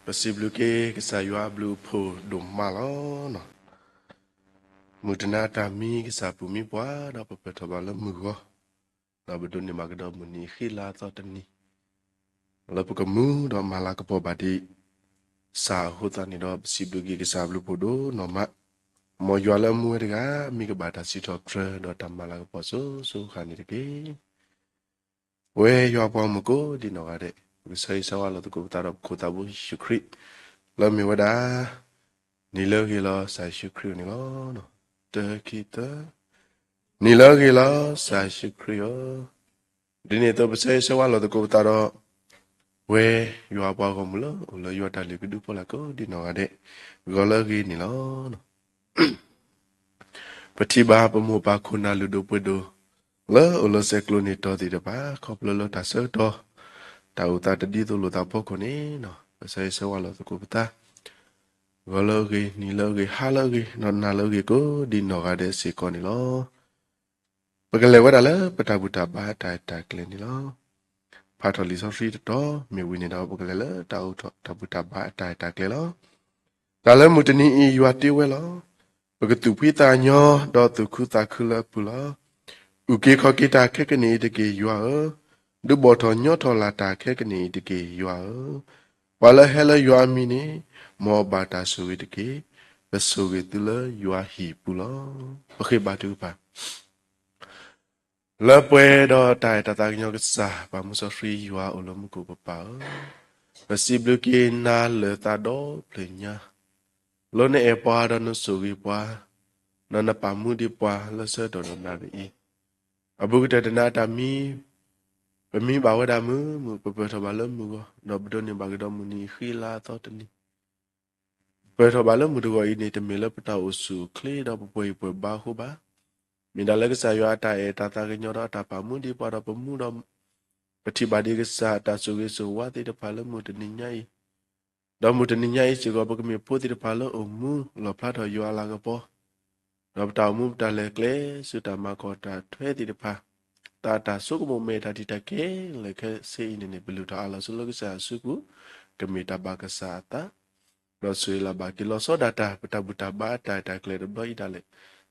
ပစံးဘျုးက့ၤကစၢ်ယွၤအဘျုးအဖှိၣ်ဒိၣ်မးလီၤ. မုၢ်တနၤတၢ်မံကစၢ်ပူၤမံပှၤ ဒီးပပၢၢ်ထီၣ်ဘၣ်လၢမုၢ်ဂီၤ, ဒီးပဒိးန့ၢ်ဘၣ်ကဒီးမုၢ်နံၤဃံလၤအသီတနံၤ လၢပကမူဒီးမၤလၤကပီၤဘၣ်ဒံး ကစၢ်အဃိသတးန့ၣ်ဒီး ပစံးဘျုးက့ၤကစၢ်အဘျုးအဖှိၣ်ဒိၣ်နီၢ်မး, မ်ယွၤလၢအမူဝဲတဂၤ မ့ၢ်ကဘၣ်တၢ်စံးထီၣ်ပတြၢၤဒီးတၢ်မၤလၤကပီၤစိၤစိၤဃၣ်န့ၣ်တက့ၢ်. ပဝဲယွၤပှၤဂီၢ်မုၢ်ကိးဒံးနီၢ်ဂၤဒဲး, ပကဆၢဂ့ၤဆၢဝါလိာ်သကိးပသးဒီးပခိၣ်သးဘိယ့ၣ်ၡူးခရံာ်, လၢမ့ၢ်ဝဲဒၣ် နံၤလၢအဂ့ၤလီၤကစၢ်ယ့ၣ်ၡူးခရံာ်အအိၣ်န့ၣ်လီၤ. တၢခံသၢ, နံၤလၢအဂ့ၤလီၤကစၢ်ယ့ၣ်ၡူးခရံာ်ဧၢ. ဒ်န့ၣ်အသိးပဆၢဂ့ၤဆၢဝါလိာ်သကိးပသးဒီး ပဝဲယွၤပှၤဂီၢ်မုၢ်လၢအိၣ်လၢယွၤတၢ်လုၢ်ကဒုဖိလၢ်ကိးဒံးနီၢ်ဂၤဒဲး, ဂီၤလၢအဂ့ၤန့ၣ်လီၤ. ပထံၣ်ဘၣ်ပမိၢ်ပၢ်ခိၣ်နၢ်လုၢ်ဒိၣ်ပှ့ၤဒိၣ် လၢအိၣ်လၢဆဲးကျိးန့ၢ်တီၤသ့ၣ်တဖၣ် ခီဖျိလၢတၢ်ဆၢကတီၢ် တၢ်အိၣ်သးတဒ်သိးလိာ်သးအဖီခိၣ်န့ၣ်, ပဆၢဂ့ၤဆၢဝါလိာ်သကိးပသး, ဂီၤလၢအဂ့ၤ, နံၤလၢအဂ့ၤ, ဟါလၢအဂ့ၤ, ဒီးနၤလၢအဂ့ၤကိးဒံးနီၢ်ဂၤဒဲးစ့ၢ်ကီးန့ၣ်လီၤ. ပကလဲၤဝဲဒၣ်လၢပတၢ်ဘူၣ်တၢ်ဘါအတၢ်အဲၣ်တၢ်ကျဲၤန့ၣ်လီၤ. ဖးထီၣ်လံာ်စီဆှံတတီၤမ့ၢ်ဝံၤန့ၣ်ဒီး ပကလဲၤလၢတၢ်အိၣ်ထီၣ်တၢ်ဘူၣ်တၢ်ဘါအတၢ်အဲၣ်တၢ်ကျဲၤလီၤ. တၢ်လၢမုၢ်တနံၤအံၤယွၤတ့ဝဲလီၤ. ပကသူၣ်ဖှံသးညီ ဒီးသူၣ်ခုသးခုလၢအပူၤလီၤ. အုၣ်က့ၤခီၣ်က့ၤတၢ်ခဲကနံၣ်အံၤတက့ၢ်ယွၤဧၢ, ဒုးဘီၣ်ထီၣ်ညီထီၣ်လၢ်တၢ်ခဲကနံၣ်အံၤတက့ၢ်ယွၤဧၢ. ပှၤလၢဟဲလၢယွၤအမံၤန့ၣ် မ်အဘၣ်တၢ်ဆိၣ်ဂ့ၤတက့ၢ်. ပဆိၣ်ဂ့ၤသုလၢယွၤဟံၣ်ပူၤလီၤ. ပဃ့ဘါထုကဖၣ် လၢပှဲၤဒီးတၢ်အဲၣ်တၢ်သးကညီၤကစၢ် ပၢ်မူစီဆှံယွၤအိၣ်လၢမူခိၣ်ပပၢ်ဧၢ, ပစံးဘျုးက့ၤနၤလၢာ်သးဒီဖျၢၣ်ညါ, လၢနအဲၣ်ပှၤဒီးနဆိၣ်ဂ့ၤပှၤ, ဒီးနပာ်မူဒံးပှၤလၢဆၢကတီၢ်ဒီးနၤဒ်အံၤ, အဘူးကတၢၢ်တနၤအတၢ်မံ ပမံဘၣ်ဝဲဒၣ်မုာ်မုာ် ပပၢၢ်ထီၣ်ဘၣ်လၢမုၢ်ဂီၤ ဒီးပဒိးန့ၢ်ဘၣ်ကဒီးမုၢ်နံၤဃံလၤအသီတနံၤ ပပၢၢ်ထီၣ်ဘၣ်လၢမုၢ်တဂီၤအံၤန့ၣ် တမ့ၢ်လၢပတၢ်အိၣ်ဆူၣ်အိၣ်ချ့ဒီးပပှဲၤအံၤပှဲၤဘါအဃိဘၣ်. မ့ၢ်ဒၣ်လၢကစၢ်ယွၤအတၢ်အဲၣ်တၢ်သးကညီၤဒီးအတၢ်ပာ်မူဒံးပှၤဒီးပမူဒီး ပထံၣ်ဘၣ်ဒံးကစၢ်အတၢ်ဆိၣ်ဂ့ၤဆိၣ်ဝါသ့ၣ်တဖၣ်လၢမုၢ်တနံၤညါအံၤ, ဒီးမုၢ်တနံၤညါအံၤစ့ၢ်ကီး ပကမ့ၢ်ဖိသ့ၣ်တဖၣ်လၢအိၣ်မူလီၣ်ဖျါထီၣ်ယွၤအလၤကပီၤ, ဒီးပတၢ်အိၣ်မူပတၢ်လဲၤကျဲ ဆူတၢ်မၤကီၢ်တၢ်ထွဲသ့ၣ်တဖၣ်, တၢ်တၢ်ဆိကမိၣ်မဲာ်တၢ်တံာ်တာ်ခဲလၢာ်ခဲဆ့အံၤန့ၣ်န့ၣ် ပလုၢ်ထီၣ်အးလီၤဆူလၢကစၢ်အစုပူၤ, ကမ့ၢ်တၢ်ဘၣ်ကစၢ်အသး ဒီးဆိၣ်ဂ့ၤလၢ်ဘၣ်က့ၤလီၤဆီဒၣ်တၢ် ပတၢ်ဘူၣ်တၢ်ဘါအတၢ်အဲၣ်တၢ်ကျဲၤတဘျီအံၤဒၣ်လဲာ်,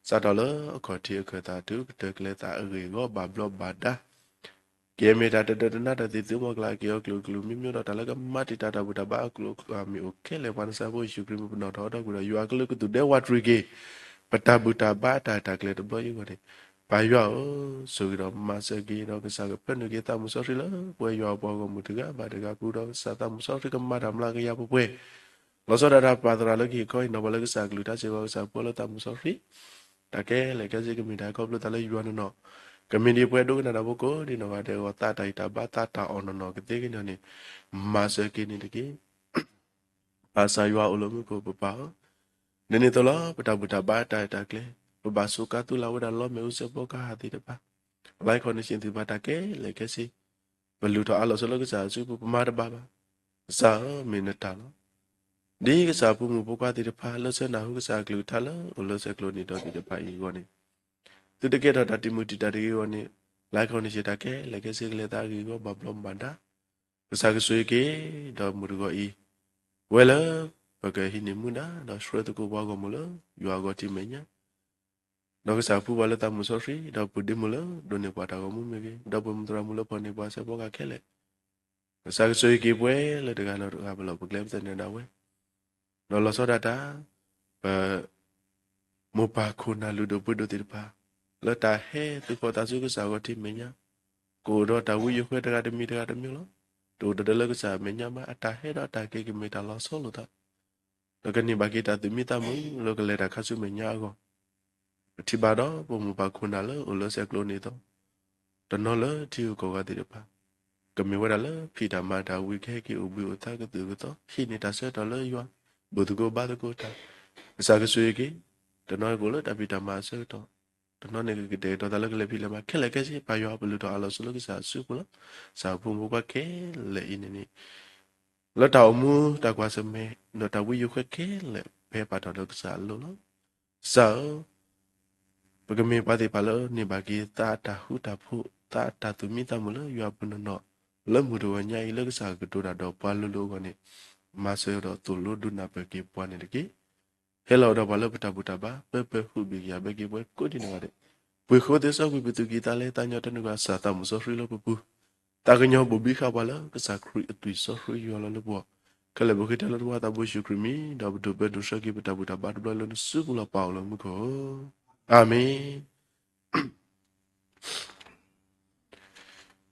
စးထီၣ်လၢအခီၣ်ထံးအခၢၣ်သးတုၤကတၢၢ်ကျဲသးအဂ့ၢ်အဂီၢ်ဘၣ်ဘျီးဘၣ်ဒါ ကဲမ့ၢ်တၢ်တဒၢတနါတၢ်သ့ၣ်သုးမီၤကျၢ်က့ၤအီၤကျိၤကျိၤမံၤမံၤဒီးတၢ်လၢကမၤတံာ်တာ်တၢ်ဘူၣ်တၢ်ဘါအကျိၤအကျဲမ့ၢ်အိၣ်ခဲလၢာ် ပှၤနစၢ်ဖိယ့ၣ်ၡူးခရံာ်မ့ၢ်ပနီၣ်ထီၣ်အီၤဒီးကွံာ်ဒီးယွၤအကလုၢ်ကသူၣ်ဒဲဝးတရံးက့ၤ ပတၢ်ဘူၣ်တၢ်ဘါအတၢ်အဲၣ်တၢ်ကျဲၤတဘျီအံၤအဂီၢ်န့ၣ်, ပၢ်ယွၤဧၢ, ဆိၣ်ဂ့ၤဒီးမၤစၢၤက့ၤဒီးကစၢ်ကဖၢနုာ်က့ၤသးမူစီဆှံလၢပဝဲယွၤအပှၤဂီၢ်မုၢ်တဂၤဘၣ်တဂၤပူၤဒီး ကစၢ်သးမူစီဆှံကမၤတၢ်မျးကယၤပှဲၤပှဲၤ လီၤဆီဒၣ်တၢ်ပာ်သရၣ်လၢကဟ့ၣ်ခီဟ့ၣ်နီၤပှၤလၢကစၢ်အကလုၢ်ကထါစ့ၢ်ကီး ကစၢ်ပှဲၤလၢသးမူစီဆှံ တၢ်ခဲလၢာ်ခဲဆ့ကမ့ၢ်တၢ်ခီဖျိသးလၢယွၤနီၢ်နီၢ်, ကမ့ၢ်ဒ်ပဝဲဒိကနၣ်တၢ်ဖိကိးဒံးနီၢ်ဂၤဒဲးအဂီၢ် သးတၢ်ဂံၢ်တၢ်ဘါသးတၢ်အီၣ်နီၢ်နီၢ်ကသ့ကညီၤန့ၣ်, မၤစၢၤက့ၤန့ၣ်တက့ၢ်. ပၢ်ကစၢ်ယွၤအိၣ်လၢမူခိၣ်ပပၢ်ဧၢ, ဒ်န့ၣ်အသိးလီၤ ပတၢ်ဘူၣ်တၢ်ဘါအတၢ်အဲၣ်တၢ်ကျဲၤ, ပဘၣ်စူးကါသူလၢ်ဝဲဒၣ်လီမ့ၣ်အူစဲးဖီကဟၣ်သ့ၣ်တဖၣ်, လၢခီၣ်န့ၣ်ဆ့ၣ်သုးဘၣ်တၢ်ခဲလၢာ်ခဲဆ့ ပလုၢ်ထီၣ်အးလီၤဆူလၢကစၢ်အစုပူၤ ပမၤတဘၣ်ဘၣ်. ကစၢ်ဧၢ, မ့ၢ်နတၢ်လီၤ. ဒ်ကစၢ်အဖိမုၣ်ဖိခွါသ့ၣ်တဖၣ် လၢဆၢနၢ်ဟူကစၢ်အကလုၢ်ကထါလၢအိၣ်လၢဆဲးကျိးန့ၢ်တီၤသ့ၣ်တဖၣ်အံၤအဂီၢ်န့ၣ်, သုတကဲထီၣ်တၢ်တံာ်မုၢ်တံာ်တာ်တဂ့ၤအဂီၢ်န့ၣ်, လၢခီၣ်န့ၣ်ဆ့ၣ်တၢ်ခဲလၢာ်ခဲဆ့ကလဲၤသးအဂ့ၢ်အဂီၢ်ဘၣ်ဘျီးဘၣ်ဒါ ကစၢ်ကဆိၣ်ဂ့ၤက့ၤ ဒီးမုၢ်တဂီၤအံၤ, ဝဲလၢ ပကဟံးန့ၢ်မူဒါ ဒီးဆှၢသကိးပှၤဂီၢ်မုၢ်လၢ ယွၤအဂီၢ်ထံမဲာ်ညါ, ဒီးကစၢ်ဖှူပှၤလၢသးမူစီဆှံ ဒီးပုၢ်ဒ့မုၣ်လၢဒိးန့ၢ်ပှၤတၢ်ဂီၤမူမ့ၢ်ဂ့ၤ, ဒီးပှၤမုၢ်သရၣ်မုၣ်လၢဖီၣ်န့ၢ်ပှၤစဲးဖီကဟၣ်ခဲလၢာ်, ကစၢ်ကဆိၣ်ဂ့ၤက့ၤပှၤလၢတဂၤလၢတဂၤ ပလီၢ်ပကျဲပသန့ၤဒၣ်ဝဲ ဒီးလီၤဆီဒၣ်တၢ် ပ မိၢ်ပၢ်ခိၣ်နၢ်လုၢ်ဒိၣ်ပှ့ၤဒိၣ်သ့ၣ်တဖၣ် လၢတၢ်ဟဲသုးခီၣ်သးဆူကစၢ်အဂီၢ်ထံမဲာ်ညါ, ကအိၣ်ဒီးတၢ်ဝံယိၤဃဲတဂၤတမံၤတဂၤတမံၤလီၤ. တအိၣ်ဒီးလၢကစၢ်အမဲာ်ညါမး အတၢ်ဟဲဒီးတၢ်က့ၤကမ့ၢ်တၢ်လီၤဆီလိာ်သး, ဒီးကန့ၢ်ဘၣ်က့ၤတၢ်သူၣ်မံသးမုာ်လၢကလဲၤတၢ်ခါဆူမဲာ်ညါအဂီၢ်, ပထံၣ်ဘၣ်ဒီးပမိၢ်ပၢ်ခိၣ်နၢ်လၢအိၣ်လၢဆဲးကျိးန့ၣ်အသိး, တနီၤလၢထံဂုၤကီၢ်ဂၤသ့ၣ်တဖၣ်, ကမ့ၢ်ဝဲဒၣ်လၢဖံးတၢ်မၤတၢ်ဝံၤကဟဲက့ၤအိၣ်ဘှံးအိၣ်သါကသုၣ်ကသီ ဟံးန့ၢ်တၢ်ဆၢကတီၢ်လၢယွၤ, ဘူၣ်သကိးဘါသကိးတၢ်, ကစၢ်ကဆိၣ်ဂ့ၤက့ၤ, တနီၤကအိၣ်လၢတၢ်ဖံးတၢ်မၤအဆၢကတီၢ်, တနီၤန့ၣ်ကကတဲာ်ကတီၤသးလၢကလဲၤဖံးလဲၤမၤခဲလၢာ်ခဲဆ့ ပၢ်ယွၤပလုၢ်ထီၣ်အးလီၤဆူလၢကစၢ်အစုပူၤလီၤ. ကစၢ်အဖိမုၣ်ဖိခွါခဲလၢာ်အံၤန့ၣ်န့ၣ် လၢတၢ်အိၣ်မူတၢ်ကွၢ်ဆၢၣ်မဲာ် ဒီးတၢ်ဝံယိၤဃဲခဲလၢာ် ဖဲပာ်ထီၣ်ဒီးကစၢ်အလိၤလီၤ. ကစၢ်ဧၢ, ပကမ့ၢ်ပှၤသ့ၣ်တဖၣ်လၢန့ၢ်ဘၣ်က့ၤသးအတၢ်ဃူတၢ်ဖိး သးအတၢ်သူၣ်မံသးမုာ်လၢယွၤအပူၤနီၢ်နီၢ်, လၢမုၢ်တဂီၤညါအံၤလၢကစၢ်ကကတိၤတၢ်ဒီးပှၤလိၤလိၤအဂီၢ်န့ၣ်, မၤစၢၤဒီးသိၣ်လိဒိကနၣ်ပၢၢ်က့ၤပှၤန့ၣ်တက့ၢ်. ဟဲလီၤဒီးပှၤလၢပတၢ်ဘူၣ်တၢ်ဘါ ပၢပၢဟူးဘ့ၣ်ကယၤဘၢက့ၤပှၤကိးဒံးနီၢ်ဂၤဒဲး, ပှ့ၤဃီသ့စီကွံာ်ပသူၣ်ကံၢ်သးလဲ သးညီတၢ်နုာ်ကစၢ်သးမုၢ်စီဆှံလၢပပူၤ, သးကညီၤဘိၣ်ဘံဃာ်ပှၤလၢကစၢ်ခရံာ်အသွံၣ်စီဆှံယွၤလီၤလၢပဂီၢ်, ခဲလၢာ်ပဃ့တၢ်လၢပှၤသးဘိယ့ၣ်ၡူးခရံာ်မံၤ ဒီးပဒိၣ်ပၢဒိၣ်ဆှၢက့ၤပတၢ်ဘူၣ်တၢ်ဘါတဘျီလၢနစုပူၤလီၤပာ်အိၣ်လၢမူခိၣ်ဧၢ, အၤမ့ၣ်.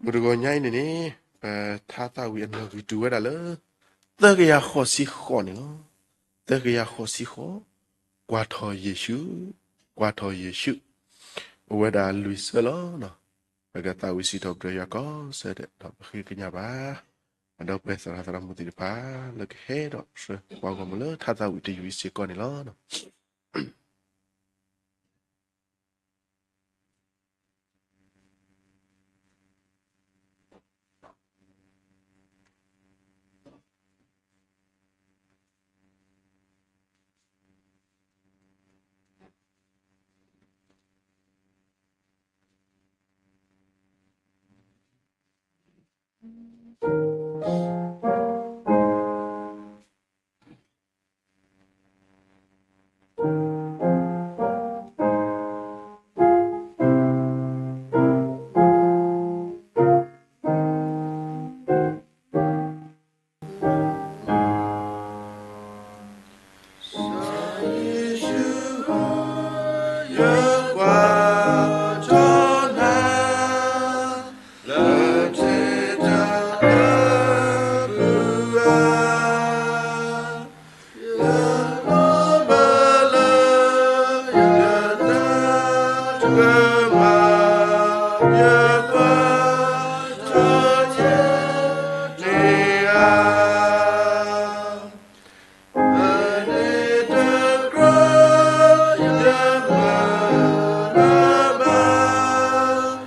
မုၢ်တဂီၤညါအံၤန့ၣ်န့ၣ် ပထါသးဝံၣ်အနီၣ်ဂံၢ်တုၤဝဲဒၣ်လၢ သၢကယၤဃိးဆံဃိးန့ၣ်လီၤ. သၢကယၤဃိးဆံဃိး, ကွၢ်ထီၣ်ယ့ၣ်ၡူး, ကွၢ်ထီၣ်ယ့ၣ်ၡူး, အိၣ်ဝဲဒၣ်လွံၢ်ဆၢလီၤ. ပကသးဝံၣ်စံးထီၣ်ပတြၢၤယွၤကိးဆၢဒဲး ဒီးပဃ့ကညးဘၣ် အဒီပုၢ်ဝဲၢ်သရၣ်သရၣ်မုၣ်သ့ၣ်တဖၣ် လၢကဟဲဒီးဆှၢပှၤဂီၢ်မုၢ်လၢထါသးဝံၣ်တယုၢ်အံၤစ့ၢ်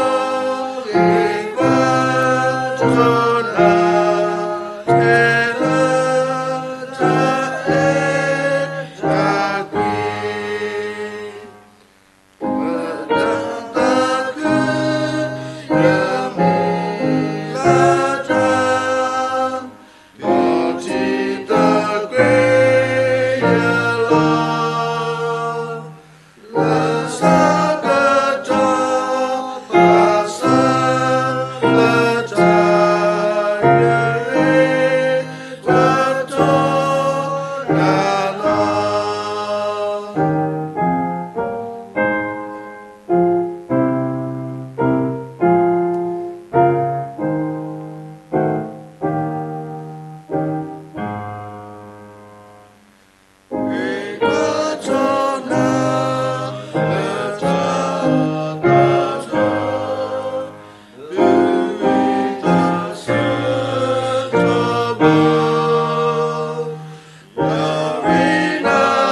ကီးန့ၣ်လီ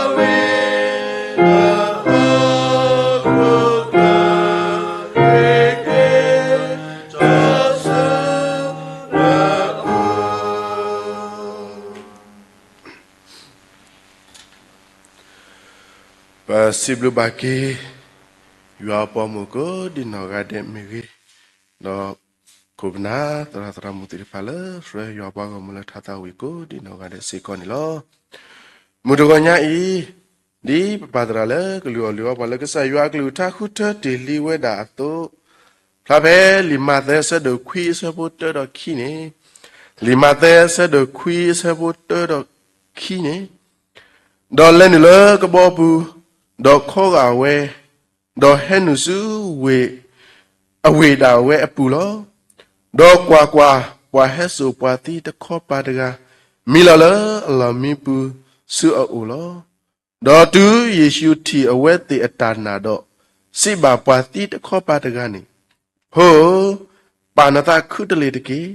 ၤ. ပစံးဘျုးဘၣ်က့ၤ ယွၤအပှၤဂီၢ်မုၢ်ကိးဒံးနီၢ်ဂၤဒဲးမ့ၢ်ဂ့ၤ, ဒီးခိၣ်ပနၢ်သရၣ်သရၣ်မုၣ်သ့ၣ်တဖၣ်လၢ ဆှၢယွၤအပှၤဂီၢ်မုၢ်လၢထါသးဝံၣ်ကိးဒံးနီၢ်ဂၤဒဲးစ့ၢ်ကီးန့ၣ်လီၤ. မုၢ်တဂီၤညါအံၤ ဒ်ပပၢ်သရၣ်လၢကလုၢ်အီၣ်လုၢ်အီပှၤလၢ ကစၢ်ယွၤအကလုၢ်ကထါဃုထၢတ့ၢ်လံဝဲဒၣ်အသိး, ဖျါဖဲလံာ်မးသဲအဆၢဒိၣ်ခွံအဆၢဖိတၢဒီးခံန့ၣ်, လံာ်မးသဲအဆၢဒိၣ်ခွံအဆၢဖိတၢဒီးခံန့ၣ်, ဒီးလဲၤနုာ်လၢကဘီပူၤ, ဒီးခီဂာ်ဝဲ, ဒီးဟဲနုာ်ဆူဝ့ၢ် အဝ့ၢ်ဒၣ်ဝဲအပူၤလီၤ. ဒီးကွၢ်ကွၢ်, ပှၤဟဲစိာ်ပှၤသံတခီပၤတဂၤ မံလီၤလၢအလီၢ်မံပူၤဆူအအိၣ်လီၤ. ဒီးတုၤယ့ၣ်ၡူးထံၣ်အဝဲသ့ၣ်အတၢ်နာ်ဒီး, စံးဘၣ်ပှၤသံတခီပၤတဂၤန့ၣ်, ဖိဧၢ, ပာ်နသးခုတလ့ၢ်တက့ၢ်,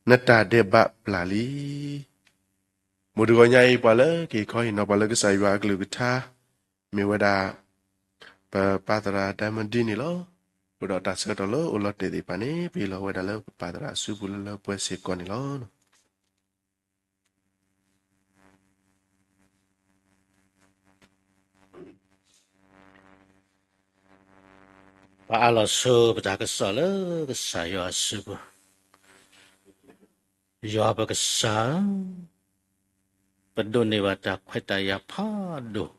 နတၢ်ဒဲးဘးပျၢ်လံ. မုၢ်တဂီၤညါအံၤ ပှၤလၢက့ၤခီဟ့ၣ်နီၤပှၤလၢကစၢ်ယွၤအကလုၢ်ကထါ မ့ၢ်ဝဲဒၣ် ပပၢ်သရၣ်ဒၣ်မဒံန့ၣ်လီၤ. အဃိဒီးတၢ်ဆၢကတီၢ်လၢအိၣ်လီၤတဲာ်သ့ၣ်တဖၣ်န့ၣ် ပဟ့ၣ်လီၤဝဲဒၣ်လၢပပၢ်သရၣ်အစုပူၤလၢလၢပှဲၤစ့ၢ်ကီးန့ၣ်လီၤ. ပအၢၣ်လီၤဆိပတၢ်ကစီၣ်လၢကစၢ်ယွၤအစုပူၤ. ယွၤပကစၢ်ဧၢ, ပဒိးန့ၢ်ဘၣ်တၢ်ခွဲးတၢ်ယာ်ဖးဒိၣ်,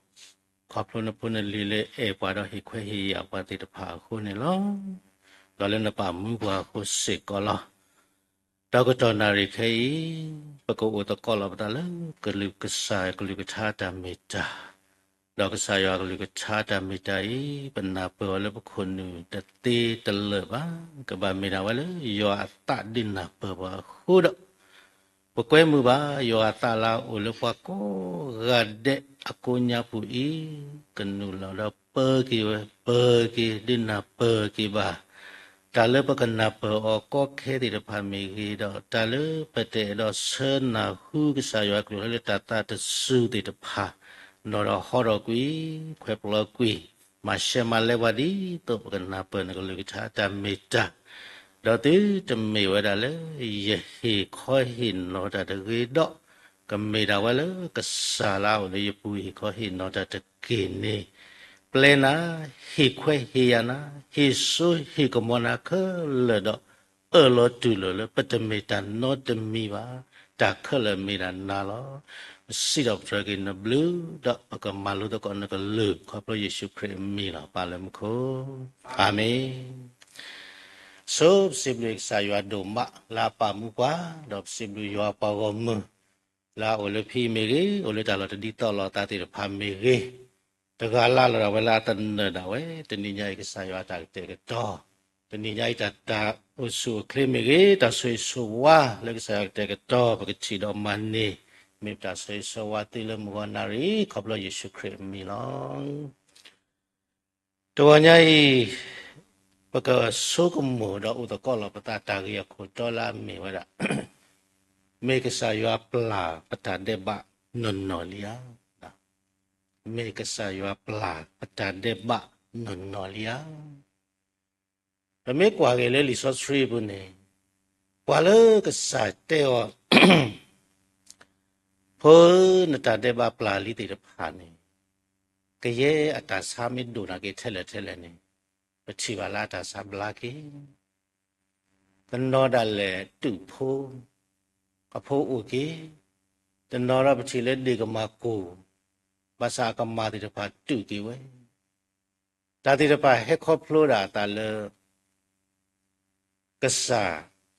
ခီဖျိနဖိနလံၤလၢအဲၣ်ပှၤဒီးဟ့ၣ်ခွဲးဟ့ၣ်ယာ်ပှၤသ့ၣ်တဖၣ်အဃိန့ၣ်လီၤ. ဒီးလၢနပာ်မူပှၤအဃိစ့ၢ်ကီးလီၤ. ဒီးကတီၢ်နၣ်ရံၣ်ခဲအံၤ, ပကအိၣ်သကိးလီၤပသးလၢကလုၢ်ကစၢ်ကလုၢ်ကထါတၢ်မ့ၢ်တၢ်, ဒီးကစၢ်ယွၤကလုၢ်ကထါတၢ်မ့ၢ်တၢ်အံၤ, ပနၢ်ပၢၢ်အီၤလၢပခိၣ်နူာ်တသ့တလၢာ်ဘၣ်, ကဘၣ်မ့ၢ်ဒၣ်ဝဲလၢယွၤအသးဒုးနၢ်ပၢၢ်ပှၤအဃိဒီး, ပကွဲမုာ်ဘၣ်ယွၤအသးလၢအအိၣ်လၢပှၤကိးဂၤဒဲးအကိးညါပူၤအံၤ, ကနုာ်လီၤဒီးပၢၤက့ၤဝဲ, ပၢၤက့ၤဒုးနၢ်ပၢၢ်က့ၤဘၣ် တၢ်လၢပကနၢ်ပၢၢ်အီၤကီခဲသ့ၣ်တဖၣ်မ့ၢ်ဂ့ၤ, ဒီးတၢ်လၢပတအဲၣ်ဒိးဆၢနၢ်ဟူကစၢ်ယွၤအကလုၢ်ကထါလၢတၢ်သးတစူၤသ့ၣ်တဖၣ်, ဒီးဟီထီၣ်ကွံာ်, ခွဲးပျီကွံာ်, မၤရှဲမၤလဲပှၤဒ်သိးပကနၢ်ပၢၢ်နကလုၢ်ကထါတၢ်မ့ၢ်တၢ်, ဒီးသုတမ့ၢ်ဝဲဒၣ်လၢယဟ့ၣ်ခီဟ့ၣ်နီၤတၢ်တဂ့ၤဒီး, ကမ့ၢ်ဒၣ်ဝဲလၢကစၢ်လၢအအိၣ်လၢယပူၤဟ့ၣ်ခီဟ့ၣ်နီၤတၢ်တက့ၢ်န့ၣ်, ပျဲနၤ, ဟ့ၣ်ခွဲးဟ့ၣ်ယာ်နၤ, ဟ့ၣ်စိဟ့ၣ်ကမီၤနၤခဲလၢာ်ဒီး, အၢၣ်လီၤတူၢ်လိာ်လၢပတမ့ၢ်တၢ်နီတမံၤဘၣ်, တၢ်ခဲလၢာ်မ့ၢ်ဒၣ်နၤလီၤ. ပစံးထီၣ်ပတြၢၤက့ၤနဘျုး, ဒီးပကမၤလိသကိးနကလုၢ် ခီဖျိယ့ၣ်ၡူးခရံာ်အမံၤလီၤ. ပၢ်လၢမူခိၣ်, အၤမ့ၣ်. ဆိပစံးဘျုးကစၢ်ယွၤဒိၣ်မးလၢအပာ်မူပှၤ, ဒီးပစံးဘျုးယွၤပှၤဂီၢ်မုၢ်, လၢအအိၣ်လၢဖဲအံၤမ့ၢ်ဂ့ၤ, အိၣ်လၢတၢ်လီၢ်တဒ်သိးလိာ်သးသ့ၣ်တဖၣ်မ့ၢ်ဂ့ၤ, တဂၤလၢ်လၢ်ဒီးဝဲလၢအသနၢၣ်ဒၣ်ဝဲ, တနံၤညါအံၤကစၢ်ယွၤအတၢ်ကတဲာ်ကတီၤ, တနံၤညါအံၤတၢ်တၢ်အိၣ်ဆူၣ်အိၣ်ချ့မ့ၢ်ဂ့ၤ, တၢ်ဆိၣ်ဂ့ၤဆိၣ်ဝါလၢကစၢ်ယွၤကတဲာ်ကတီၤ ပကထံၣ်ဒီးမၤန့ၢ်, မ့ၢ်ပတၢ်ဆိၣ်ဂ့ၤဆိၣ်ဝါသုလၢမုၢ်ဂီၤနၣ်ရံၣ် ခီဖျိယ့ၣ်ၡူးခရံာ်အမံၤလီၤ. တဂီၤညါအံၤ, ပကဆိကမိၣ်ဒီးအိၣ်သကိးလီၤပသးတၢ်ဂ့ၢ်အခိၣ်တီလၢအမ့ၢ်ဝဲဒၣ်, မ့ၢ်ကစၢ်ယွၤပျၢ်ပတၢ်ဒဲးဘးနီၢ်နီၢ်လံဧါ. မ့ၢ်ကစၢ်ယွၤပျၢ်ပတၢ်ဒဲးဘးနီၢ်နီၢ်လံဧါ. ပမ့ၢ်ကွၢ်က့ၤလၢလံာ်စီဆှံအပူၤန့ၣ်, ပှၤလၢကစၢ်တဲအီၤ ဖိဧၢ, နတၢ်ဒဲးဘးပျၢ်လံသ့ၣ်တဖၣ်န့ၣ်, ကယဲၢ်အတၢ်ဆါမ့ၢ်ဒိၣ်နာ်က့ထဲလဲၣ်ထဲလဲၣ်န့ၣ်, ပထံၣ်ဘၣ်လၢအတၢ်ဆါဘျါက့ၤ, တနီၤဒၣ်လဲာ်တူၢ်ဖိ, အဖိအိၣ်က့ၤ, တနီၤဒီးပထံၣ်လၢဒ့ၣ်ကမၤကိၢ်, ဘၣ်ဆၣ်အကမၢ်သ့ၣ်တဖၣ်တူၢ်က့ၤဝဲ, တၢ်သ့ၣ်တဖၣ်ဟဲခီဖျိဒၣ်အသးလၢ ကစၢ်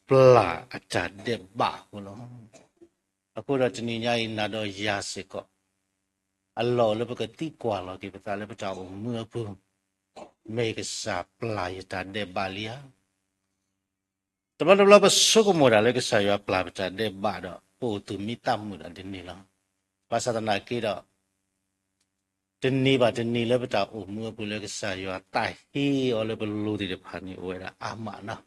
ပျၢ်အတၢ်ဒဲးဘးအဃိလီၤ. အဃိဒီးတနံၤညါအံၤနၤဒီးယၤစ့ၢ်ကီး, အလီၢ်အိၣ်လၢပကသံကွၢ်လီၤက့ၤပသးလၢပတၢ်အိၣ်မူအပူၤ, မ့ၢ်ကစၢ်ပျၢ်ယတၢ်ဒဲးဘးလံဧါ. တဘျီတဘျီပဆိကမိၣ်ဒၣ်လၢကစၢ်ယွၤပျၢ်ပတၢ်ဒဲးဘးဒီး ပအိၣ်သူၣ်မံသးမုာ်ဒၣ်ဒ်န့ၣ်လီၤ. ဘၣ်ဆၣ်သနာ်က့ဒီး တနံၤဘၣ်တနံၤလၢပတၢ်အိၣ်မူအပူၤလၢကစၢ်ယွၤသးဟ့အီၤလၢပလိၤသ့ၣ်တဖၣ်န့ၣ် အိၣ်ဝဲဒၣ်အါမးနီၤ.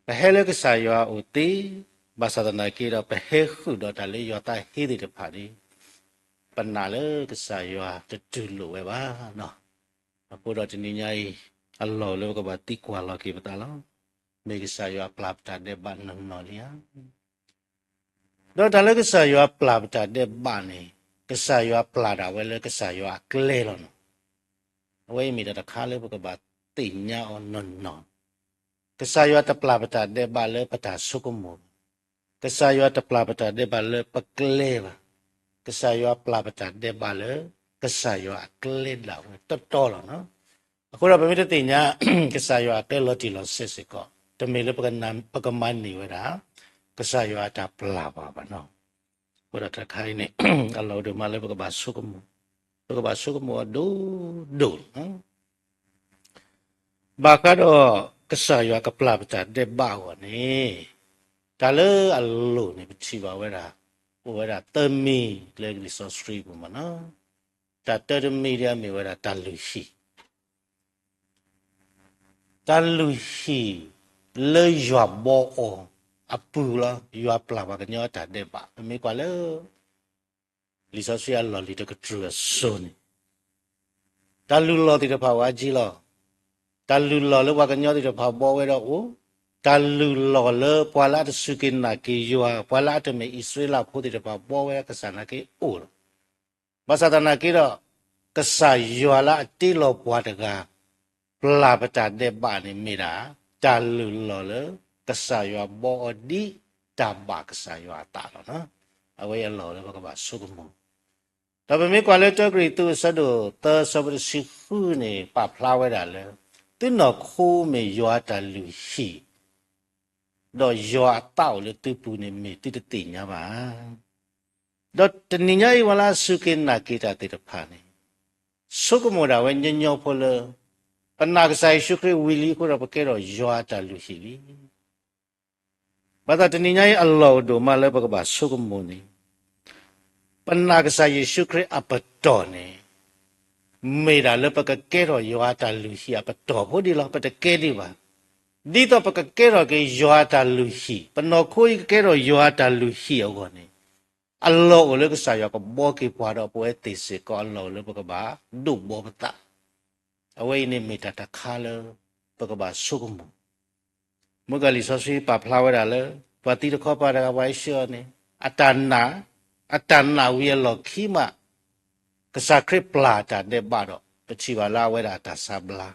ပဟဲလၢကစၢ်ယွၤအအိၣ်သ့, ဘၣ်ဆၣ်သနာ်က့ဒီး ပဟဲဃုာ်ဒီးတၢ်လၢယွၤသးဟ့သ့ၣ်တဖၣ်န့ၣ်, ပနာ်လၢကစၢ်ယွၤတတူၢ်လိာ်ဝဲဘၣ်နီၤ. အဃိဒီးတနံၤညါအံၤ, အလီၢ်အိၣ်လၢပကဘၣ်သံကွၢ်လီၤက့ၤပသးလီၤ. မ့ၢ်ကစၢ်ယွၤပျၢ်ပတၢ်ဒဲးဘးနီၢ်နီၢ်လံဧါ. ဒီးတၢ်လၢကစၢ်ယွၤပျၢ်ပတၢ်ဒဲးဘးန့ၣ်, ကစၢ်ယွၤပျၢ်ဒၣ်ဝဲလၢကစၢ်ယွၤအကျဲလီၤနီၤ. အဝဲအံၤမ့ၢ်တၢ်တခါလၢပကဘၣ်သ့ၣ်ညါအီၤနီၢ်နီၢ်. ကစၢ်ယွၤတပျၢ်ပတၢ်ဒဲးဘးလၢပတၢ်ဆိကမိၣ်, ကစၢ်ယွၤတပျၢ်ပတၢ်ဒဲးဘးလၢပကျဲဘၣ်. ကစၢ်ယွၤပျၢ်ပတၢ်ဒဲးဘးလၢ ကစၢ်ယွၤအကျဲဒၣ်ဝဲတီတီလီၤနီၤ. အဃိဒီးပမ့ၢ်တသ့ၣ်ညါ ကစၢ်ယွၤအကျဲလီၤတံၢ်လီၤဆဲးစ့ၢ်ကီး, တမ့ၢ်လၢပကမၤန့ၢ်ဝဲဒၣ် ကစၢ်ယွၤအတၢ်ပျၢ်ပှၤဘၣ်နီၤ. အဃိဒီးတၢ်တခါအံၤန့ၣ် အလီၢ်အိၣ်ဒိၣ်မးလၢပကဘၣ်ဆိကမိၣ်, ပကဘၣ်ဆိကမိၣ်အီၤဒိၣ်ဒိၣ်လီၤ. ဘၣ်ဃးဒီးကစၢ်ယွၤကပျၢ်ပတၢ်ဒဲးဘးအဂီၢ်န့ၣ်, တၢ်လၢအလိၣ်န့ၣ် ပထံၣ်ဘၣ်ဝဲဒၣ်, အိၣ်ဝဲဒၣ်သၢမံၤလၢလံာ်စီဆှံပူၤမးနီၤ. တၢ်တၢတမံၤဒ်အမ့ၢ်ဝဲဒၣ်တၢ်လုၢ်ဟံၣ် တၢ်လုၢ်ဟံၣ်လၢယွၤဘီအီၤအပူၤလီၤ. ယွၤပျၢ်ပှၤကညီအတၢ်ဒဲးဘး. ပမ့ၢ်ကွၢ်လၢ လံာ်စီဆှံအလီၢ်လံၤတကတြူၢ်အစိၤန့ၣ်, တၢ်လုၢ်လီၢ်သ့ၣ်တဖၣ်ဝဲအါကံလီၤ. တၢ်လုၢ်လီၢ်လၢပှၤကညီသ့ၣ်တဖၣ်ဘီဝဲဒီးအိၣ်, တၢ်လုၢ်လီၢ်လၢပှၤလၢအတစူၢ်က့ၤနာ်က့ၤယွၤ, ပှၤလၢအတမ့ၢ်အံၣ်စရ့လးဖိသ့ၣ်တဖၣ်ဘီဝဲကစၢ်နာ်က့အိၣ်လီၤ. ဘၣ်ဆၣ်သနာ်က့ဒီး, ကစၢ်ယွၤလၢအတ့လီၤပှၤတဂၤ, ပျၢ်ပတၢ်ဒဲးဘးန့ၣ်မ့ၢ်ဒၣ် တၢ်လုၢ်လီၢ်လၢ ကစၢ်ယွၤဘှီအီၤဒ်တၢ်ဘၣ်ကစၢ်ယွၤအသးလီၤ. အဝဲအံၤအလီၢ်လၢပကဘၣ်ဆိကမိၣ် ဒီးပမ့ၢ်ကွၢ်လၢတၢကရံၣ်သူးအဆၢဒိၣ်သၢအဆၢဖိတဆံဃုန့ၣ် ပာ်ဖျါဝဲဒၣ်လၢ သုနီၢ်ခိမ့ၢ်ယွၤအတၢ်လုၢ်ဟံၣ် ဒီးယွၤအသးအိၣ်လၢသုပူၤန့ၣ် မ့ၢ်သုတသ့ၣ်ညါဘၣ်ဧါ. ဒီးတနံၤညါအံၤ ပှၤလၢအစူၢ်က့ၤနာ်က့ၤတၢ်သ့ၣ်တဖၣ်န့ၣ် ဆိကမိၣ်ဒၣ်ဝဲညီညီဖိလၢ ပနာ်ကစၢ်ယ့ၣ်ၡူးခရံာ်ဝံၤလံအဃိဒီး ပကဲထီၣ်ယွၤအတၢ်လုၢ်ဟံၣ်လံ. ဘၣ်ဆၣ်တနံၤညါအံၤအလီၢ်အိၣ်ဒိၣ်မးလၢပကဘၣ်ဆိကမိၣ်န့ၣ် ပနာ်ကစၢ်ယ့ၣ်ၡူးခရံာ်အပတီၢ်န့ၣ် မ့ၢ်ဒၣ်လၢပကကဲထီၣ်ယွၤအတၢ်လုၢ်ဟံၣ်အပတီၢ်ဖိဒံးလီၤ. ပတကဲဒံးဘၣ်. ဒ်သိးပကကဲထီၣ်က့ၤယွၤအတၢ်လုၢ်ဟံၣ်, ပနီၢ်ခိအံၤကကဲထီၣ်ယွၤအတၢ်လုၢ်ဟံၣ်အဂီၢ်န့ၣ် အလီၢ်အိၣ်လၢကစၢ်ယွၤကဘှီက့ၤပှၤဒီး ပဝဲသ့ၣ်စ့ၢ်ကီးအလီၢ်အိၣ်လၢပကဘၣ်ဒိးဘှီပသး အဝဲအံၤန့ၣ်မ့ၢ်တၢ်တခါလၢ ပကဘၣ်ဆိကမိၣ် မုၢ်ကလံာ်စီဆှံပာ်ဖျါဝဲဒၣ်လၢ ပှၤသံတခီပၤတဂၤ ပှၤအံၣ်စၢအီၤန့ၣ် အတၢ်နာ်, အတၢ်နာ်ဝံၤအလီၢ်ခံမး ကစၢ်ခရံာ်ပျၢ်တၢ်ဒဲးဘးဒီး ပထံၣ်ဘၣ်လၢအဝဲဒၣ်အတၢ်ဆါဘျါ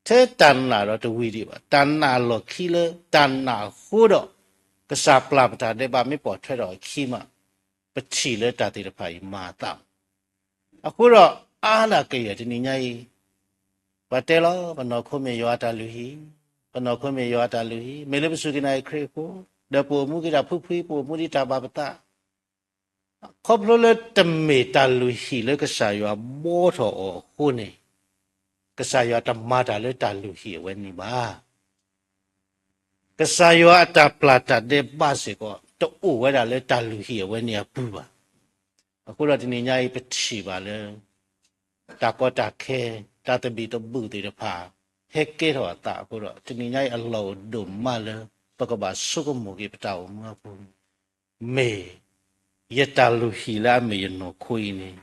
ထဲတၢ်နာ်ဒီးတဝံၤဒံးဘၣ်. တၢ်နာ်အလီၢ်ခံလၢတၢ်နာ်အဃိဒီး ကစၢ်ပျၢ်ပတၢ်ဒဲးဘးမ့ၢ်ပိာ်ထွဲထီၣ်အခံမး ပထံၣ်လၢတၢ်သ့ၣ်တဖၣ်အံၤမၤအသး အဃိဒီးအါဒၣ်ကယဲၢ်တနံၤညါအံၤ ပှၤတဲလီၤ ပနီၢ်ခိမ့ၢ်ယွၤအတၢ်လုၢ်ဟံၣ်, ပနီၢ်ခိမ့ၢ်ယွၤအတၢ်လုၢ်ဟံၣ်, မ့ၢ်လၢပစူၢ်က့ၤနာ်က့ၤခရံာ်အဃိ, ဒီးပအိၣ်မူက့ၤတၢ်ဖှံဖှံ, ပအိၣ်မူဒ်တၢ်ဘၣ်ပသး, ခီဖျိလၢတမ့ၢ်တၢ်လုၢ်ဟံၣ်လၢကစၢ်ယွၤဘှီထီၣ်အီၤအဃိန့ၣ်, ကစၢ်ယွၤတမၤတၢ်လၢတၢ်လုၢ်ဟံၣ်အဝဲန့ၣ်ဘၣ်. ကစၢ်ယွၤအတၢ်ပျၢ်တၢ်ဒဲးဘးစ့ၢ်ကီး တအိၣ်ဝဲဒၣ်လၢတၢ်လုၢ်ဟံၣ်အဝဲန့ၣ်အပူၤဘၣ်. အဃိဒီးတနံၤညါအံၤပထံၣ်ဘၣ်လၢ တၢ်ကီတၢ်ခဲ, တၢ်သဘံၣ်သဘုၣ်သ့ၣ်တဖၣ် ဟဲကဲထီၣ်အသးအဃိဒီး တနံၤညါအံၤအလီၢ်အိၣ်ဒိၣ်မးလၢ ပကဘၣ်ဆိကမိၣ်က့ၤပတၢ်အိၣ်မူအပူၤန့ၣ် မ့ၢ်ယတၢ်လုၢ်ဟံၣ်လၢအမ့ၢ်ယနီၢ်ခိအံၤန့ၣ်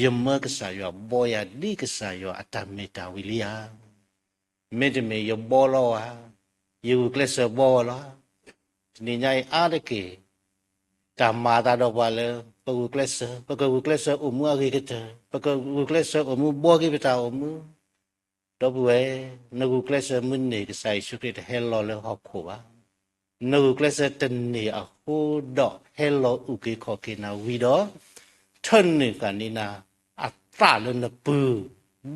ယမၢကစၢ်ယွၤဘှီယၤဒ်ကစၢ်ယွၤအတၢ်မ့ၢ်တၢ်ဝံၤလံဧါ. မ့တမ့ၢ်ယဘှီလီၤဧါ, ယဂုာ်ကျဲးစၢးဘှီဝဲလီၤဧါ. တနံၤညါအံၤအါတက့ၢ် တၢ်မၤအသးဒီးပှၤလၢ ပဂုာ်ကျဲးစၢး, ပကဂုာ်ကျဲးစၢးအိၣ်မူအဂ့ၤကတၢၢ်, ပကဂုာ်ကျဲးစၢးအိၣ်မူဘှီက့ၤပတၢ်အိၣ်မူ ဒီပုၢ်ဝဲၢ်, နဂုာ်ကျဲးစၢးမုၢ်န့ၢ် ကစၢ်ယ့ၣ်ၡူးခရံာ်တဟဲလီၤလၢဟီၣ်ခိၣ်ဘၣ်. နဂုာ်ကျဲးစၢးတန့ၢ်အဃိဒီး ဟဲလီၤအုၣ်က့ၤခီၣ်က့ၤနၤဝံၤဒီး ထၢနုာ်ဃာ်န့ၢ်နၤအသးလၢနပူၤ, ဒ်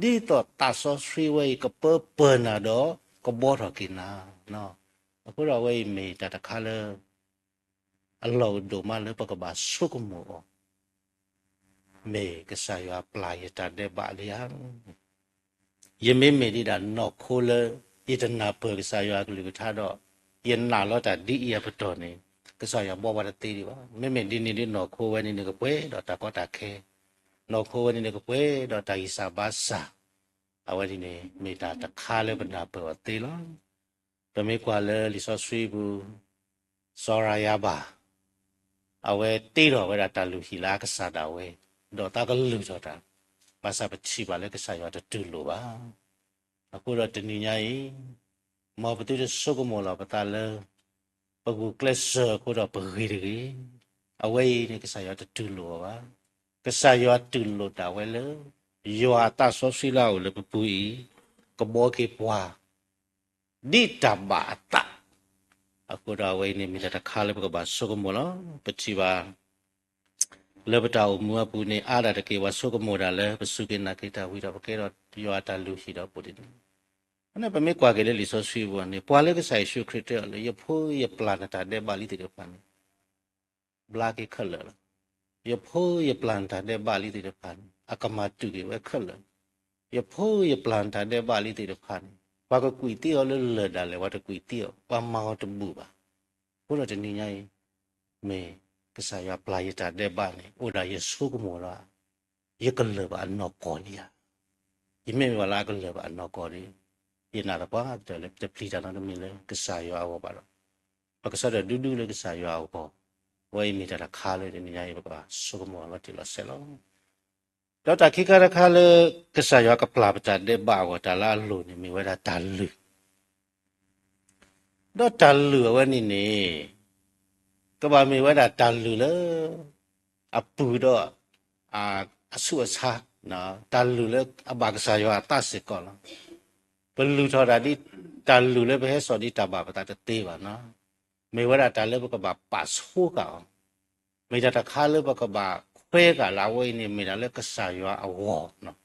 သိးသးစီဆှံဝဲအံၤကပၢပၢၢ်နၤဒီး ကဘှီထီၣ်က့ၤနၤ. အဃိဒီးအဝဲအံၤမ့ၢ်တၢ်တခါလၢ အလီၢ်အိၣ်ဒိၣ်မးလၢပကဘၣ်ဆိကမိၣ်အီၤ, မ့ၢ်ကစၢ်ယွၤပျၢ်ယတၢ်ဒဲးဘးလံဧါ. ယမ့မ့ၢ်ဒ်ဒၣ်နီၢ်ခိလၢ ယတနၢ်ပၢၢ်ကစၢ်ယွၤအကလုၢ်ကထါဒီး ယနာ်လီၤတၢ်ဒ်အံၤအပတီၢ်န့ၣ် ကစၢ်ယွၤဘှီဝဲတသ့ဒံးဘၣ်. မ့မ့ၢ်ဒ်န့ၣ်ဒ်နီၢ်ခိဝဲန့ၣ်န့ၣ်ကပှဲၤဒီးတၢ်ကီတၢ်ခဲ, နီၢ်ခိဝဲန့ၣ်န့ၣ်ကပှဲၤဒီးတၢ်ဂံၢ်စၢ်ဘါစၢ်, အဝဲန့ၣ်န့ၣ် မ့ၢ်တၢ်တခါလၢပနၢ်ပၢၢ်အီၤသ့လီၤ. ပမ့ၢ်ကွၢ်လၢလံာ်စီဆှံပူၤ စီၤယၤဘး အဝဲတ့ထီၣ်ဝဲဒၣ်တၢ်လုၢ်ဟံၣ်လၢအကစၢ်ဒၣ်ဝဲ, ဒီးသးကလုၢ်ထီၣ်တၢ်, ဘၣ်ဆၣ်ပထံၣ်ဘၣ်လၢကစၢ်ယွၤတတူၢ်လိာ်ဘၣ်. အဃိဒီးတနံၤညါအံၤ, မ်ပသုတဆိကမိၣ်လီၤပသးလၢ ပဂုာ်ကျဲးစၢးအဃိဒီးပဂ့ၤတဂ့ၤ, အဝဲအံၤန့ၣ်ကစၢ်ယွၤတတူၢ်လိာ်အီၤဘၣ်. ကစၢ်ယွၤတူၢ်လိာ်ဒၣ်ဝဲလၢ ယွၤအသးစီဆှံလၢအအိၣ်လၢပပူၤအံၤ ကဘှီက့ၤပှၤ ဒ်တၢ်ဘၣ်အသး, အဃိဒီးအဝဲအံၤန့ၣ်မ့ၢ်တၢ်တခါလၢပကဘၣ်ဆိကမိၣ်လီၤ. ပထံၣ်ဘၣ် လၢပတၢ်အိၣ်မူအပူၤန့ၣ် အါဒၣ်တက့ၢ် ပှၤဆိကမိၣ်ဒၣ်လၢ ပစူၢ်က့ၤနာ်က့ၤတၢ်ဝံၤဒီး ပကဲထီၣ်ယွၤအတၢ်လုၢ်ဟံၣ်ဒီးပူၤန့ၣ်, အန့ၣ်ပမ့ၢ်ကွၢ်က့ၤလၢလံာ်စီဆှံပူၤန့ၣ် ပှၤလၢကစၢ်ယ့ၣ်ၡူးခရံာ်တဲအီၤလၢ ယဖိယပျၢ်နတၢ်ဒဲးဘးလံသ့ၣ်တဖၣ်န့ၣ် ဘျါက့ၤခဲလၢာ်လီၤ. ယဖိယပျၢ်နတၢ်ဒဲးဘးလံသ့ၣ်တဖၣ်န့ၣ် အကမၤတူၢ်က့ၤဝဲခဲလၢာ်လီၤ. ယဖိယပျၢ်နတၢ်ဒဲးဘးလံသ့ၣ်တဖၣ်န့ၣ် ပှၤကကွံာ်သံအီၤလၢလၢၢ်ဒၣ်လဲာ် ပှၤတကွံာ်သံအီၤ ပှၤမၤအီၤတဘူၣ်ဘၣ်. အဃိဒီးတနံၤညါအံၤ မ့ၢ်ကစၢ်ယွၤပျၢ်ယတၢ်ဒဲးဘးန့ၣ် အိၣ်ဒၣ်ယဆိကမိၣ်လီၤ. ယကလၢာ်ဘၣ်အနီၢ်ကီၢ်လံဧါ. ယမ့ၢ်မ့ၢ်ပှၤလၢအကလၢာ်ဘၣ်အနီၢ်ကီၢ်ဒီး ယနာ်သပှၢ်ကတၢၢ်လၢ တပျံၤတၢ်နီတမံၤလၢကစၢ်ယွၤအဂီၢ်ဘၣ်ဒီး ပကစၢ်ဒၣ်ဒူဒူလၢကစၢ်ယွၤအဂီၢ်, အဝဲအံၤမ့ၢ်တၢ်တခါလၢတနံၤညါအံၤ ပကဆိကမိၣ်အီၤလီၤတံၢ်လီၤဆဲးလီၤ. ဒီးတၢ်ခံခါတခါလၢ ကစၢ်ယွၤကပျၢ်ပတၢ်ဒဲးဘးအဂီၢ် တၢ်လၢအလိၣ်န့ၣ် မ့ၢ်ဝဲဒၣ်တၢ်လုၢ် ဒီးတၢ်လုၢ်အဝဲန့ၣ်န့ၣ် ကဘၣ်မ့ၢ်ဝဲဒၣ်တၢ်လုၢ်လၢ အပူၤဒီး အဆူးအဆါ, တၢ်လုၢ်လၢအဘၣ်ကစၢ်ယွၤအသးစ့ၢ်ကီးလီၤ. ပလုၢ်ထီၣ်တၢ်ဒ် တၢ်လုၢ်လၢပဟဲစိာ်ဒ်တၢ်ဘၣ်ပသးတသ့ဘၣ်နီၤ. မ့ၢ်ဝဲဒၣ်တၢ်လၢပကဘၣ်ပာ်ဆိဃာ်အီၤ, မ့ၢ်တၢ်တခါလၢပကဘၣ်ခွဲးဃာ်လၢအဝဲအံၤန့ၣ် မ့ၢ်တၢ်လၢကစၢ်ယွၤအဂီၢ်နီၤ.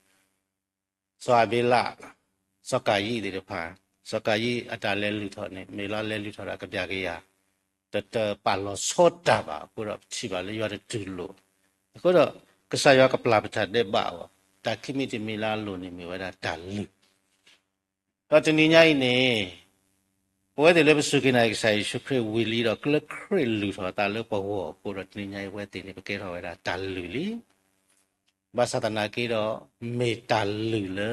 စီၤအၤဘ့လး, စီၤကၤယံၣ်သ့ၣ်တဖၣ်, စီၤကၤယံၣ်အတၢ်လဲၤလုၢ်ထီၣ်န့ၣ် မ့ၢ်လီၤလဲၤလုၢ်ထီၣ်ဒီးကဘျၣ်ကယၤ တ တပာ်လီၤဆီတၢ်ဘၣ်အဃိဒီး ပထံၣ်ဘၣ်လၢယွၤတတူၢ်လိာ်. အဃိဒီး ကစၢ်ယွၤကပျၢ်ပတၢ်ဒဲးဘးအီၤ, တၢ်ခံမံၤတမံၤလၢအလိၣ်န့ၣ် မ့ၢ်ဝဲဒၣ်တၢ်လုၢ်. ဒီးတနံၤညါအံၤန့ၣ် ပဝဲသ့ၣ်လၢပစူၢ်က့ၤနာ်က့ၤကစၢ်ယ့ၣ်ၡူးခရံာ်ဝံၤလံဒီး လၢခရံာ်လုၢ်ထီၣ်အသးလၢပဂီၢ်အဃိဒီး တနံၤညါအံၤပဝဲသ့ၣ်န့ၣ် ပကဲထီၣ်ဝဲဒၣ်တၢ်လုၢ်လံ. ဘၣ်ဆၣ်သနာ်က့ဒီး မ့ၢ်တၢ်လုၢ်လၢ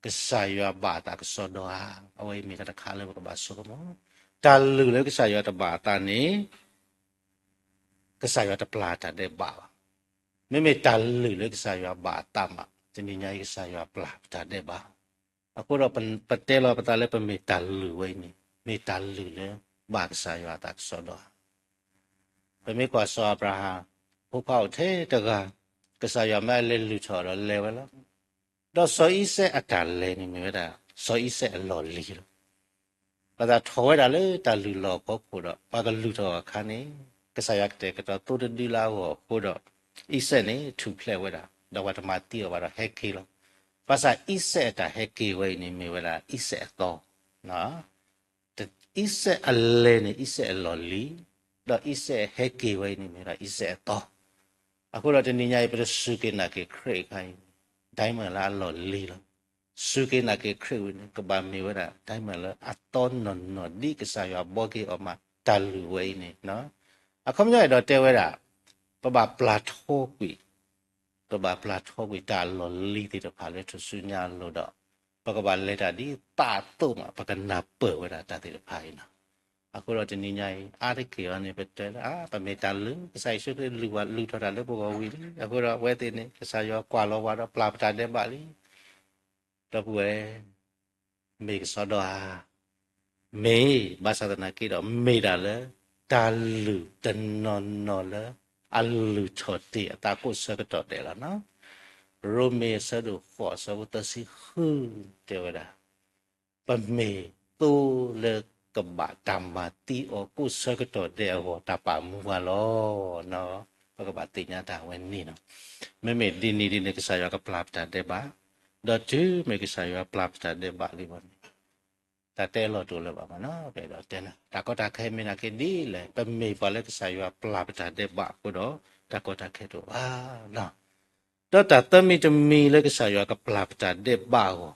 ကစၢ်ယွၤဘၣ်အသးကစီဒီဧါ, အဝဲအံၤမ့ၢ်တၢ်တခါလၢပကဘၣ်ဆိကမိၣ်. တၢ်လုၢ်လၢကစၢ်ယွၤတဘၣ်အသးန့ၣ် ကစၢ်ယွၤတပျၢ်တၢ်ဒဲးဘးဘၣ်. မ့မ့ၢ်တၢ်လုၢ်လၢကစၢ်ယွၤဘၣ်အသးမး တနံၤညါအံၤကစၢ်ယွၤပျၢ်ပတၢ်ဒဲးဘး. အဃိဒီးပ ပတဲလီၤပသးလၢပမ့ၢ်တၢ်လုၢ်ဝဲအံၤန့ၣ် မ့ၢ်တၢ်လုၢ်လၢဘၣ်ကစၢ်ယွၤအသးကစီဒီဧါ. ပမ့ၢ်ကွၢ်စီၤအၤဘြၤဟၣ် ဖိခွါအိၣ်ထဲတဂၤ ကစၢ်ယွၤမၢအလဲၤလုၢ်ထီၣ်ဒီးလဲၤဝဲလီၤ. ဒီးစီၤအံၤစဲးအတၢ်လဲၤန့ၣ်မ့ၢ်ဝဲဒၣ် စီၤအံၤစဲးအလီၢ်လံၤလီၤ. ပသးထီၣ်ဝဲဒၣ်လၢတၢ်လုၢ်လီၢ်အဖီခိၣ်ဒီး ပှၤကလုၢ်ထီၣ်အခါန့ၣ် ကစၢ်ယွၤကတဲာ်ကတီၤသိတဒုလၢအဂီၢ်အဃိဒီး အံၤစဲးန့ၣ်ထူၣ်ဖျဲးဝဲဒၣ် ဒီးပှၤတမၤသံအီၤဘၣ်ဒီးဟဲက့ၤလီၤ. ဘၣ်ဆၣ်အံၤစဲးအတၢ်ဟဲက့ၤဝဲအံၤန့ၣ် မ့ၢ်ဝဲဒၣ်အံၤစဲးအသီ အံၤစဲးအလဲၤန့ၣ် အံၤစဲးအလီၢ်လံၤ, ဒီးအံၤစဲးဟဲက့ၤဝဲအံၤန့ၣ် မ့ၢ်ဝဲဒၣ်အံၤစဲးအသီ. အဃိဒီးတနံၤညါအံၤ ပတစူၢ်က့ၤနာ်က့ၤခရံာ်အခါအံၤ ဒၣ်မးလၢအလီၢ်လံၤလီၤ. စူၢ်က့ၤနာ်က့ၤခရံာ်ဝံၤန့ၣ် ကဘၣ်မ့ၢ်ဝဲဒၣ် ဒၣ်မးလၢအသီနီၢ်နီၢ်ဒ်ကစၢ်ယွၤဘှီက့ၤအီၤမး တၢ်လုၢ်ဝဲအံၤန့ၣ် အခီပညီအဲၣ်ဒိးတဲဝဲဒၣ် ပဘၣ်ပျၢ်ထီကွံာ် ပဘၣ်ပျၢ်ထီကွံာ်တၢ်လီၢ်လံၤသ့ၣ်တဖၣ်လၢထူၣ်စုညါအလိၤဒီး ပကဘၣ်လဲၤတၢ်ဒ်သးအသိးမး ပကနၢ်ပၢၢ်ဝဲဒၣ်တၢ်သ့ၣ်တဖၣ်အံၤလီၤ. အဃိဒီးတနံၤညါအံၤ အါတက့ၢ်အံၤန့ၣ် ပတဲလၢ အါ ပမ့ၢ်တၢ်လုၢ် ကစၢ်ယ့ၣ်ၡူးခရံာ်လုၢ်ဝဲ လုၢ်ထီၣ်တၢ်လၢပဂီၢ်ဝံၤလံ. အဃိဒီးအဝဲသ့ၣ်န့ၣ် ကစၢ်ယွၤကွၢ်လီၤဝဲဒီးပျၢ်ပတၢ်ဒဲးဘးလံ. ဒီပုၢ်ဝဲၢ် မ့ၢ်ကစီဒီဧါ. မ့ၢ် ဘၣ်ဆၣ်သနာ်က့ဒီး မ့ၢ်ဒၣ်လၢ တၢ်လုၢ်တနီၤနီၤလၢ အလုၢ်ထီၣ်တ့ၢ်အသးကိးဆၢကတီၢ်ဒဲးလီၤနီၤ. ရိမ့ၤအဆၢဒိၣ်ဃိးအဆၢဖိသၢဆံဃု တဲဝဲဒၣ် ပမ့ၢ်သိလၢကဘၣ်တၢ်မၤသံအီၤကိးဆၢကတီၢ်ဒဲးအဂီၢ် တၢ်ပာ်မူပှၤလီၤ. ပကဘၣ်သ့ၣ်ညါတၢ်ဝဲန့ၣ်လီၤ. မ့မ့ၢ်ဒ်န့ၣ်ဒ်န့ၣ် ကစၢ်ယွၤကပျၢ်ပတၢ်ဒဲးဘး, ဒီးတုၤမ့ၢ်ကစၢ်ယွၤပျၢ်ပတၢ်ဒဲးဘးလံဘၣ်န့ၣ် တၢ်တဲလီၤတိာ်လၢၤဘၣ်မးနီၤ. ပအဲၣ်ဒိးတဲနၤ တၢ်ကီတၢ်ခဲမ့ၢ်နာ်က့ဒ်လဲၣ်, ပမ့ၢ်ပှၤလၢကစၢ်ယွၤပျၢ်ပတၢ်ဒဲးဘးအဃိဒီး တၢ်ကီတၢ်ခဲတအိၣ်ဘၣ်နီၤ. ဒီးတၢ်သၢမံၤတမံၤလၢကစၢ်ယွၤကပျၢ်ပတၢ်ဒဲးဘးအဂီၢ်,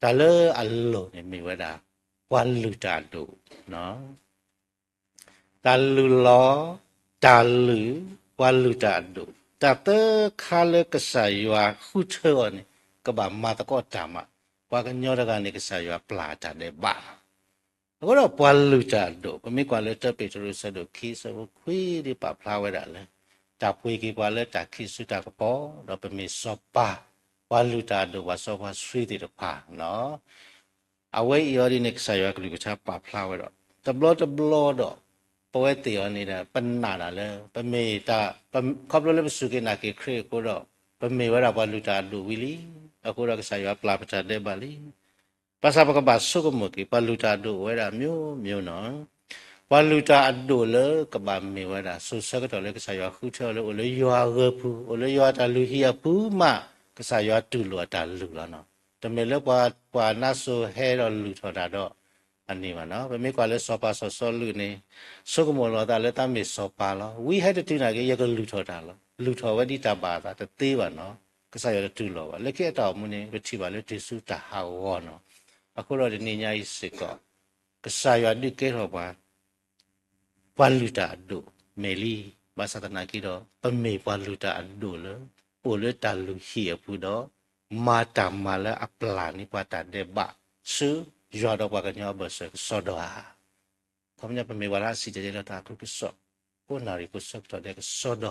တၢ်လၢအလိၣ်န့ၣ်မ့ၢ်ဝဲဒၣ် ပှၤလုၢ်တၢ်အဒိၣ်, တၢ်လုၢ်လီၤ, တၢ်လုၢ်, ပှၤလုၢ်တၢ်အဒိၣ်, တၢ်သၢခါလၢကစၢ်ယွၤဃုထၢအီၤန့ၣ် ကဘၣ်မၤသကိးတၢ်မး, ပှၤကညီတဂၤန့ၣ် ကစၢ်ယွၤပျၢ်တၢ်ဒဲးဘးလီၤ. အဃိဒီးပှၤလုၢ်တၢ်အဒိၣ် ပမ့ၢ်ကွၢ်လၢ တၢပ့းတရူး အဆၢဒိၣ်ခံ အဆၢဖိခွံ ဒ်ပာ်ဖျါဝဲဒၣ်လၢ တၢ်ပှ့ၤက့ၤပှၤလၢတၢ်ခံးဆူတၢ်ကပီၤ, ဒီးပမ့ၢ်စီၤပၤ, ပှၤလုၢ်တၢ်အဒိၣ် ပှၤစီပှၤဆှံသ့ၣ်တဖၣ်နီၤ. အဝဲအံၤအီၤဒ်န့ၣ် ကစၢ်ယွၤကလုၢ်ကထါပာ်ဖျါဝဲဒီး တဘျီတဘျီဒီး ပဝဲသ့ၣ်အီၤန့ၣ်ဒီး ပနာ်ဒၣ်လၢ ပမ့ၢ်တၢ် ခီဖျိလၢပစူၢ်က့ၤနာ်က့ၤခရံာ်အဃိဒီး ပမ့ၢ်ဝဲဒၣ်ပှၤလုၢ်တၢ်အဒိၣ်ဝံၤလံ, အဃိဒီးကစၢ်ယွၤပျၢ်ပတၢ်ဒဲးဘးလံ. ဘၣ်ဆၣ်ပကဘၣ်ဆိကမိၣ်က့ၤ ပှၤလုၢ်တၢ်အဒိၣ်အိၣ်ဝဲဒၣ် မျိုးမျိုး နီၤ. ပှၤလုၢ်တၢ်အဒိၣ်လၢကဘၣ်မ့ၢ်ဝဲဒၣ် စိၤဆၢကတီၢ်လၢကစၢ်ယွၤဃုထၢအီၤလၢအိၣ်လၢယွၤအဂၢၤပူၤ, အိၣ်လၢယွၤအတၢ်လုၢ်ဟံၣ်အပူၤမး ကစၢ်ယွၤတူၢ်လိာ်အတၢ်လုၢ်လီၤနီၤ. တမ့ၢ်လၢပှၤ ပှၤနါစိၤဟဲဒီးလုၢ်ထီၣ်တၢ်ဒီး အန့ၣ်ဘၣ်နီၤ. ပမ့ၢ်ကွၢ်လၢစီၤပၤစီၤစီလူးန့ၣ် ဆိကမိၣ်လီၤသးလၢသးမ့ၢ်စီၤပၤလီၤ. ဝံဟဲတတုၤနာ်က့ ယကလုၢ်ထီၣ်တၢ်လီၤ. လုၢ်ထီၣ်ဝဲဒ်တၢ်ဘၣ်အသးတသ့ဘၣ်နီၤ. ကစၢ်ယွၤတတူၢ်လိာ်ဘၣ်. လၢခံအတၢ်အိၣ်မူန့ၣ် ပထံၣ်ဘၣ်လၢတုၤဆူတၢ်ဟးဂီၤနီၤ. အဃိဒီးတနံၤညါအံၤစ့ၢ်ကီး ကစၢ်ယွၤဒုးကဲထီၣ်ပှၤ ပှၤလုၢ်တၢ်အဒိၣ်မဲာ်လံ. ဘၣ်ဆၣ်သနာ်က့ဒီး ပမ့ၢ်ပှၤလုၢ်တၢ်အဒိၣ်လၢ အိၣ်လၢတၢ်လုၢ်ဟံၣ်အပူၤဒီး မၤတၢ်မၤလၢအပျၢ်န့ၢ်ပှၤတၢ်ဒဲးဘး ဆူယွၤဒီးပှၤကညီအဘၢၣ်စၢၤကစီဒီဧါ. ခီပညီပမ့ၢ်ပှၤလၢအစံၣ်တဲၤတဲလီၤတၢ်အီၤ ကစီၣ် ကိးနၣ်ရံၣ်ကိးဆၢကတီၢ်ဒဲးကစီဒီဧါ.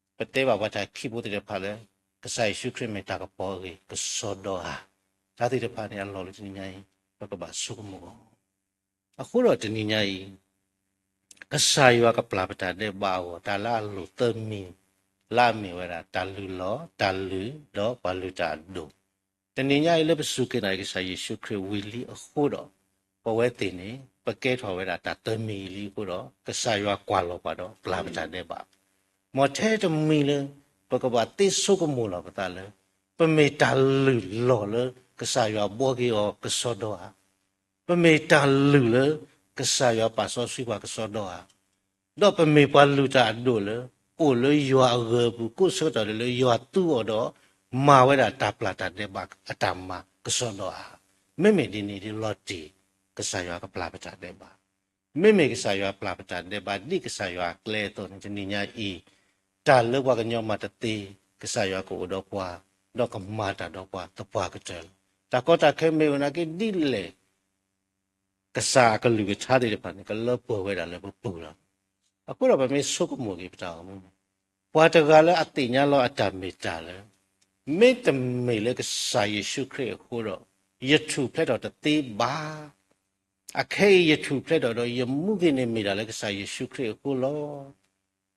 ပတဲဘၣ်ပှၤတၢ်ခံးဖိသ့ၣ်တဖၣ်လၢ ကစၢ်ယ့ၣ်ၡူးခရံာ်မ့ၢ်တၢ်ကပီၤအဂ့ၢ် ကစီဒီဧါ. တၢ်သ့ၣ်တဖၣ်န့ၣ်အလီၢ်လၢတနံၤညါအံၤ ပကဘၣ်ဆိကမိၣ်အီၤ. အဃိဒီးတနံၤညါအံၤ ကစၢ်ယွၤကပျၢ်ပတၢ်ဒဲးဘးအဂီၢ် တၢ်လၢအလိၣ်သၢမံၤ လၢအမ့ၢ်ဝဲဒၣ် တၢ်လုၢ်လီၤ, တၢ်လုၢ်, ဒီးပှၤလုၢ်တၢ်အဒိၣ်. တနံၤညါအံၤလၢပစူၢ်က့ၤနာ်က့ၤကစၢ်ယ့ၣ်ၡူးခရံာ်ဝံၤလံအဃိဒီး, ပဝဲသ့ၣ်န့ၣ် ပကဲထီၣ်ဝဲဒၣ်တၢ်တမံၤလံအဃိဒီး ကစၢ်ယွၤကွၢ်လီၤပှၤဒီးပျၢ်ပတၢ်ဒဲးဘး, မ်ထဲတမံၤလၢ ပကဘၣ်သ့ဆိကမိၣ်လီၤပသးလၢ ပမ့ၢ်တၢ်လုၢ်လီၢ်လၢကစၢ်ယွၤဘှီက့ၤအီၤကစီဒီဧါ, ပမ့ၢ်တၢ်လုၢ်လၢကစၢ်ယွၤပာ်စီဆှံပှၤကစီဒီဧါ, ဒီးပမ့ၢ်ပှၤလုၢ်တၢ်အဒိၣ်လၢ အိၣ်လၢယွၤအဂၢၤအပူၤ ကိးဆၢကတီၢ်ဒၣ်လၢယွၤသူအီၤဒီး မၤဝဲဒၣ်တၢ်ပျၢ်တၢ်ဒဲးဘးအတၢ်မၤကစီဒီဧါ. မ့မ့ၢ်ဒ်န့ၣ်ဒ်လီၤတံၢ် ကစၢ်ယွၤကပျၢ်ပတၢ်ဒဲးဘး, မ့မ့ၢ်ကစၢ်ယွၤပျၢ်ပတၢ်ဒဲးဘးဒ်ကစၢ်ယွၤအကျဲအသိးန့ၣ် တနံၤညါအံၤ တၢ်လၢပှၤကညီမၤတသ့ ကစၢ်ယွၤကအိၣ်ဒီးပှၤ, ဒီးကမၤတၢ်ဒီးပှၤသပှၢ်ကတၢၢ်လီၤ. တၢ်ကီတၢ်ခဲမ့ၢ်အိၣ်နာ်က့ဒ်လဲၣ် ကစၢ်အကလုၢ်ကထါသ့ၣ်တဖၣ်န့ၣ် ကလၢပှဲၤဝဲဒၣ်လၢပပူၤလီၤ. အဃိဒီးပမ့ၢ်ဆိကမိၣ်က့ၤပတၢ်အိၣ်မူန့ၣ်, ပှၤတဂၤလၢအသ့ၣ်ညါလီၤအတၢ်မ့ၢ်တၢ်လၢ မ့တမ့ၢ်လၢကစၢ်ယ့ၣ်ၡူးခရံာ်အဃိဒီး ယထူၣ်ဖျဲးထီၣ်တသ့ဘၣ်. အခဲအံၤယထူၣ်ဖျဲးထီၣ်ဒီးယမူက့ၤန့ၣ်မ့ၢ်ဒၣ်လၢကစၢ်ယ့ၣ်ၡူးခရံာ်အဃိလီၤ.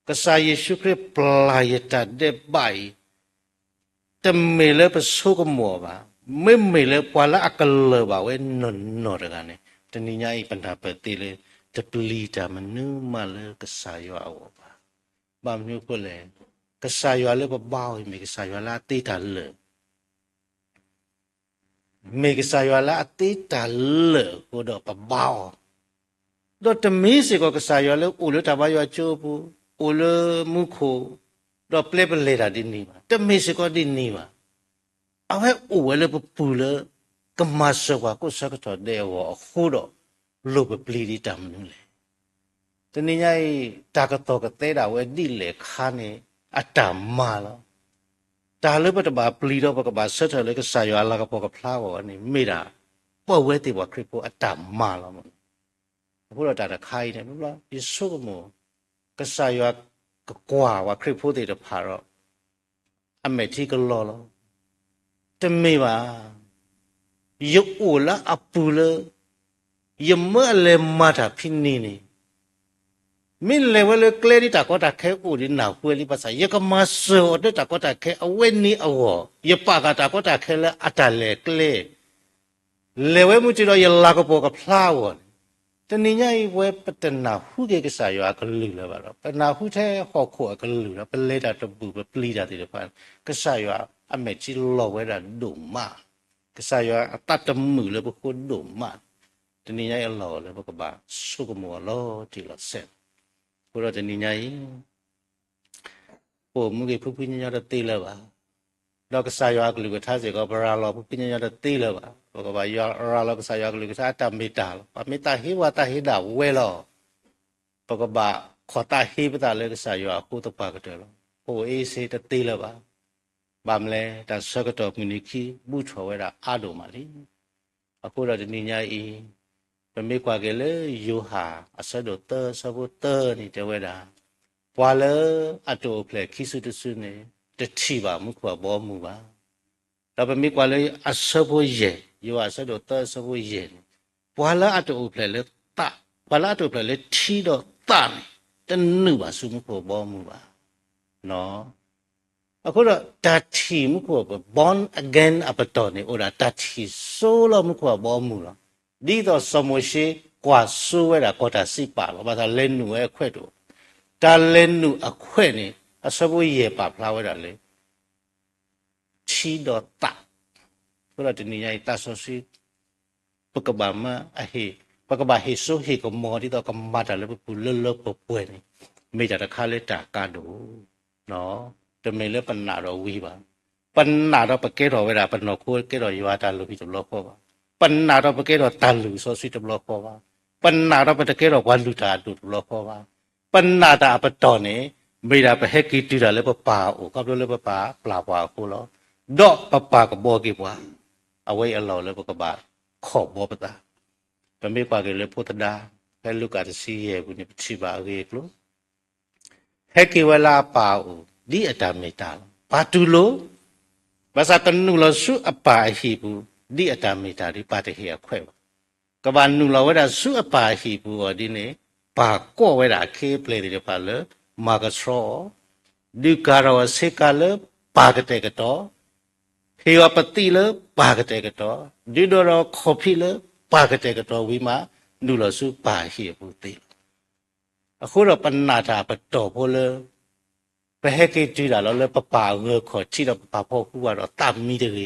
ကစၢ်ယ့ၣ်ၡူးခရံာ်ပျၢ်ယတၢ်ဒဲးဘးအံၤ တမ့ၢ်လၢပဆိကမိၣ်အီၤဘၣ်, မ့မ့ၢ်လၢပှၤလၢအကလၢၢ်ဘၣ်ဝဲနီၢ်နီၢ်တဂၤန့ၣ် တနံၤညါအံၤပနၢ်ပၢၢ်သ့လၢ တပျံၤတၢ်မနုၤမးလၢကစၢ်ယွၤအဂီၢ်ဘၣ်. ဘၣ်မနုၤအဃိလဲၣ်, ကစၢ်ယွၤလၢပဘါအီၤအံၤမ့ၢ်ကစၢ်ယွၤလၢအသ့တၢ်လၢာ် မ့ၢ်ကစၢ်ယွၤလၢအသ့တၢ်လၢာ်အဃိဒီးပဘါအီၤ, ဒီးတမ့ၢ်စ့ၢ်ကီးကစၢ်ယွၤလၢအိၣ်လၢတၢ်ဘါယွၤကၠိအပူၤ, အိၣ်လၢမူခိၣ်, ဒီးပျဲပလဲၤတၢ်ဒ်န့ၣ်ဘၣ်, တမ့ၢ်စ့ၢ်ကီးဒ်န့ၣ်ဘၣ်. အဝဲအိၣ်ဝဲလၢပပူၤလၢ ကမၤစၢၤပှၤကိးဆၢကတီၢ်ဒဲးအဂီၢ်အဃိဒီး လိၣ်ပပျံၤဒ်တၢ်မနုၤလဲၣ်. တနံၤညါအံၤ တၢ်ကတီၢ်ကသဲဒၣ်ဝဲဒ်လဲၣ်ခါန့ၣ် အတၢ်မၤလီၤ. တၢ်လၢပတဘၣ်ပျံၤဒီးပကဘၣ်ဆၢထၢၣ်လၢကစၢ်ယွၤအလၤကပီၤကဖျါအဂီၢ်န့ၣ် မ့ၢ်ဒၣ် ပဝဲသ့ၣ်ပှၤခရံာ်ဖိအတၢ်မၤလီၤ. အဃိဒီးတၢ်တခါအံၤန့ၣ် ယဆိကမိၣ် ကစၢ်ယွၤကကွၢ်ပှၤခရံာ်ဖိသ့ၣ်တဖၣ်ဒီး အမဲာ်ထံကလီၤလီၤ. တမ့ၢ်ဘၣ်. ယအိၣ်လၢအပူၤလၢ ယမၢအလဲၤမၤတၢ်ဖဲန့ၣ်န့ၣ် မ့ၢ်လဲၤဝဲလၢကျဲဒ်တၢ်ကီတၢ်ခဲအိၣ်ဒ်နၢ်ဟူဝဲလံဘၣ်ဆၣ် ယကမၤစၢၤအီၤလၢတၢ်ကီတၢ်ခဲအဝဲန့ၣ်အဂီၢ်, ယပာ်ဃာ်တၢ်ကီတၢ်ခဲလၢအတၢ်လဲၤကျဲ လဲၤဝဲမုၢ်တ့ၢ်ဒီးယလၤကပီၤကဖျါအဂီၢ်န့ၣ်, တနံၤညါအံၤပဝဲပတနၢ်ဟူက့ၤကစၢ်ယွၤအကလုၢ်လၢၤဘၣ်ဒီး ပနၢ်ဟူထဲဟီၣ်ခိၣ်အကလုၢ်ဒီး ပလဲၤတၢ်တဘူၣ် ပပျံၤတၢ်သ့ၣ်တဖၣ်, ကစၢ်ယွၤအမဲာ်ထံလီၤဝဲဒၣ်ဒိၣ်မး, ကစၢ်ယွၤအသးတမုာ်လၢပဃိဒိၣ်မး, တနံၤညါအံၤအလီၢ်အိၣ်လၢပကဘၣ်ဆိကမိၣ်အီၤလီၤတံၢ်လီၤဆဲး, အဃိဒီးတနံၤညါအံၤ ပအိၣ်မူက့ၤဖုဖုညီညီတသ့လၢၤဘၣ်. ဒီးကစၢ်ယွၤအကလုၢ်ကထါစ့ၢ်ကီး ပရၤလီၤဖုဖုညီညီတသ့လၢၤဘၣ်. ပကဘၣ်ရၤလီၤကစၢ်ယွၤအကလုၢ်ကထါအတၢ်မ့ၢ်တၢ်လီၤ. ပှၤမ့ၢ်သးဟ့ပှၤသးဟ့ဒၣ်ဝဲလီၤ. ပကဘၣ်ခိးသးဟ့ပသးလၢကစၢ်ယွၤအဃိသပှၢ်ကတၢၢ်လီၤ. ပအိၣ်အ့စ့တသ့လၢၤဘၣ်. ဘၣ်မနုၤလဲၣ် တၢ်ဆၢကတီၢ်မုၢ်နံၤခံ ဘူၣ်ထီၣ်ဝဲဒၣ်အါဒိၣ်မးလံ. အဃိဒီးတနံၤညါအံၤ ပမ့ၢ်ကွၢ်က့ၤလၢယိၤဟၣ်အဆၢဒိၣ်သၢအဆၢဖိသၢန့ၣ်တဲဝဲဒၣ်, ပှၤလၢအတအိၣ်ဖျဲၣ်ခံစုတစုန့ၣ် တထံၣ်ဘၣ်မူခိၣ်အဘီအမုၢ်ဘၣ်. ဒီးပမ့ၢ်ကွၢ်လၢအဆၢဖိယဲၢ်, ယိၤဟၣ်အဆၢဒိၣ်သၢအဆၢဖိယဲၢ်န့ၣ်, ပှၤလၢအတအိၣ်ဖျဲၣ်လၢသး, ပှၤလၢအတအိၣ်ဖျဲၣ်လၢထံဒီးသးန့ၣ် တနုာ်ဘၣ်ဆူမူခိၣ်အဘီအမုၢ်ဘၣ်. အဃိဒီးတၢ်ထံၣ်မူခိၣ် born again အပတီၢ်န့ၣ် အိၣ်ဒၣ်တၢ်ထံၣ်စိလီၤမူခိၣ်အဘီအမုၢ်လီၤ. ဒ်သိးစီၤမိၤၡ့ကွၢ်စိဝဲဒၣ်ကီၢ်တၢ်စံးပာ်လီၤ. ဘၣ်ဆၣ်လဲၤနုာ်ဝဲအခွဲးတအိၣ်, တၢ်လဲၤနုာ်အခွဲးန့ၣ် အဆၢဖိယဲၢ်ပာ်ဖျါဝဲဒၣ်လၢ ထံဒီးသး, အဃိဒီးတနံၤညါအံၤသးစီဆှံ ပကဘၣ်မၤအဟ့ၣ်, ပကဘၣ်ဟ့ၣ်စိဟ့ၣ်ကမီၤဒ်သိးကမၤတၢ်လၢပပူၤလၢလၢပှဲၤပှဲၤန့ၣ် မ့ၢ်တၢ်တခါလၢတၢ်ကါဒိၣ်, တမ့ၢ်လၢပနာ်ဒီးဝံၤဘၣ်. ပနာ်ဒီးပကဲထီၣ်ဝဲဒၣ် ပနီၢ်ခိကဲထီၣ်ယွၤအတၢ်လုၢ်ဟံၣ်တဘျီဃီဘၣ်. ပနာ်ဒီးပကဲထီၣ်တၢ်လုၢ်စီဆှံတဘျီဃီဘၣ်. ပနာ်ဒီးပတကဲထီၣ်ပှၤလုၢ်တၢ်အဒိၣ်တဘျီဃီဘၣ်. ပနာ်တၢ်အပတီၢ်န့ၣ် မ့ၢ်ဒၣ်ပဟဲက့ၤတုၤတၢ်လၢပပၢ်အအိၣ် ခီဖျိလၢပပၢ်ပျၢ်ပှၤအဃိလီၤ. ဒီးပပၢ်ကဘှီက့ၤပှၤ, အဝဲအံၤအလီၢ်အိၣ်လၢပကဘၣ်ခီၣ်ဘှီပသး. ပမ့ၢ်ကွၢ်က့ၤလၢဖိသဒါ ဖဲလူၤကၣ်တဆံယဲၢ်ပူၤန့ၣ် ပထံၣ်ဘၣ်အဂ့ၢ်အကျိၤ ဟဲက့ၤဝဲလၢအပၢ်အအိၣ် ဒ်အတၢ်မ့ၢ်တၢ်လီၤ. ပၢ်တူၢ်လိာ်, ဘၣ်ဆၣ်ကနုာ်လီၤဆူအပၢ်အဟံၣ်ပူၤ ဒ်အတၢ်မ့ၢ်တၢ်ဒီး ပၢ်တဟ့ၣ်အခွဲးဘၣ်. ကဘၣ်နုာ်လီၤဝဲဒၣ်ဆူအပၢ်အဟံၣ်ပူၤအီၤဒ်န့ၣ် ပၢ်ကိးဝဲဒၣ်အခ့အပျဲၢ်သ့ၣ်တဖၣ်လၢ မၤကဆှီအီၤ, ဒုးကၤထီၣ်အီၤဆ့ကၤလၢပၢ်ကတဲာ်ကတီၤ ဟ့ၣ်အီၤပသံလၢပၢ်ကတဲာ်ကတီၤ, ဒုးဒိးဒီးခီၣ်ဖံးလၢပၢ်ကတဲာ်ကတီၤဝံၤမး, နုာ်လီၤဆူပၢ်ဟံၣ်အပူၤသ့လီၤ. အဃိဒီးပနာ်တၢ်ပတီၢ်ဖိလၢ ပဟဲက့ၤတုၤတၢ်လီၤလၢပပၢ်အဂၢၤခီၣ်ထံးဒီးပပၢ်ဖီၣ်ဃူဘၣ်ဒီးသးမံတဂ့ၤ.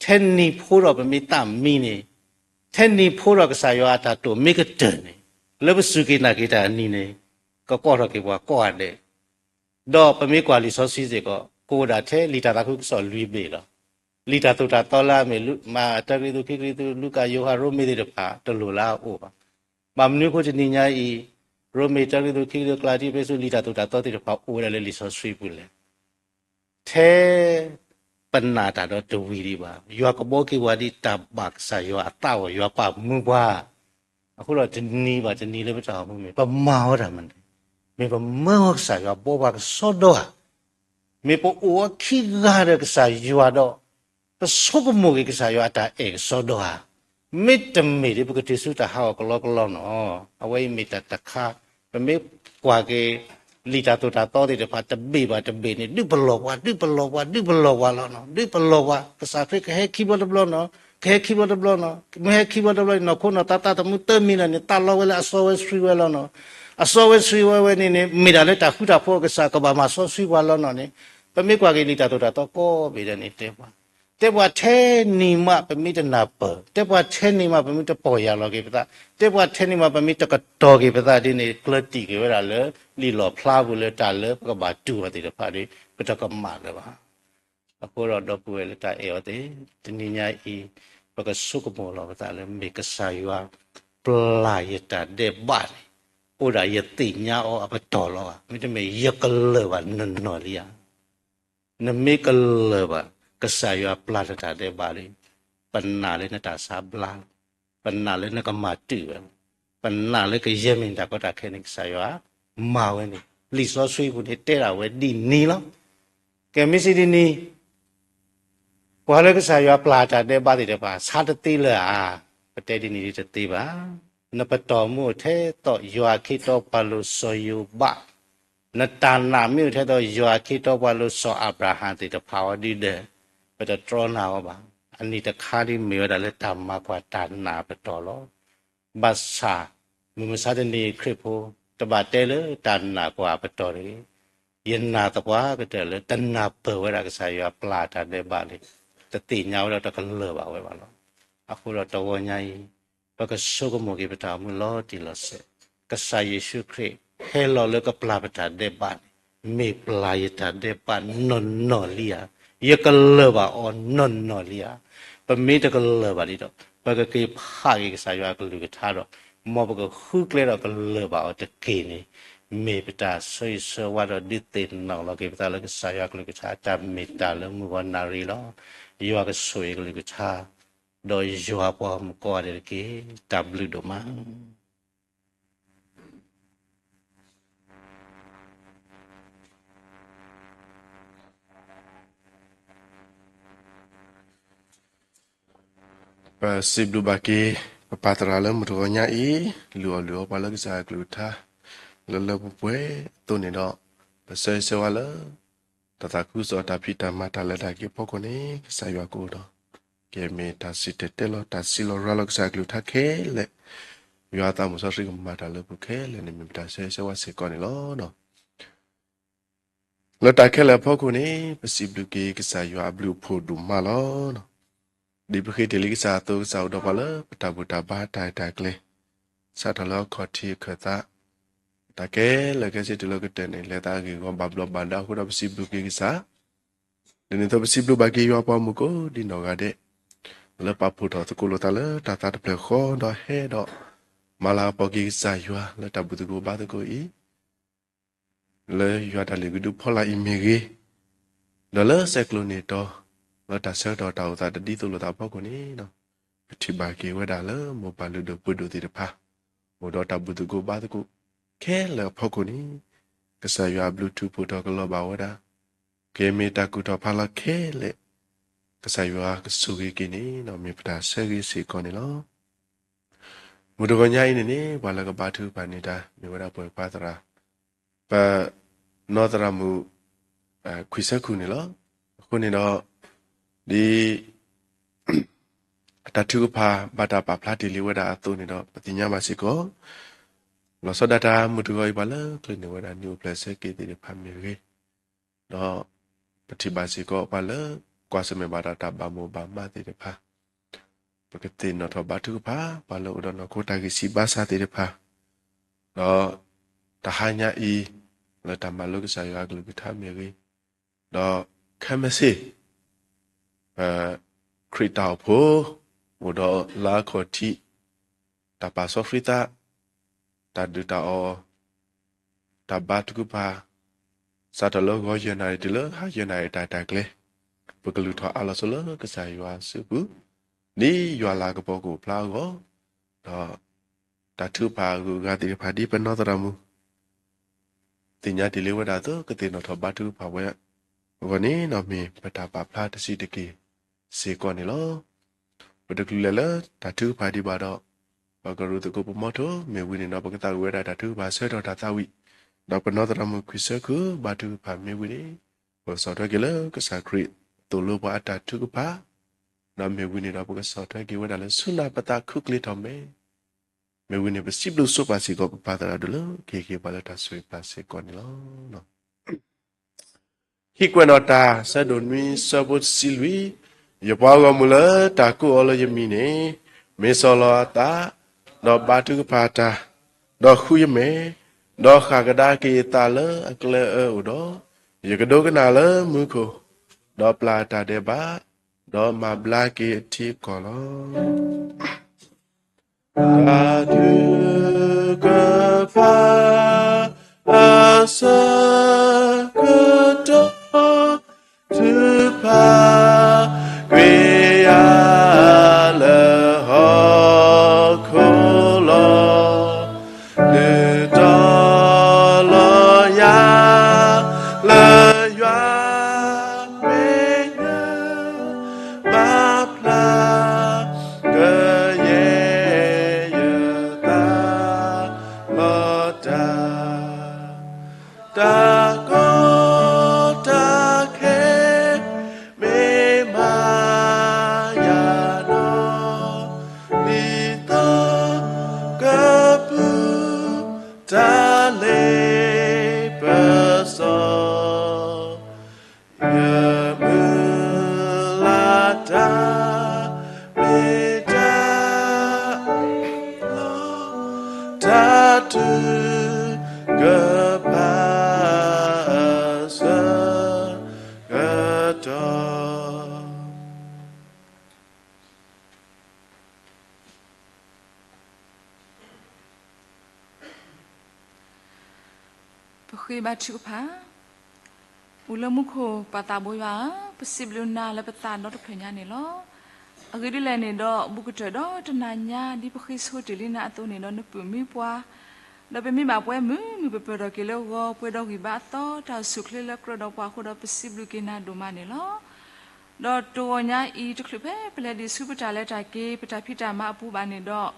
ထဲနံၤဖိဒီးပမ့ၢ်သးမံန့ၣ်, ထဲနံၤဖိဒီးကစၢ်ယွၤအတၢ်တိာ်မ့ၢ်ကတၢၢ်န့ၣ်, လၢပစူၢ်က့ၤနာ်က့ၤတၢ်အနံၤန့ၣ်, ကကိးထီၣ်က့ၤပှၤကိးဂၤဒဲး ဒီးပမ့ၢ်ကွၢ်လံာ်စီဆှံစ့ၢ်ကီး ကအိၣ်ဒၣ်ထဲလံာ်တၢ်သးခုကစီၣ်လွံၢ်ဘ့ၣ်လီၤ. လံာ်တၢ်သိၣ်တၢ်သီလၢအမ့ၢ် မးတၢကရံၣ်သူး ခံကရံၣ်သူး လူၤကၣ် ယိၤဟၣ် ရိမ့ၤသ့ၣ်တဖၣ် တလိၣ်လၢအအိၣ်ဘၣ်. ဘၣ်မနုၤအဃိတနံၤညါအံၤ ရိမ့ၤ တၢကရံၣ်သူး ခံကရံၣ်သူး ကလၤတံ အ့းဖ့းစူး လံာ်တၢ်သိၣ်တၢ်သီသ့ၣ်တဖၣ်အိၣ်ဝဲဒၣ်လၢလံာ်စီဆှံပူၤလဲၣ်. ထဲပနာ်တၢ်ဒီးတဝံၤဒံးဘၣ်, ယွၤကဘှီက့ၤပှၤဒ်တၢ်ဘၣ်ကစၢ်ယွၤအသးအဂီၢ် ယွၤပာ်မူပှၤ. အဃိဒီးတနံၤဘၣ်တနံၤလၢပတၢ်အိၣ်မူမ့ၢ် ပမၤဝဲတၢ်မနုၤ, မ့ၢ်ပမၢဝဲကစၢ်ယွၤဘှီပှၤကစီဒီဧါ, မ့ၢ်ပအိၣ်အခံဂၤဒီးကစၢ်ယွၤဒီး ပဆိကမိၣ်က့ၤကစၢ်ယွၤအတၢ်အဲၣ်ကစီဒီဧါ, မ့တမ့ၢ်ဒီး ပကတုၤဆူတၢ်ဟးဂီၤကလီကလီနီၤ. အဝဲအံၤမ့ၢ်တၢ်တခါ, ပမ့ၢ်ကွၢ်က့ၤ လံာ်တၢ်သိၣ်တၢ်သီသ့ၣ်တဖၣ် တဘ့ၣ်ဘၣ်တဘ့ၣ်န့ၣ် ဒုးပလီၢ်ပှၤ ဒုးပလီၢ်ပှၤ ဒုးပလီၢ်ပှၤလီၤနီၤ, ဒုးပလီၢ်ပှၤ, ကစၢ်ခရံာ်ကဟဲခံဘျီတဘျီနီၤ, ကဟဲခံဘျီတဘျီနီၤ, မ့ၢ်ဟဲခံဘျီတဘျီန့ၣ် နီၢ်ခိနီၢ်သးသးသမူသၢမံၤလၢာ်န့ၣ် သးလီဝဲလၢအစီဝဲဆှံဝဲလီၤနီၤ. အစီဝဲဆှံဝဲဝဲန့ၣ်န့ၣ် မ့ၢ်ဒၣ်လၢတၢ်ဃူတၢ်ဖိးအကစၢ်ကဘၣ်မၤစီဆှံပှၤလီၤနီၤန့ၣ်, ပမ့ၢ်ကွၢ်က့ၤလံာ်တၢ်သိၣ်တၢ်သီကိးဘ့ၣ်ဒဲးန့ၣ် တဲပှၤ တဲပှၤထဲနံၤမးပမ့ၢ်တနၢ်ပၢၢ်, တဲပှၤထဲနံၤမးပမ့ၢ်တပီၢ်ယၢ်လီၤက့ၤပသး, တဲပှၤထဲနံၤမးပမ့ၢ်တကတီၤက့ၤပသးဒ်န့ၣ် ကျၢၤတံၢ်က့ၤဝဲဒၣ်လၢ လံာ်လီၣ်ဖျါပူၤလၢတၢ်လၢပကဘၣ်တူၢ်အီၤသ့ၣ်တဖၣ်ဒီး ပတကမၣ်လၢၤဘၣ်. အဃိဒီးဒီပုၢ်ဝဲၢ်လၢတၢ်အဲၣ်အီၤသ့ၣ်, တနံၤညါအံၤ ပကဆိကမိၣ်လီၤပသးလၢမ့ၢ်ကစၢ်ယွၤပျၢ်ယတၢ်ဒဲးဘးန့ၣ် အိၣ်ဒၣ်ယသ့ၣ်ညါအီၤအပတီၢ်လီၤဧါ, မ့တမ့ၢ်ယကလၢၤဘၣ်နီၢ်နီၢ်လံဧါ. နမ့ၢ်ကလၢၤဘၣ် ကစၢ်ယွၤပျၢ်နတၢ်ဒဲးဘးလံ, ပနာ်လၢနတၢ်ဆါဘျါလီၤ, ပနာ်လၢနကမၤတုာ်ဝဲလီၤ, ပနာ်လၢကယဲၢ်မ့ၢ်တၢ်ကီတၢ်ခဲန့ၣ် ကစၢ်ယွၤမၤဝဲန့ၣ် လံာ်စီဆှံပူၤန့ၣ်တဲဒၣ်ဝဲဒ်န့ၣ်လီၤ. ကဲမ့ၢ်စံးဒ်န့ၣ် ပှၤလၢကစၢ်ယွၤပျၢ်တၢ်ဒဲးဘးသ့ၣ်တဖၣ် ဆါတသ့လၢၤဧါ, ပတဲဒ်န့ၣ်တသ့ဘၣ်. နပတီၢ်မ့ၢ်အိၣ်ထဲသိးယွၤအခ့တီပှၤလိၤစီၤယိၤဘး, နတၢ်နာ်မ့ၢ်အိၣ်ထဲသိးယွၤအခ့တီပှၤလိၤစီၤအၤဘြၤဟၣ်သ့ၣ်တဖၣ်အီၤဒ်ဒီး ပတတြီနၤအီၤဘၣ်. အနံၣ်တခါဒ်မ့ၢ်ဝဲဒၣ်လၢတၢ်မၤကွၢ်တၢ်နာ်အပတီၢ်လီၤ. ဘၣ်ဆၣ် မုၢ်မဆါတနံၤခရံာ်ဖိ တဘၣ်တဲလၢတၢ်နာ်ကွၢ်အပတီၢ်တဂ့ၤ. ယနာ်သပှၢ်ကတၢၢ်လၢတနၢ်ပၢၢ်ဝဲဒၣ်ကစၢ်ယွၤပျၢ်တၢ်ဒဲးဘးလံ, တသ့ၣ်ညါဝဲဒီးတကလၢၤဘၣ်ဝဲဘၣ်လီၤ. အဃိဒီးတဂီၤညါအံၤ ပကဆိကမိၣ်က့ၤပတၢ်အိၣ်မူလီၤတံၢ်လီၤဆဲး, ကစၢ်ယ့ၣ်ၡူးခရံာ်ဟဲလီၤလၢကပျၢ်ပတၢ်ဒဲးဘးန့ၣ် မ့ၢ်ပျၢ်ယတၢ်ဒဲးဘးနီၢ်နီၢ်လံဧါ, ယကလၢၤဘၣ်အီၤနီၢ်နီၢ်လံဧါ. ပမ့ၢ်တကလၢၤဘၣ်ဒ်ဒီး ပကက့ၤဖးက့ၤကစၢ်ယွၤအကလုၢ်ကထါဒီး မ်ပကဃုကျဲဒီးကလၢၤဘၣ်အီၤတက့ၢ်န့ၣ် မ့ၢ်ပတၢ်ဆၢဂ့ၤဆၢဝါဒီးဒုးသ့ၣ်နီၣ်လီၤက့ၤပသးလၢကစၢ်ယွၤအကလုၢ်ကထါ တၢ်မ့ၢ်တၢ်လၢမုၢ်ဂီၤနၣ်ရံၣ်လီၤ. ယွၤကဆိၣ်ဂ့ၤကလုၢ်ကထါ ဒီးယွၤပှၤမုၣ်ကိးဂၤဒဲးတက့ၢ်. တၢ်ဘျုးဒိၣ်မး. ပစံးဘျုးဘၣ်က့ၤ ပပၢ်သရၣ်လၢမုၢ်တဂီၤညါအံၤ လုၢ်အီၣ်လုၢ်အီပှၤလၢကစၢ်အကလုၢ်ကထါ လၢလၢပှဲၤပှဲၤအသိးန့ၣ်ဒီး ပဆၢဂ့ၤဆၢဝါလၢ တၢ်သးခုကစီၣ်တၢ်ဖံးတၢ်မၤတၢ်လဲၤတၢ်က့ၤအဖီခိၣ်န့ၣ် ကစၢ်ယွၤကအိၣ်ဒီး ကမ့ၢ်တၢ်စံၣ်တဲၤတဲလီၤ တၢ်စံးလီၤရၤလီၤကစၢ်အကလုၢ်ကထါခဲလၢာ်, ယွၤအသးမုၢ်စီဆှံကမၤတၢ်လၢပူၤခဲလၢာ်န့ၣ် မ့ၢ်ပတၢ်ဆၢဂ့ၤဆၢဝါစ့ၢ်ကီးန့ၣ်လီၤ. လၢတၢ်ခဲလၢာ်အဖီခိၣ်န့ၣ် ပစံးဘျုးက့ၤကစၢ်ယွၤအဘျုးအဖှိၣ်ဒိၣ်မးလီၤ. ဒ်ပဃ့တ့ၢ်လံကစၢ်အသိး ကစၢ်အိၣ်ဒီးပှၤလၢပတၢ်ဘူၣ်တၢ်ဘါတၢ်ရဲၣ်တၢ်ကျဲၤ, စးထီၣ်လၢအခီၣ်ထံးအခၢၣ်သး, တၢ်ခဲလၢာ်ခဲဆ့တုၤလၢကတၢၢ်န့ၣ် လဲၤသးဂ့ၢ်ဂီၤဘၣ်ဘျီးဘၣ်ဒါအဃိဒီး ပစံးဘျုးက့ၤကစၢ် ဒ်န့ၣ်အသိး ပစံးဘျုးဘၣ်က့ၤယွၤပှၤမုၣ်ကိးဒ်နီၢ်ဂၤဒဲး လၢပာ်ဖှိၣ်ထီၣ်သကိးလိာ်သးလၢတၢ်သးတဖျၢၣ်ဃီဒီးဟဲဒီး မၤလၤကပီၤက့ၤကစၢ်ယွၤလၢတၢ်ဘူၣ်သကိးဘါသကိးအံၤ, လၢယွၤတၢ်လုၢ်ကဒုဖီလာ်အံၤမ့ၢ်ဂ့ၤ, ဒီးလၢဆဲးကျိးန့ၢ်တီၤ လၢတၢ်ဆၢကတီၢ်တၢ်အိၣ်သးတဒ်သိးလိာ်သးအဖီခိၣ်န့ၣ်ဒီး ပထံၣ်ဘၣ်က့ၤဝဲဒၣ်လၢမိၢ်ပၢ်လုၢ်ဒိၣ်ပှ့ၤဒိၣ်သ့ၣ်တဖၣ် အိၣ်ဒီးတၢ်ဘူၣ်သကိးဘါသကိးခဲလၢာ်အဖီခိၣ်န့ၣ် ကစၢ်ယွၤအဘျုးထူးဖှိၣ်ထီၣ်ကလီၤဘၣ်ဝဲဒၣ် ကမ့ၢ်တၢ်ကူၣ်ထီၣ်ဖးလီၤခဲလၢာ် ကစၢ်ယွၤကဆိၣ်ဂ့ၤက့ၤန့ၣ်ဒီး မ့ၢ်ပတၢ်ဆၢဂ့ၤစ့ၢ်ကီးန့ၣ်လီၤ. မုၢ်တဂီၤညါအံၤန့ၣ်န့ၣ် ပှၤလၢကဘါထုကဖၣ်န့ၢ်တၢ် မ့ၢ်ဝဲဒၣ်ပှၤပၢ်သရၣ် ပနီၢ်သရၣ်မုၣ် ခွံဆၢခိၣ်န့ၣ်လီၤ. အဃိန့ၣ်ဒီး ဒ် တၢ်ထုကဖၣ်ဘၣ်တၢ်ပာ်ဖျါတ့ၢ်လံဝဲဒၣ်အသိးန့ၣ်ဒီး ပသ့ၣ်ညါဘၣ်စ့ၢ်ကီး လီၤဆီဒၣ်တၢ်မုၢ်တဂီၤအံၤ ပှၤလၢချ့န့ၢ်ဝဲဒၣ်နံၣ်အိၣ်ဖျဲၣ်ဆၢက့ၤသ့ၣ်တဖၣ်မ့ၢ်ဂ့ၤ, ဒီးပထံၣ်ဘၣ်စ့ၢ်ကီးပှၤလၢကွၢ်ဆၢၣ်မဲာ်ဘၣ်ဒီးတၢ်ဘၣ်မိၣ်ဘၣ်မးသ့ၣ်တဖၣ်, ပကသ့ၣ်နီၣ်ထီၣ်ဘါထုကဖၣ် ပှၤလၢအိၣ်ဒီးနီၢ်ခိတၢ်ဂံၢ်စၢ်ဘါစၢ်သ့ၣ်တဖၣ်, ဒီးတဟါညါအံၤ လၢတၢ်မၤလိကစၢ်ယွၤအကလုၢ်ကထါမ့ၢ်ဂ့ၤ, ဒီးခဲမုၢ်ဆ့ၣ် ခရံာ်တၢ်အိၣ်ဖှိၣ် အိၣ်ဒီးလါခီၣ်ထံး တၢ်ပာ်စီဆှံသး, တၢ်ဒုၣ်တၢ်အီၣ်, တၢ်ဘါထုကဖၣ်, စးထီၣ်လၢဂီၤယဲၢ်နၣ်ရံၣ်တုၤလၢဟါယဲၢ်နၣ်ရံၣ်တၢ်တၢ်ကျဲ, ပကလုၢ်ထီၣ်အါလီၤဆိလၢကစၢ်ယွၤစုပူၤ, ဒ်ယွၤလၤကပီၤကအိၣ်ဖျါအဂီၢ်, ဒီးတၢ်ထုကဖၣ်အဂုၤအဂၤသ့ၣ်တဖၣ်ဒ်ပနီၢ်သရၣ်မုၣ် သ့ၣ်ညါတ့ၢ်လံဝဲဒၣ်အသိး ကသ့ၣ်နီၣ်ထီၣ်ဘါထုကဖၣ်ဝဲအဂီၢ်န့ၣ် ဒီးမ့ၢ်ပတၢ်ပာ်ဖျါတဆံးတက့ၢ်စ့ၢ်ကီးန့ၣ်လီၤ. ပတကလုာ်လဲၤလၢတၢ်ထုကဖၣ်ဒံးဘၣ်ဒီး ပကရူၢ်သကိးပမီထိ မ့ၢ်ဝံၤန့ၣ်ဒီး ပကသးဝံၣ်ဝဲဒၣ်တၢ်ထုကဖၣ်ဆၢကတီၢ်တၢ်သးဝံၣ်, ဒီးပနီၢ်သရၣ်မုၣ်ခွံဆၢခု ဘါထုကဖၣ်မ့ၢ်ဝံၤန့ၣ် ပကဆီၣ်ထွဲက့ၤလၢကစၢ်ခရံာ်သိၣ်လိပှၤအတၢ်ထုကဖၣ်, ဒီးမ့ၢ်ဝံၤန့ၣ်ဒီး ပကဆီၣ်ထွဲက့ၤဝဲဒၣ်လၢဆူနၢ်ပသးခုကျ့ထီၣ်မဲာ် မ့ၢ်ဝံၤန့ၣ် ပစံးဘျုးဆိပာ်စ့ၢ်ကီး ပပၢ်သရၣ်ဒိၣ်လၢ ကဟ့ၣ်က့ၤပှၤလၢတၢ်ဆိၣ်ဂ့ၤပၢ်စ့ၢ်ကီးန့ၣ်လီၤ. ဟံၣ်ကွဲးနီၣ်တၢ် ဆၢဒိၣ်နွံ ဆၢဖိတဆံလွံၢ်, ယပှၤဂီၢ်မုၢ်လၢတၢ်ကိးအီၤလၢယမံၤန့ၣ်, မ့ၢ်စီၤလီၤအသး, ဒီးဘါထုကဖၣ်တၢ်, ဒီးဃုယမဲာ်, ဒီးဃၣ်ကဒါက့ၤအသးလၢအကျဲအၢအိၣ်ဒီး, ယကဒိကနၣ်လၢမူခိၣ်, ဒီးပျၢ်အတၢ်ဒဲးဘး, ဒီးမၤဘျါက့ၤအထံအကီၢ်လီၤ. တၢ်ထုကဖၣ်အဆၢကတီၢ် ထုကဖၣ်ကွံာ်ယၤလၢဟီၣ်ခိၣ်လီၤ. ဒုးတီလီၤယၤလၢယွၤမဲာ်ညါ မၤဖျါ ကယဲၢ်ယသးလီၤတၢ်, တၢ်ကီတၢ်ခဲ မ့ၢ်မၤယၤနီၢ် ဒ်သိးကပူၤ တၢ်လ့ပစီ ယမုၢ်လၢ်တၢ် မ့ၢ်တၢ်လီၤ တၢ်ထုကဖၣ်အဆၢကတီၢ် ပဃ့ဘါထုကဖၣ်. အိၣ်လၢမူခိၣ်ပၢ်သးဘိယွၤဧၢ, ပစံးဘျုးနၤလၢပသးဒီတဖျၢၣ်ညါန့ၣ်လီၤ. အဂ့ၢ်ဒ်လဲၣ်န့ၣ်ဒီး ဘူးကတၢၢ်ဒီးတနၤညါ ဒ်ပဃ့ဆိတ့ၢ်လံနၤအသိးန့ၣ်ဒီး နပုၢ်မံပှၤ ဒီးပမ့ၢ်ဘၣ်ပှဲၤမုာ်မုာ် ပပၢၢ်ထီၣ်က့ၤလၢဂီၤ ပှဲၤဒီးဂံၢ်ဘါအသီ တၢ်အိၣ်ဆူၣ်အိၣ်ချ့လၢကြၢးဒီးပှၤအဃိဒီး ပစံးဘျုးက့ၤနၤဒိၣ်မးန့ၣ်လီၤ. ဒီးတဂီၤညါအံၤ တချုးဖဲပလဲၤဒံးဆူပတၢ်လဲၤတၢ်က့ၤ ပတၢ်ဖံးတၢ်မၤအပူၤဘၣ်န့ၣ်ဒီး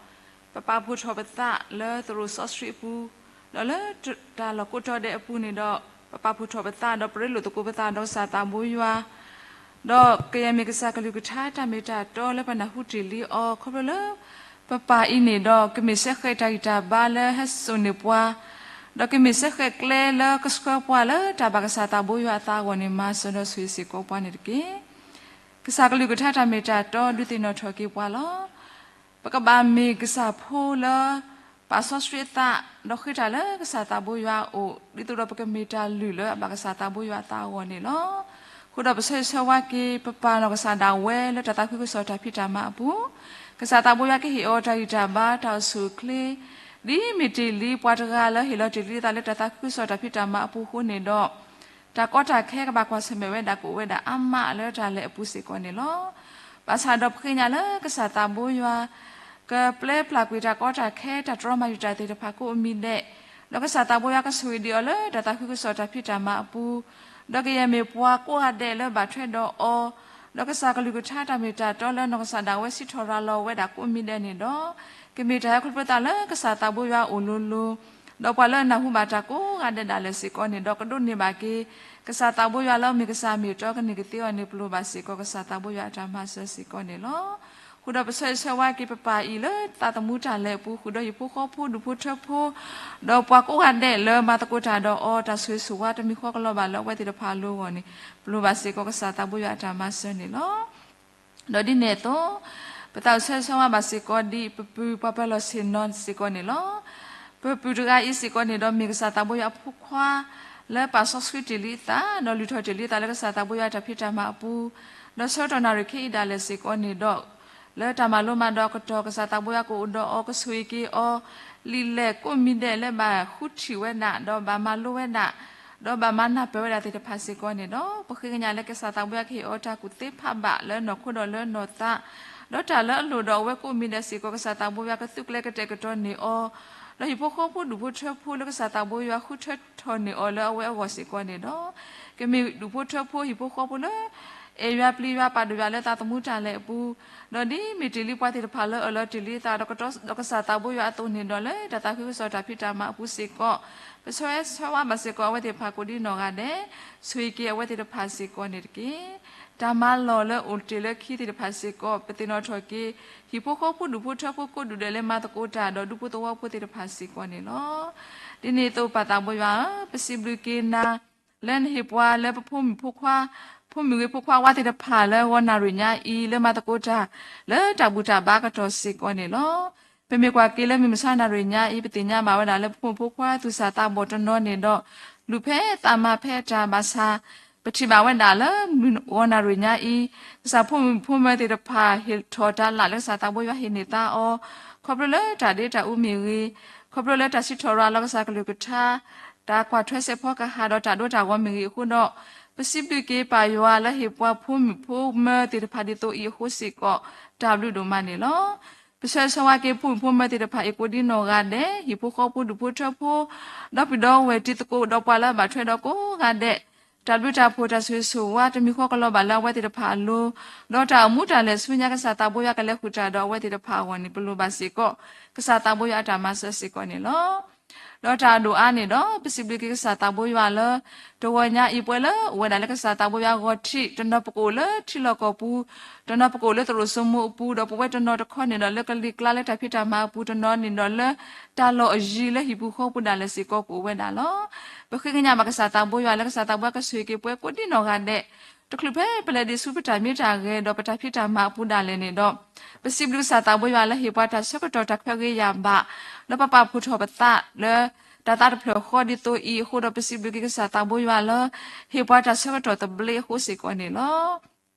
ပပာ်ဖှိၣ်ထီၣ်ပသးလၢသရိာ်စီဆှံအပူၤ, ဒီးလၢတၢ်လီၢ်ကိးတီၤဒဲးအပူၤန့ၣ်ဒီး ပပာ်ဖှိၣ်ထီၣ်ပသးဒီးပရ့လိာ်သကိးပသးဒီးကစၢ်သးဘိယွၤ ဒီးကယဲၢ်မ့ၢ်ကစၢ်ကလုၢ်ကထါတၢ်မ့ၢ်တၢ်တီလၢပနၢ်ဟူတ့ၢ်လံအီၤ ခီဖျိလၢပပၢ်အံၤန့ၣ်ဒီး ကမ့ၢ်စ့ၢ်ကီးတၢ်ဂံၢ်တၢ်ဘါလၢဟဲစိာ်န့ၢ်ပှၤ, ဒီးကမ့ၢ်စ့ၢ်ကီးကျဲလၢကဆှၢပှၤလၢတၢ်ဘၣ်ကစၢ်သးဘိယွၤအသးအဂီၢ်န့ၣ် မၤစၢၤဒီးဆိၣ်ဂ့ၤစ့ၢ်ကီးပှၤန့ၣ်တက့ၢ်. ကစၢ်ကလုၢ်ကထါတၢ်မ့ၢ်တၢ်တီ ဒုးသ့ၣ်နီၣ်ထီၣ်က့ၤပှၤလီၤ. ပကဘၣ်မ့ၢ်ကစၢ်ဖိလၢ ပာ်စီဆှံအသး ဒီးဃ့တၢ်လၢကစၢ်သးဘိယွၤအအိၣ် ဒ်သိးဒီးပကမ့ၢ်တၢ်လုၢ်လၢအဘၣ်ကစၢ်သးဘိယွၤအသးအဂီၢ်န့ၣ်လီၤ. အဃိဒီးပဆၢဂ့ၤဆၢဝါက့ၤ ပပၢ်နီၢ်ကစၢ်ဒၣ်ဝဲလၢတၢ်သးခုကစီၣ်တၢ်ဖံးတၢ်မၤအပူၤ, ကစၢ်သးဘိယွၤကဟ့ၣ်အီၤတၢ်ဂံၢ်တၢ်ဘါ တၢ်အိၣ်ဆူၣ်အိၣ်ချ့ ဒ်မ့ၢ်တ့ၢ်လံပှၤတဂၤလၢဟ့ၣ်လီၤတ့ၢ်လံအသးလၢတၢ်သးခုကစီၣ်တၢ်ဖံးတၢ်မၤအပူၤအဃိန့ၣ်ဒီး တၢ်ကီတၢ်ခဲကဘၣ်ကွၢ်ဆၢၣ်မဲာ်ဝဲဒၣ် ကအိၣ်ဝဲဒၣ်အါမးလၢတၢ်လဲၤအပူၤစ့ၢ်ကီးန့ၣ်လီၤ. ဘၣ်ဆၣ်ဒီးပဃ့ကညးလၢကစၢ်သးဘိယွၤ ကပျဲပျၢ်ကွံာ်တၢ်ကီတၢ်ခဲ တၢ်တြီမၤယုာ်တၢ်သ့ၣ်တဖၣ်ကိးမံၤဒဲး, ဒီးကစၢ်သးဘိယွၤကဆိၣ်ဂ့ၤဒံးအီၤလၢတၢ်သးခုကစီၣ်တၢ်ဖံးတၢ်မၤအပူၤ, ဒီးကယဲၢ်မ့ၢ်ပှၤကိးဂၤဒဲးလၢဘၣ်ထွဲဒီးအီၤ, ဒီးကစၢ်ကလုၢ်ကထါတၢ်မ့ၢ်တၢ်တီလၢနီၢ်ကစၢ်ဒၣ်ဝဲစံးထီၣ်ရၤလီၤဝဲဒၣ်ကိးမံၤဒဲးန့ၣ်ဒီး, ကမ့ၢ်တၢ်ဟဲခီဖျိသးလၢကစၢ်သးဘိယွၤအအိၣ်လိၤလိၤ ဒီးပှၤလၢအနၢ်ဟူဘၣ်တၢ်ကိးဂၤဒဲးဒၣ်လဲာ်စ့ၢ်ကီးန့ၣ်ဒီး ကဒိးန့ၢ်ဘၣ်က့ၤ ကစၢ်သးဘိယွၤလၢအမ့ၢ်ကစၢ်မ့ၢ်တီကန့ၢ်ကသ့အီၤန့ၣ် ပလိၣ်ဘၣ်စ့ၢ်ကီးကစၢ်သးဘိယွၤအတၢ်မၤစၢၤစ့ၢ်ကီးန့ၣ်လီၤ. ဃုာ်ဒီးပဆၢဂ့ၤဆၢဝါက့ၤပပၢ်အံၤလၢသးသမူတၢ်လဲၤအပူၤ ဃုာ်ဒီးဟံၣ်ဖိဃီဖိဒူၣ်ဖိထၢဖိ ဒီးပှၤကိးဂၤဒဲးလၢမၤသကိးတၢ်ဒီးအီၤ တၢ်ဆိၣ်ဂ့ၤဆိၣ်ဝါတမံၤဃီကလီၤဘၣ်လၢအဝဲသ့ၣ်တဖၣ်အလိၤအဂီၢ်န့ၣ် ပလိၣ်ဘၣ်စ့ၢ်ကီးကစၢ်သးဘိယွၤအတၢ်မၤစၢၤန့ၣ်လီၤ. ဒီးဒ်န့ၣ်အသိး ပသးအိၣ်ဆၢဂ့ၤဆၢဝါဘၣ်စ့ၢ်ကီးဒ်ပပုၢ်ပှၤပၢၤလီၢ်ဆ့ၣ်နီၤစ့ၢ်ကီးန့ၣ်လီၤ. ပပုၢ်တဂၤအံၤစ့ၢ်ကီးန့ၣ်ဒီး မ့ၢ်ကစၢ်သးဘိယွၤအဖိခွါ လၢပာ်စီဆှံတ့ၢ်လံအသး ဒီးလုၢ်ထီၣ်တ့ၢ်လံအသးလၢကစၢ်သးဘိယွၤအတၢ်ဖံးတၢ်မၤအပူၤ, ဒီးဆၢကတီၢ်နၣ်ရံၣ်ခဲအံၤဒၣ်လဲာ်စ့ၢ်ကီးန့ၣ်ဒီး လၢတၢ်မၤလိမၤဒိးအကတီၢ် ကစၢ်သးဘိယွၤကအိၣ်ဒီးအီၤ ကဆိၣ်ဂ့ၤက့ၤအီၤ လံာ်လဲၢ်ကိးမံၤဒဲးလၢဘၣ်ဃုထံၣ်ဝဲဒၣ် ဒီးဘၣ်မၤလိဝဲဒၣ် ဒီးဘၣ်မၤနၢ်ပၢၢ်ဝဲဒၣ်သ့ၣ်တဖၣ်စ့ၢ်ကီးန့ၣ်ဒီး ပဃ့ကညးလၢကစၢ်သးဘိယွၤကဟ့ၣ်အီၤတၢ်ကူၣ်သ့ဖးဘၣ်လၢနီၢ်ခိဒီးလၢနီၢ်သး, ဒီးတၢ်လၢအလိၣ်ဒီးအဝဲကိးမံၤဒဲးစ့ၢ်ကီး ကစၢ်သးဘိယွၤကသုးကျဲၤကတဲာ်ကတီၤန့ၢ်အီၤ, ဒီးဟံၣ်ဖိဃီဖိဒူၣ်ဖိထၢဖိလၢကစၢ်သးဘိယွၤဃုထၢထီၣ်န့ၢ်အီၤလၢအဝဲအဂီၢ်စ့ၢ်ကီးန့ၣ်ဒီး ကမ့ၢ်ဒူၣ်ဖိထၢဖိဟံၣ်ဖိဃီဖိလၢ အဲၣ်ယွၤပျံၤယွၤပာ်ဒိၣ်ယွၤလၢသးသမူတၢ်လဲၤအပူၤ, ဒီးဒ်မ့ၢ်တ့ၢ်လံပှၤသ့ၣ်တဖၣ်လၢအၢၣ်လီၤတ့ၢ်လံအသးဒီးကတီၤဒီးကစၢ်သးဘိယွၤအသိးန့ၣ်ဒီး လၢတၢ်သးခုကစီၣ်တၢ်ဖံးတၢ်မၤအပူၤစ့ၢ်ကီး ပဆၢဂ့ၤဆၢဝါဘၣ်စ့ၢ်ကီးအဝဲသ့ၣ်တဖၣ်ကိးဒ်နီၢ်ဂၤဒဲး, ဆိၣ်ဂ့ၤက့ၤအဝဲသ့ၣ်တဖၣ်စ့ၢ်ကီးန့ၣ်တက့ၢ်. တၢ်မၤလီၢ်လၢအိၣ်တ့ၢ်လၢခံသ့ၣ်တဖၣ်စ့ၢ်ကီး ပသ့ၣ်နီၣ်ထီၣ်က့ၤ ဟံၣ်ဖိဃီဖိဒူၣ်ဖိထၢဖိကိးဒူၣ်ဒဲးလၢမၤသကိးတၢ်ဒီးဒူဖိသဝီဖိသ့ၣ်တဖၣ်စ့ၢ်ကီးန့ၣ်လီၤ. ဒ်န့ၣ်အသိးပၢ်သးဘိယွၤဧၢ, ပစံးဘျုးက့ၤနၤ လၢနဟ့ၣ်ပှၤလၢပဖိမုၣ်ဖိခွါ, ဖိမုၣ်ဂ့ၤဖိခွါဝါသ့ၣ်တဖၣ်လၢဂီၤနၣ်ရံၣ်ညါအံၤ လၢမၤသကိးတၢ် လၢတၢ်ဘူၣ်တၢ်ဘါကတီၢ်စ့ၢ်ကီးန့ၣ်လီၤ. ပမ့ၢ်ကွၢ်က့ၤလၢမုၢ်မဆါနၣ်ရံၣ်ညါအံၤ ပသ့ၣ်ညါဘၣ်ဝဲဒၣ်လၢပဖိမုၣ်ဖိခွါသူၣ်စၢ်သးဘီၣ်တနီၤန့ၣ်ဒီး လူၤဖဲသးမၤဖဲအတၢ်ဘၣ်ဆၣ် ပထံၣ်ဘၣ်ဝဲဒၣ်လၢမုၢ်ဂီၤနၣ်ရံၣ်ညါအံၤ ကစၢ်ဖိမုၣ်ဖိမၢၤသ့ၣ်တဖၣ် ဟ့ၣ်ထီၣ်တၢ်လၢ်လၢကစၢ်သးဘိယွၤဟ့ၣ်န့ၢ်သါအီၤ, ခီဖျိလၢတၢ်ဒ့တၢ်အူမ့ၢ်ဂ့ၤ, ခီဖျိလၢတၢ်စံးထီၣ်ရၤလီၤကစၢ်ကလုၢ်ကထါ, တၢ်ကွၢ်ထွဲစဲးဖီကဟၣ်ဒီးတၢ်ဒိတၢ်ဂီၤမ့ၢ်ဂ့ၤအဃိဒီး, ပစံးဘျုးက့ၤပၢ်ယွၤလၢဟ့ၣ်ပှၤဖိမုၣ်ဖိမၢၤသ့ၣ်တဖၣ်ဒ်သိးအံၤအဃိစ့ၢ်ကီး တၢ်ဘျုးဒိၣ်မးန့ၣ်လီၤ. ပဆၢဂ့ၤဆၢဝါက့ၤဖိမုၣ်ဖိမၢၤသ့ၣ်တဖၣ်အံၤကိးဒ်နီၢ်ဂၤဒဲး, ဟံၣ်ဖိဃီဖိဒူၣ်ဖိထၢဖိ, ဒီပုၢ်ဒီဝဲၢ်တံၤသကိးဒီးပှၤလၢအဘၣ်ထွဲဒီးကိးဂၤဒဲး, တၢ်ဘျုးတၢ်ဖှိၣ်တၢ်ဆိၣ်ဂ့ၤဆိၣ်ဝါတမံၤဃီကလီၤဘၣ်လၢအဝဲသ့ၣ်တဖၣ်အလိၤ, ဒီးတၢ်အိၣ်မူတၢ်လဲၤဆူညါကစၢ်သးဘိယွၤကလဲၤဃုာ်တၢ်ဒီးအဝဲသ့ၣ်တဖၣ်အဂီၢ်န့ၣ် ပလိၣ်ဘၣ်စ့ၢ်ကီး ကစၢ်သးဘိယွၤအတၢ်မၤစၢၤစ့ၢ်ကီးန့ၣ်လီၤ. ဒီးတၢ်အဒိၣ်အါန့ၣ်ဒီး ပစံးဘျုးက့ၤကစၢ်သးဘိယွၤလၢ တဂီၤညါအံၤ ပဝဲလၢအိၣ်ဝဲဒၣ်လၢကစၢ်သးဘိယွၤဂီၤထံး, တနီၤပကအိၣ်လၢထံလီၢ်ကီၢ်ပူၤ, တနီၤပကအိၣ်လၢသရိာ်စိမိအပူၤ, ဒီးပဝဲတနီၤတခီန့ၣ်ဒီးလၢကလံၤကျါလၢတၢ်ဖံးတၢ်မၤအပူၤ, တနီၤန့ၣ်ဒီးလၢတၢ်လီၢ်အယံၤလၢဟံၣ်ပူၤဃီပူၤဒၣ်လဲာ်စ့ၢ်ကီးကအိၣ်ဝဲဒၣ်လီၤ. ပဃ့ကညးဘၣ်ကစၢ်သးဘိယွၤလၢကစၢ်သးဘိယွၤကဆိၣ်ဂ့ၤက့ၤပှၤကိးဒ်နီၢ်ဂၤဒဲး, တချုးဖဲပလဲၤဒံးဆူပတၢ်မ့ၢ်တၢ်ဂဲၤဒီးပတၢ်ဖံးတၢ်မၤအပူၤဒၣ်လဲာ်န့ၣ်ဒီး, ပစံးဘျုးကစၢ်သးဘိယွၤလၢဟ့ၣ်ပှၤတၢ်ဆၢကတီၢ်တၢ်ခွဲးဂ့ၤယာ်ဘၣ်, ဒီးပပာ်ဖှိၣ်ထီၣ်ပသးလၢ တၢ်သးတဖျၢၣ်ဃီဒ်သိးအံၤအဃိဒီး ပစံးဘျုးက့ၤကစၢ်သးဘိယွၤလၢ ဟ့ၣ်ပှၤတၢ်ဆၢကတီၢ်သဘျ့အဃိစ့ၢ်ကီးန့ၣ်လီၤ.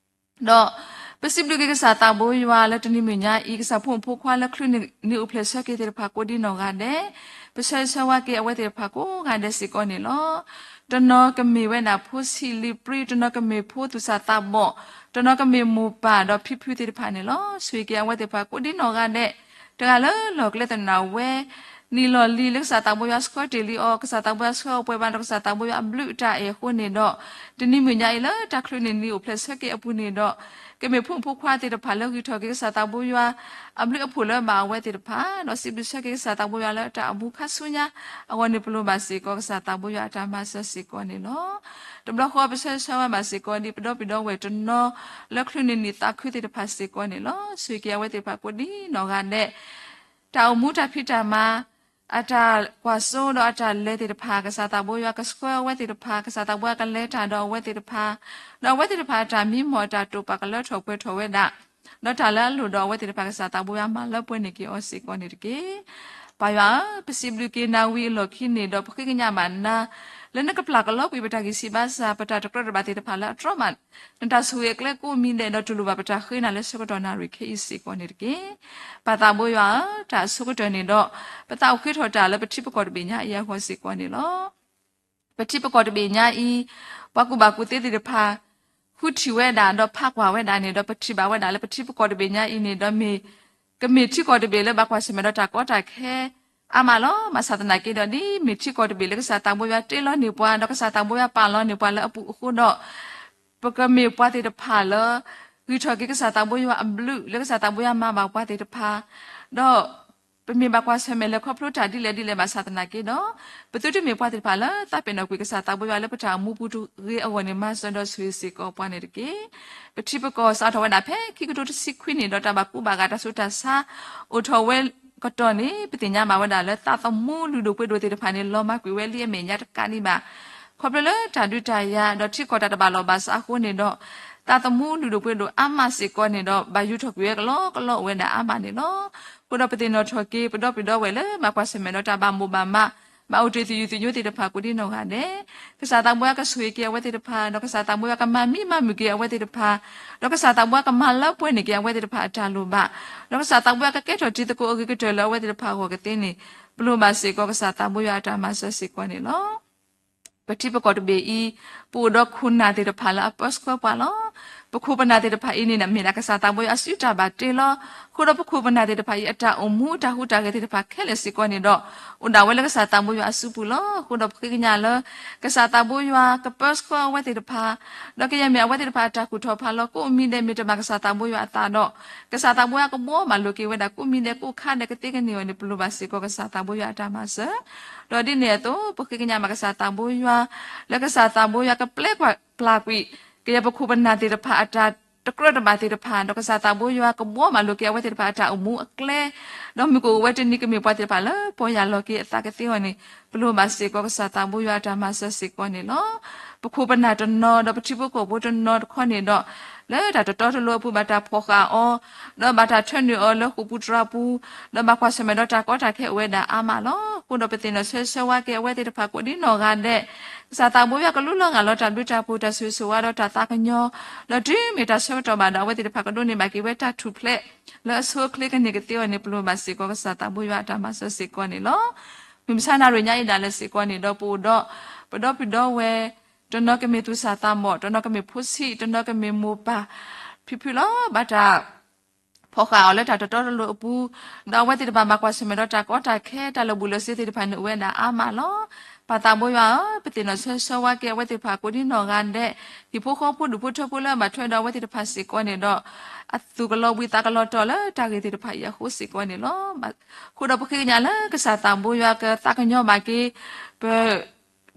ဒီးပစံးဘျုးက့ၤကစၢ်သးဘိယွၤလၢတနံၤမုၢ်ညါအံၤ ကစၢ်ဖိမုၣ်ဖိခွါလၢချုးန့ၢ်နံၤအိၣ်ဖျဲၣ်ဆၢက့ၤသ့ၣ်တဖၣ်ကိးဒ်နီၢ်ဂၤဒဲး, ပဆၢဂ့ၤဆၢဝါက့ၤအဝဲသ့ၣ်တဖၣ်ကိးဂၤဒဲးစ့ၢ်ကီးန့ၣ်လီၤ. တနီၤကမ့ၢ်ဝဲဒၣ်ဖိဆံးလံၤပြံ, တနီၤကမ့ၢ်ဖိသူၣ်စၢ်သးဘီၣ်, တနီၤကမ့ၢ်မိၢ်ပၢ်ဒီးဖံဖုသ့ၣ်တဖၣ်န့ၣ်လီၤ. ဆိၣ်ဂ့ၤက့ၤအဝဲသ့ၣ်တဖၣ်ကိးဒ်နီၢ်ဂၤဒဲး, တဂၤလၢလီၢ်ကျဲသနာ်ဝဲ နံၣ်လီၢ်လံၤလၢကစၢ်သးဘိယွၤဆှၢတ့ၢ်လံအီၤ, ကစၢ်သးဘိယွၤဆှၢအီၤပှဲၤဘၣ်ဒီးကစၢ်သးဘိယွၤအဘျုးအတၢ်အဲၣ်အဃိန့ၣ်ဒီး, တနံၤမုၢ်ညါအံၤလၢတၢ်ချုးန့ၢ်နံၤအိၣ်ဖျဲၣ်ဆၢက့ၤအပူၤန့ၣ်ဒီး, ကမ့ၢ်ဖိမုၣ်ဖိခွါသ့ၣ်တဖၣ်လၢဂံၢ်ထီၣ်က့ၤကစၢ်သးဘိယွၤ အဘျုးအဖှိၣ်လၢဘၣ်အဝဲသ့ၣ်တဖၣ်, ဒီးစံးဘျုးဆၢက့ၤကစၢ်သးဘိယွၤလၢတၢ်အိၣ်မူခါဆူညါအဂီၢ်န့ၣ် ပလိၣ်ဘၣ်စ့ၢ်ကီးကစၢ်သးဘိယွၤအတၢ်မၤစၢၤစ့ၢ်ကီးန့ၣ်လီၤ. တဘျီဃီပဆၢဂ့ၤဆၢဝါဘၣ်စ့ၢ်ကီးဒ်ပဒီပုၢ်ဒီဝဲၢ်တနီၤ လၢချုးန့ၢ်နံၣ်သးခုသ့ၣ်တဖၣ်စ့ၢ်ကီးန့ၣ်လီၤ. ဆိၣ်ဂ့ၤက့ၤအဝဲသ့ၣ်တဖၣ်ကိးဒ်နီၢ်ဂၤဒဲး, တၢ်အိၣ်မူတၢ်ဖံးတၢ်မၤ အတၢ်ကွၢ်စိဒီးအတၢ်လဲၤသ့ၣ်တဖၣ် ကစၢ်သးဘိယွၤကဆှၢအဝဲသ့ၣ်တဖၣ်, ကစၢ်သးဘိယွၤကလဲၤတၢ်ဒီးအဝဲသ့ၣ်တဖၣ်, ဒီးအဝဲသ့ၣ်တဖၣ်အတၢ်မံမီၢ်အတၢ်တိာ်ပာ်ကလၢထီၣ်ပှဲၤထီၣ်ဝဲဒၣ်, ဒီးတၢ်လၢအလိၣ်ဒီးအဝဲသ့ၣ်တဖၣ် ကစၢ်သးဘိယွၤမၤလၢပှဲၤန့ၢ်က့ၤအီၤစ့ၢ်ကီးန့ၣ်တက့ၢ်. ပၢ်ယွၤဧၢ, ပစံးဘျုးက့ၤနၤဝံၤအလီၢ်ခံန့ၣ်ဒီး ပဃ့ကညးဘၣ်နၤ လၢနကပျၢ်ကလီကွံာ်ပတၢ်ဂံၢ်ဆံးဘါစၢ် ပတၢ်တကြၢးတဘၣ်သ့ၣ်တဖၣ်လၢအတြီဘၣ် နတၢ်ဆိၣ်ဂ့ၤအကျဲကိးမံၤဒဲး ဒီးတူၢ်လိာ်ဘၣ်ပတၢ်ဃ့နၤလၢဆၢကတီၢ်နၣ်ရံၣ်ခဲအံၤစ့ၢ်ကီးန့ၣ်တက့ၢ်. ပၢ်သးဘိယွၤဧၢ, တၢ်အဆိကတၢၢ်န့ၣ်ဒီး ပသးအိၣ်ဃ့ထီၣ်တၢ်လၢပထံပကီၢ်တဘ့ၣ်ညါအံၤအဂီၢ်စ့ၢ်ကီးန့ၣ်လီၤ. ပထံပကီၢ်တဘ့ၣ်ညါအံၤ ပှၤကူၣ်ဘၣ်ကူၣ်သ့သ့ၣ်တဖၣ် ဃုထံၣ်ဝဲဒၣ်ဒီးဖးကွၢ်ဝဲဒၣ်န့ၣ်ဒီး ပထံၣ်ဘၣ်ဝဲဒၣ်လၢပထံပကီၢ်တဘ့ၣ်ညါအံၤန့ၣ်ဒီးမ့ၢ် ကမ့ၢ်ထံကီၢ်တဘ့ၣ်လၢဘၣ်ကွၢ်ဆၢၣ်မဲာ်ဒီးတၢ်ကီတၢ်ခဲအါမးလီၤ. ဘၣ်ဆၣ်သနာ်က့ဒီး ဒ်မ့ၢ်ထံကီၢ်တဘ့ၣ်လၢကစၢ်သးဘိယွၤတ့လီၤန့ၢ်ပှၤ ဒီးကစၢ်သးဘိယွၤပာ်လီၤန့ၢ်ပှၤလၢအပူၤအဃိဒီး ပကမ့ၢ်ပှၤသ့ၣ်တဖၣ်လၢ ဂံၢ်ထီၣ်က့ၤကစၢ်သးဘိယွၤအဘျုး လၢကစၢ်သးဘိယွၤမၤဘၣ်ပှၤသ့ၣ်တဖၣ်, ဒီး ပမ့ၢ်ဘၣ်ကွၢ်ဆၢၣ်မဲာ်လဲၤခီဖျိတၢ်ဒ်လဲၣ်ဒ်လဲၣ်ဘၣ်ဆၣ်သနာ်က့ဒီး, ပသုတမ့ၢ်ပှၤသ့ၣ်တဖၣ်လၢသးပ့ၤနီၣ်ကွံာ်ကစၢ်သးဘိယွၤလၢပတၢ်အိၣ်မူပူၤတဂ့ၤအဂီၢ်န့ၣ် မၤစၢၤဒီးဆိၣ်ဂ့ၤစ့ၢ်ကီးပှၤန့ၣ်တက့ၢ်. ပထံပကီၢ်စးထီၣ်ဝဲဒၣ်ဖဲခံကထိတဆံခွံန့ၣ်ဒီး တၢ်ဘၣ်ကူဘၣ်ဂာ်တၢ်ဆူးတၢ်ဆါအိၣ်ထီၣ်ဝဲကတီၢ်န့ၣ် ပသ့ၣ်ညါဘၣ်ဝဲဒၣ်လၢသးသမူလုၢ်ဒိၣ်ပှ့ၤဒိၣ်သ့ၣ်တဖၣ်န့ၣ် လီၤမၢ်ကွံာ်ဝဲလံအမဲာ်ညါတကးဒံးဘၣ် ခီဖျိလၢတၢ်ဒုးတၢ်ယၤ ဒီးထံကီၢ်တၢ်တဘၣ်လီၢ်ဘၣ်စးအဃိန့ၣ်ဒီး, သးသမူလုၢ်ဒိၣ်ပှ့ၤဒိၣ်အါမးစ့ၢ်ကီးန့ၣ်ဒီး ဘၣ်ယူၤထီၣ်ကွံာ်ဝဲကလီကလီအိၣ်ဝဲဒၣ်အါမးန့ၣ်လီၤ. အဃိဒီးပသ့ၣ်နီၣ်ထီၣ်က့ၤ ပဒီပုၢ်ဒီဝဲၢ်လၢဘၣ်ကွၢ်ဆၢၣ်မဲာ်ဒီးတၢ်ဘၣ်မိၣ်ဘၣ်မး, ဘၣ်အိၣ်တ့ၢ်သယုၢ်သညိသ့ၣ်တဖၣ်ကိးဒံနီၢ်ဂၤဒဲး, ကစၢ်သးဘိယွၤကဆိၣ်ဂ့ၤက့ၤအဝဲသ့ၣ်တဖၣ်, ဒီးကစၢ်သးဘိယွၤကမၤမံမၤမုာ်က့ၤအဝဲသ့ၣ်တဖၣ်, ဒီးကစၢ်သးဘိယွၤကမၤလၢပှဲၤန့ၢ်က့ၤအဝဲသ့ၣ်တဖၣ်အတၢ်လိၣ်ဘၣ်, ဒီးကစၢ်သးဘိယွၤကကဲထီၣ်တံၤသကိးအဂ့ၤကတၢၢ်လၢအဝဲသ့ၣ်တဖၣ်အဂီၢ်ကသ့န့ၣ်, ပလိၣ်ဘၣ်စ့ၢ်ကီးကစၢ်သးဘိယွၤအတၢ်မၤစၢၤစ့ၢ်ကီးန့ၣ်လီၤ. ပထံပကီၢ်တဘ့ၣ်အံၤ, ပအိၣ်ဒီးခိၣ်နၢ်သ့ၣ်တဖၣ်လၢအပၢဆှၢပှၤလီၤ. ပခိၣ်ပနၢ်သ့ၣ်တဖၣ်အံၤန့ၣ် မ့ၢ်ဒၣ်ကစၢ်သးဘိယွၤအစုတၢ်ဘၣ်တ့လီၤ. အဃိဒီးပခိၣ်ပနၢ်သ့ၣ်တဖၣ်အံၤ အတၢ်အိၣ်မူတၢ်ဟူးတၢ်ဂဲၤသ့ၣ်တဖၣ်ခဲလၢာ်စ့ၢ်ကီးန့ၣ်ဒီး, အိၣ်ဒၣ်ဝဲလၢကစၢ်သးဘိယွၤအစုပူၤလီၤ. အဃိဒီးပဃ့ကညးလၢ ကစၢ်သးဘိယွၤကပၢဆှၢအဝဲသ့ၣ်တဖၣ်, ဒီးကယဲၢ်မ့ၢ်အဝဲသ့ၣ်တဖၣ်အတၢ်ကူၣ်ထီၣ်ဖးလီၤ ကိးမံၤဒဲး မ့ၢ်တမၤကစၢ်သးဘိယွၤအသးဒီး, ကစၢ်သးဘိယွၤကဘှီမးလိာ်က့ၤဝဲဒၣ် ကိးမံၤဒဲးကိးခါဒဲးကသ့ကန့ၢ်အီၤန့ၣ် ပလိၣ်ဘၣ်စ့ၢ်ကီးကစၢ်သးဘိယွၤအတၢ်မၤစၢၤ, ဒီးဒ်န့ၣ်အသိး ပဃ့ကညးမးကစၢ်သးဘိယွၤ, လၢကစၢ်သးဘိယွၤကပျဲပျၢ်ကွံာ် ကယဲၢ်ပခိၣ်ပနၢ်သ့ၣ်တဖၣ်အတၢ်တကြၢးတဘၣ်သ့ၣ်တဖၣ်, ဒီးကစၢ်သးဘိယွၤကဘှီမးလိာ်က့ၤအဝဲသ့ၣ်တဖၣ်အတၢ်အိၣ်မူအကျဲ, ဒီးမုၢ်ကအိၣ်ဝဲတနံၤကမ့ၢ်ပှၤသ့ၣ်တဖၣ်လၢပီၢ်ယၢ်လီၤက့ၤအသးကသ့အီၤန့ၣ်, ပလိၣ်ဘၣ်စ့ၢ်ကီးကစၢ်သးဘိယွၤအတၢ်မၤစၢၤစ့ၢ်ကီးန့ၣ်လီၤ. ပခိၣ်ပနၢ်တနီၤ ဒီးပထံဖိကီၢ်ဖိတနီၤတခီန့ၣ်ဒီး, လၢတၢ်တတီတလိၤအပူၤဘၣ်တၢ်ဖီၣ်ဃာ်အီၤ, ဒီးဘၣ်တၢ်ထၢနုာ်အီၤလၢဃိာ်ပူၤတြၤပူၤ, ဒီးဘၣ်ကွၢ်ဆၢၣ်မဲာ်ဒီးတၢ်ကီတၢ်ခဲအိၣ်ဝဲဒၣ်အါမးလီၤ. အဃိဒီးပသ့ၣ်နီၣ်ဆၢဆၢဝါက့ၤအဝဲသ့ၣ်တဖၣ်ကိးဒံနီၢ်ဂၤဒဲး, ကစၢ်သးဘိယွၤကလူလီၤဂာ်လီၤတၢ်ဘျုးတၢ်ဖှိၣ် တၢ်ဆိၣ်ဂ့ၤဆိၣ်ဝါဒီးတၢ်သးကညီၤ, ဒီးတုၤမ့ၢ်တၢ်ဆၢကတီၢ်ဘၣ်ဒီး အဝဲသ့ၣ်တဖၣ်ကဒိးန့ၢ်ဘၣ်က့ၤဝဲတၢ်ထူၣ်ဖျဲးလၢအဆိအချ့ကန့ၢ်ကသ့အီၤန့ၣ် ပလိၣ်ဘၣ်စ့ၢ်ကီးကစၢ်သးဘိယွၤအတၢ်မၤစၢၤစ့ၢ်ကီးန့ၣ်လီၤ. မုၢ်မဆါနၣ်ရံၣ်ညါအံၤဒၣ်လဲာ်စ့ၢ်ကီးန့ၣ်ဒီး ပအိၣ်ဒီး ပဒီပုၢ်ဒီဝဲၢ်, တနီၤကမ့ၢ်သူၣ်စၢ်သးဘီၣ်, တနီၤကမ့ၢ်ဖိဆံး, တနီၤကမ့ၢ်မိၢ်ပၢ် ဖံဖုလီၤ. ဘၣ်တၢ်ဖီၣ်ဃာ်အီၤလၢတၢ်တတီတလိၤအပူၤ, ဒီးအဝဲသ့ၣ်တဖၣ်ဘၣ်ကွၢ်ဆၢၣ်မဲာ်ဒီးတၢ်ကီတၢ်ခဲ တၢ်လၢာ်ဘူၣ်လၢာ်စ့ၤသ့ၣ်တဖၣ်န့ၣ်အိၣ်ဝဲဒၣ်အါမးလီၤ. ပၢ်သးဘိယွၤဧၢ, ပသ့ၣ်နီၣ်ဆၢဆၢဝါက့ၤအဝဲသ့ၣ်တဖၣ်ကိးဒံနီၢ်ဂၤဒဲး, ဟံၣ်ဖိဃီဖိဒူၣ်ဖိထၢဖိလၢအဘၣ်ထွဲဒီးအဝဲသ့ၣ်တဖၣ်စ့ၢ်ကီးန့ၣ်ဒီး, အသူၣ်ကလီၤဘှံးသးကလီၤတီၤလၢတၢ်ဂ့ၢ်သ့ၣ်တဖၣ်အံၤအဃိစ့ၢ်ကီးန့ၣ်လီၤ. အဃိဒီးပဃ့ကညးလၢကစၢ်သးဘိယွၤကသးကညီၤဘၣ်က့ၤ ပ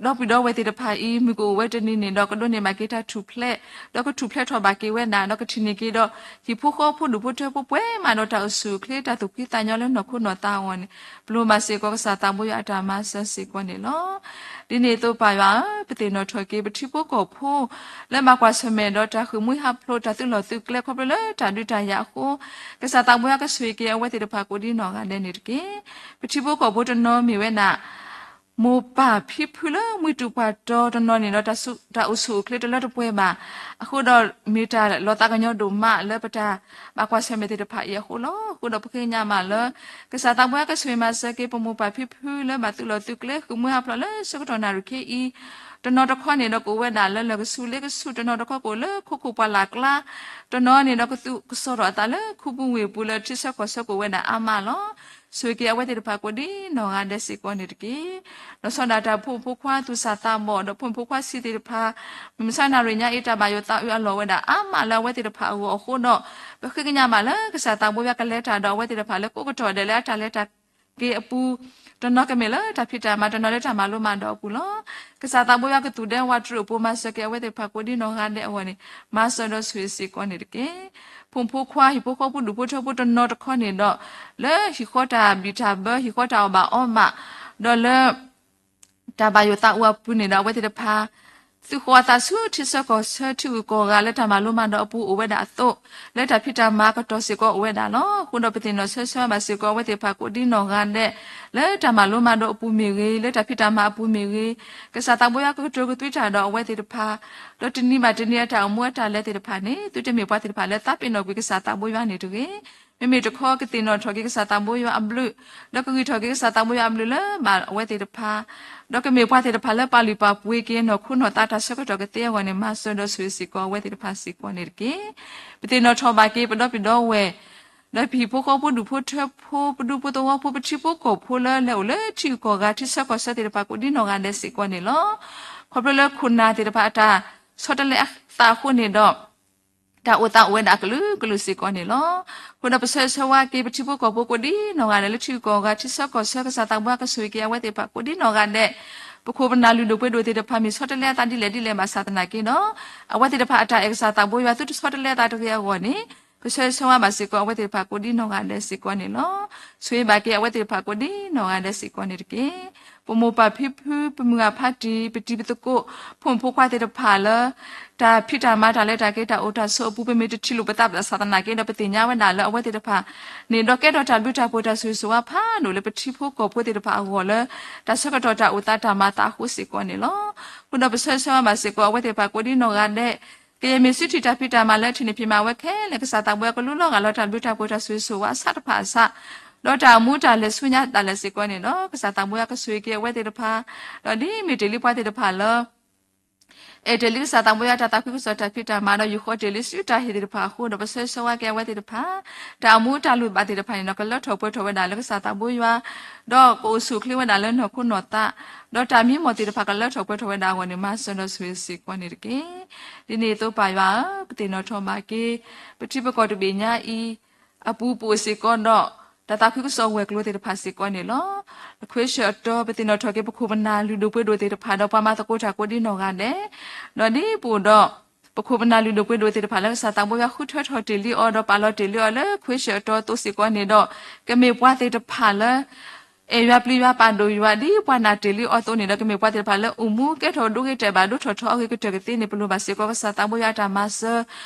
ဒီပုၢ်ဒီဝဲၢ်သ့ၣ်တဖၣ်အံၤ မုၢ်ကအိၣ်ဝဲတနံၤန့ၣ်ဒီး ကဒိးန့ၢ်ဘၣ်က့ၤတၢ်ထူၣ်ဖျဲး, ဒီးကထူၣ်ဖျဲးထီၣ်ဘၣ်က့ၤဝဲဒၣ်, ဒီးကထံၣ်န့ၢ်က့ၤဒီး ဟံၣ်ဖိဃီဖိဒူၣ်ဖိထၢဖိပှဲၤမးဒီးတၢ်အိၣ်ဆူၣ်အိၣ်ချ့ တၢ်သူၣ်ဖှံသးညီလၢနီၢ်ခိနီၢ်သးအဂီၢ်န့ၣ်, ပလိၣ်ဘၣ်စ့ၢ်ကီးကစၢ်သးဘိယွၤအတၢ်မၤစၢၤစ့ၢ်ကီးန့ၣ်လီၤ. ဒ်န့ၣ်အသိးပၢ်ယွၤဧၢ, ပသ့ၣ်နီၣ်ထီၣ်က့ၤ ပထံဖိကီၢ်ဖိ လၢဘၣ်ကွၢ်ဆၢၣ်မဲာ်ဒီးတၢ်ဃ့ၢ်မှံဟးဖျိး တၢ်သုးလီၢ်သုးကျဲခီဖျိလၢတၢ်ဒုးတၢ်ယၤအဃိ, ကစၢ်သးဘိယွၤကဆိၣ်ဂ့ၤက့ၤအဝဲသ့ၣ်တဖၣ်ကိးဒံနီၢ်ဂၤဒဲးန့ၣ်တက့ၢ်. ပထံဖိကီၢ်ဖိတနီၤမ့ၢ်ဝဲဒၣ် မိၢ်ပၢ်ဖံဖုလၢမှံတူၢ်ပှၢ်တီၤတနီၤန့ၣ်ဒီး တၢ်အိၣ်ဆူၣ်အိၣ်ချ့တလၢတပှဲၤဘၣ်. အဃိဒီးမ့ၢ်တၢ်လီၤသးကညီၤဒိၣ်မးလၢပတၢ်ဘၣ်ကွၢ်ဆၢၣ်မဲာ်သ့ၣ်တဖၣ်အံၤအဃိလီၤ. အဃိဒီးပဃ့ကညးမးလၢ ကစၢ်သးဘိယွၤကဆိၣ်ဂ့ၤမၤစၢၤက့ၤ ပမိၢ်ပၢ်ဖံဖုလၢဘၣ်သုးလီၢ်သုးကျဲဃ့ၢ်မှံဟးဖျိးလၢဆၢကတီၢ်နၣ်ရံၣ်ခဲအံၤ, တနီၤတခီန့ၣ်ဒီးကအိၣ်ဝဲဒၣ်လၢလၢၢ်ကဆူးလ့ကဆူး, တနီၤတခီကအိၣ်လၢခိခိၣ်ပှၢ်လၢ်ကျါ, တနီၤန့ၣ်ဒီးကသူၣ်ကစီၣ်ထီၣ်အသးလၢခူပူၤဝ့ၢ်ပူၤလၢထံဆၢကီၢ်ဆၢကအိၣ်ဝဲဒၣ်အါမးလီၤ. ဆိၣ်ဂ့ၤက့ၤအဝဲသ့ၣ်တဖၣ်ကိးဒံနီၢ်ဂၤဒဲးစ့ၢ်ကီးန့ၣ်တက့ၢ်. လီၤဆီဒၣ်တၢ်ဖိမုၣ်ဖိခွါသူၣ်စၢ်သးဘီၣ် ဒီးဖိမုၣ်ဖိခွါဆံးသ့ၣ်တဖၣ်, မုၢ်မဆါနၣ်ရံၣ်ညါအံၤ တၢ်ဘၣ်ယိၣ်သးအုးအလီၢ်ဝဲဒၣ်အါမးလၢအဝဲသ့ၣ်တဖၣ်အဂီၢ်အဃိဒီး, ပဃ့ကညးမးလၢကစၢ်သးဘိယွၤကလဲၤတၢ်ဒီးအဝဲသ့ၣ်တဖၣ်လၢကိးကတီၢ်ဒဲးလၢအတၢ်လဲၤတၢ်က့ၤအပူၤ, တနီၤကမ့ၢ်လၢတၢ်ဖံးတၢ်မၤ, တနီၤလၢတၢ်မၤလိမၤဒိးအပူၤလီၤ. ကစၢ်သးဘိယွၤကသူၣ်ဒဲဝးတရံးအပူၤ မၤစၢၤက့ၤအဝဲသ့ၣ်တဖၣ်ကိးဒံနီၢ်ဂၤဒဲးအဂီၢ်န့ၣ်, မၤစၢၤဒီးဆိၣ်ဂ့ၤစ့ၢ်ကီးန့ၣ်တက့ၢ်. ဖိမုၣ်ဖိခွါ ဟံၣ်ဖိဃီဖိဒူၣ်ဖိထၢဖိတနီၤတခီန့ၣ်ဒီး, လၢဟံၣ်ဃီတၢ်ဘံၣ်တၢ်ဘၢ ဟံၣ်ဃီတၢ်အီၣ်ဘၣ်အီဘၣ်, ဒီးလၢ တၢ်ဘၣ်ယိၣ်သးအုးအပူၤန့ၣ်ဒီး အဝဲသ့ၣ်တဖၣ် သုးဃီၤအသးဆူထံဆၢကီၢ်ဆၢ ထံဂုၤကီၢ်ဂၤလၢတၢ်မၤလိမၤဒိးအပူၤ အိၣ်ဝဲဒၣ်အသိး, လၢတၢ်ဖံးတၢ်မၤအကတီၢ်စ့ၢ်ကီးအိၣ်ဝဲဒၣ်လီၤ. အဃိဒီးပသ့ၣ်နီၣ်ဆၢဆၢဘၣ်စ့ၢ်ကီးအဝဲသ့ၣ်တဖၣ်ကိးဒံနီၢ်ဂၤဒဲး, လၢတၢ်မၤလိမၤဒိးအပူၤမ့ၢ်ဂ့ၤ, လၢတၢ်ဖံးတၢ်မၤအပူၤမ့ၢ်ဂ့ၤ, ကစၢ်သးဘိယွၤကကတိၤကသွံတၢ်ဒီးအဝဲသ့ၣ်တဖၣ်, ဒီးတနံၤဘၣ်တနံၤအတၢ်အိၣ်မူအတၢ်လဲၤသ့ၣ်တဖၣ်န့ၣ် သုတမ့ၢ်ပှၤသ့ၣ်တဖၣ်လၢသးပ့ၤနီၣ်ကွံာ်ကစၢ်သးဘိယွၤန့ၣ်တဂ့ၤ. မ့မ့ၢ်တခီ ကသ့ၣ်နီၣ်ထီၣ်က့ၤကစၢ်သးဘိယွၤအဘျုး, ဒီးကဂံၢ်ထီၣ်က့ၤကစၢ်သးဘိယွၤအဘျုးလၢဘၣ်အဝဲသ့ၣ်တဖၣ်, ဒီးကမ့ၢ်ပှၤသ့ၣ်တဖၣ်လၢပာ်လုၢ်ပာ်ပှ့ၤက့ၤနီၢ်ခိနီၢ်သးတၢ်ဆၢကတီၢ်ကသ့အဂီၢ်န့ၣ် မၤစၢၤဒီးဆိၣ်ဂ့ၤစ့ၢ်ကီးအဝဲသ့ၣ်တဖၣ်စ့ၢ်ကီးန့ၣ်တက့ၢ်. ပသ့ၣ်နီၣ်ထီၣ်ဘၣ်က့ၤ ပဒီပုၢ်ဒီဝဲၢ်, ဒီးပဟံၣ်ဖိဃီဖိဒူၣ်ဖိထၢဖိ ပဒူဖိသဝီဖိ ပထံဖိကီၢ်ဖိလၢလဲၤအိၣ်လၢထံဂုၤကီၢ်ဂၤ ထံဆၢကီၢ်ဆၢသ့ၣ်တဖၣ်ကိးဒံနီၢ်ဂၤဒဲးစ့ၢ်ကီးန့ၣ်လီၤ. ခီဖျိလၢခိၣ်နၢ်သ့ၣ်တဖၣ်အတၢ်ဆီတလဲအသးအဃိန့ၣ်ဒီး တၢ်အိၣ်သးအိၣ်ဝဲဒၣ်ကလုာ်ကလုာ်စ့ၢ်ကီးန့ၣ်လီၤ. အဃိဒီးပဆၢဂ့ၤဆၢဝါက့ၤ ပထံဖိကီၢ်ဖိကိးဒံနီၢ်ဂၤဒဲး လၢထံဂုၤကီၢ်ဂၤ ထံဆၢကီၢ်ဆၢ ကစၢ်သးဘိယွၤကဆိၣ်ဂ့ၤက့ၤအဝဲသ့ၣ်တဖၣ်ကိးဒံနီၢ်ဂၤဒဲး, ပခိၣ်ပနၢ်လုၢ်ဒိၣ်ပှ့ၤဒိၣ်သ့ၣ်တဖၣ် မ့ၢ်ဆီတလဲအသးဒ်လဲၣ်ဒ်လဲၣ်ဘၣ်ဆၣ်သနာ်က့ဒီး, အဝဲသ့ၣ်တဖၣ်အတၢ်အဲၣ်ကစၢ်သးဘိယွၤ သုတဆီတလဲအသးတဂ့ၤအဂီၢ်န့ၣ်, ပဆၢဂ့ၤဆၢဝါဘၣ်စ့ၢ်ကီးအဝဲသ့ၣ်တဖၣ်ကိးဒံနီၢ်ဂၤဒဲးစ့ၢ်ကီးန့ၣ်လီၤ. ဆိၣ်ဂ့ၤဘၣ်က့ၤအဝဲသ့ၣ်တဖၣ်ကိးဒံနီၢ်ဂၤဒဲးစ့ၢ်ကီးန့ၣ်တက့ၢ်. ပမိၢ်ပၢ်ဖံဖု ပမုၢ်ဂၤဖးတံၢ် ပတံၤပသကိး ဖိမုၣ်ဖိခွါသ့ၣ်တဖၣ်လၢ တၢ်ဖံးတၢ်မၤတၢ်လဲၤတၢ်က့ၤတၢ်အိၣ်တၢ်ဆိးအပူၤ ပမ့ၢ်တထံၣ်လိာ်ပသးဘၣ်ဆၣ်သနာ်က့ဒီး ပသ့ၣ်ညါဝဲဒၣ်လၢအဝဲသ့ၣ်တဖၣ်န့ၣ်ဒီး ကဲထီၣ်တၢ်ဘျုးတၢ်ဖှိၣ်တၢ်ဆိၣ်ဂ့ၤဆိၣ်ဝါဖးဒိၣ်လၢပထံဖိကီၢ်ဖိသ့ၣ်တဖၣ်အဂီၢ်လၢ တၢ်ဆၢကတီၢ်တၢ်အိၣ်သးတၢ်မၤသးအဃိစ့ၢ်ကီးန့ၣ်လီၤ. အဃိဒီးပဆၢဂ့ၤဆၢဝါဘၣ်စ့ၢ်ကီးအဝဲသ့ၣ်တဖၣ်ကိးဒံနီၢ်ဂၤဒဲး, ကယဲၢ်မ့ၢ်စုထံၣ်တၢ်ဖံးတၢ်မၤလၢထံၣ်န့ၢ်ဖံးမၤဝဲခဲလၢာ် ကစၢ်သးဘိယွၤကလူလီၤဂာ်လီၤတၢ်ဘျုးတၢ်ဖှိၣ်တၢ်ဆိၣ်ဂ့ၤဆိၣ်ဝါအဆးတဖၣ်အဆး, ဒီးတၢ်မူတၢ်လဲၤဆူညါဒၣ်လဲာ်စ့ၢ်ကီးန့ၣ်ဒီး ကစၢ်သးဘိယွၤကဆိၣ်ဂ့ၤက့ၤအဝဲသ့ၣ်တဖၣ်, ဒီးဒ်မ့ၢ်တ့ၢ်လံပှၤသ့ၣ်တဖၣ်လၢ အဲၣ်တ့ၢ်လံကစၢ်သးဘိယွၤတၢ်သးခုကစီၣ်တၢ်ဖံးတၢ်မၤဒီး ယူာ်ဃီတ့ၢ်လံဆူတၢ်ဟ့ၣ်သ့ၣ်တဖၣ်အဃိဒီး ပဆၢဂ့ၤဆၢဝါက့ၤအဝဲသ့ၣ်တဖၣ်, တၢ်အမူတၢ်လိာ်ဘၣ်သ့ၣ်တဖၣ်န့ၣ်ဒီး ကလၢထီၣ်ပှဲၤထီၣ်ဝဲဒၣ်လၢကစၢ်သးဘိယွၤ, ဒီးကအိၣ်ဆူၣ်အိၣ်ချ့ဝဲဒၣ်လၢနီၢ်ခိနီၢ်သး, ဒီးတၢ်မံမီၢ်သ့ၣ်တဖၣ်ကလၢထီၣ်ပှဲၤထီၣ်ဝဲဒၣ်အဂီၢ်န့ၣ် မၤစၢၤဒီးဆိၣ်ဂ့ၤစ့ၢ်ကီးန့ၣ်တက့ၢ်. ဒ်န့ၣ်အသိးပၢ်ယွၤဧၢ, ပသ့ၣ်နီၣ်ထီၣ်ဘၣ်က့ၤ ပထံပကီၢ်တဘ့ၣ်ညါအံၤ အပူၤပအိၣ်စ့ၢ်ကီးဒီး တၢ်သးခုကစီၣ်ဝဲၤကျိၤသ့ၣ်တဖၣ်စ့ၢ်ကီးန့ၣ်လီၤ. ခွ့ဆၢၣ်အတီ ပသ့ၣ်နီၣ်ထီၣ်က့ၤ ပခိၣ်ပနၢ်လုၢ်ဒိၣ်ပှ့ၤဒိၣ်သ့ၣ်တဖၣ်ဒီး ပှၤမၤသကိးတၢ်ကိးဒံနီၢ်ဂၤဒဲး, ဒီးဒ်ပအိၣ်ဒီး ပခိၣ်ပနၢ်လုၢ်ဒိၣ်ပှ့ၤဒိၣ်သ့ၣ်တဖၣ်လၢကစၢ်သးဘိယွၤဃုထၢထီၣ်တ့ၢ်လံအီၤ ဒီးပာ်လီၤတ့ၢ်လံအီၤလၢခွ့ဆၢၣ်အတီအသိးစ့ၢ်ကီးန့ၣ်ဒီး ကမ့ၢ်ပှၤသ့ၣ်တဖၣ်လၢ အဲၣ်ယွၤပျံၤယွၤပာ်ဒိၣ်ယွၤ ဒ်ပှၤနာ်တ့ၢ်လံအီၤအသိးန့ၣ်ဒီး ကမ့ၢ်ပှၤသ့ၣ်တဖၣ်လၢအိၣ်မူကဲထီၣ်ဒိဂ့ၤတဲာ်ဘၣ် ဒိၣ်ထီၣ်ထီအဂ့ၤကတၢၢ်ကသ့န့ၣ် ပလိၣ်ဘၣ်စ့ၢ်ကီးကစၢ်သးဘိယွၤအတၢ်မၤစၢ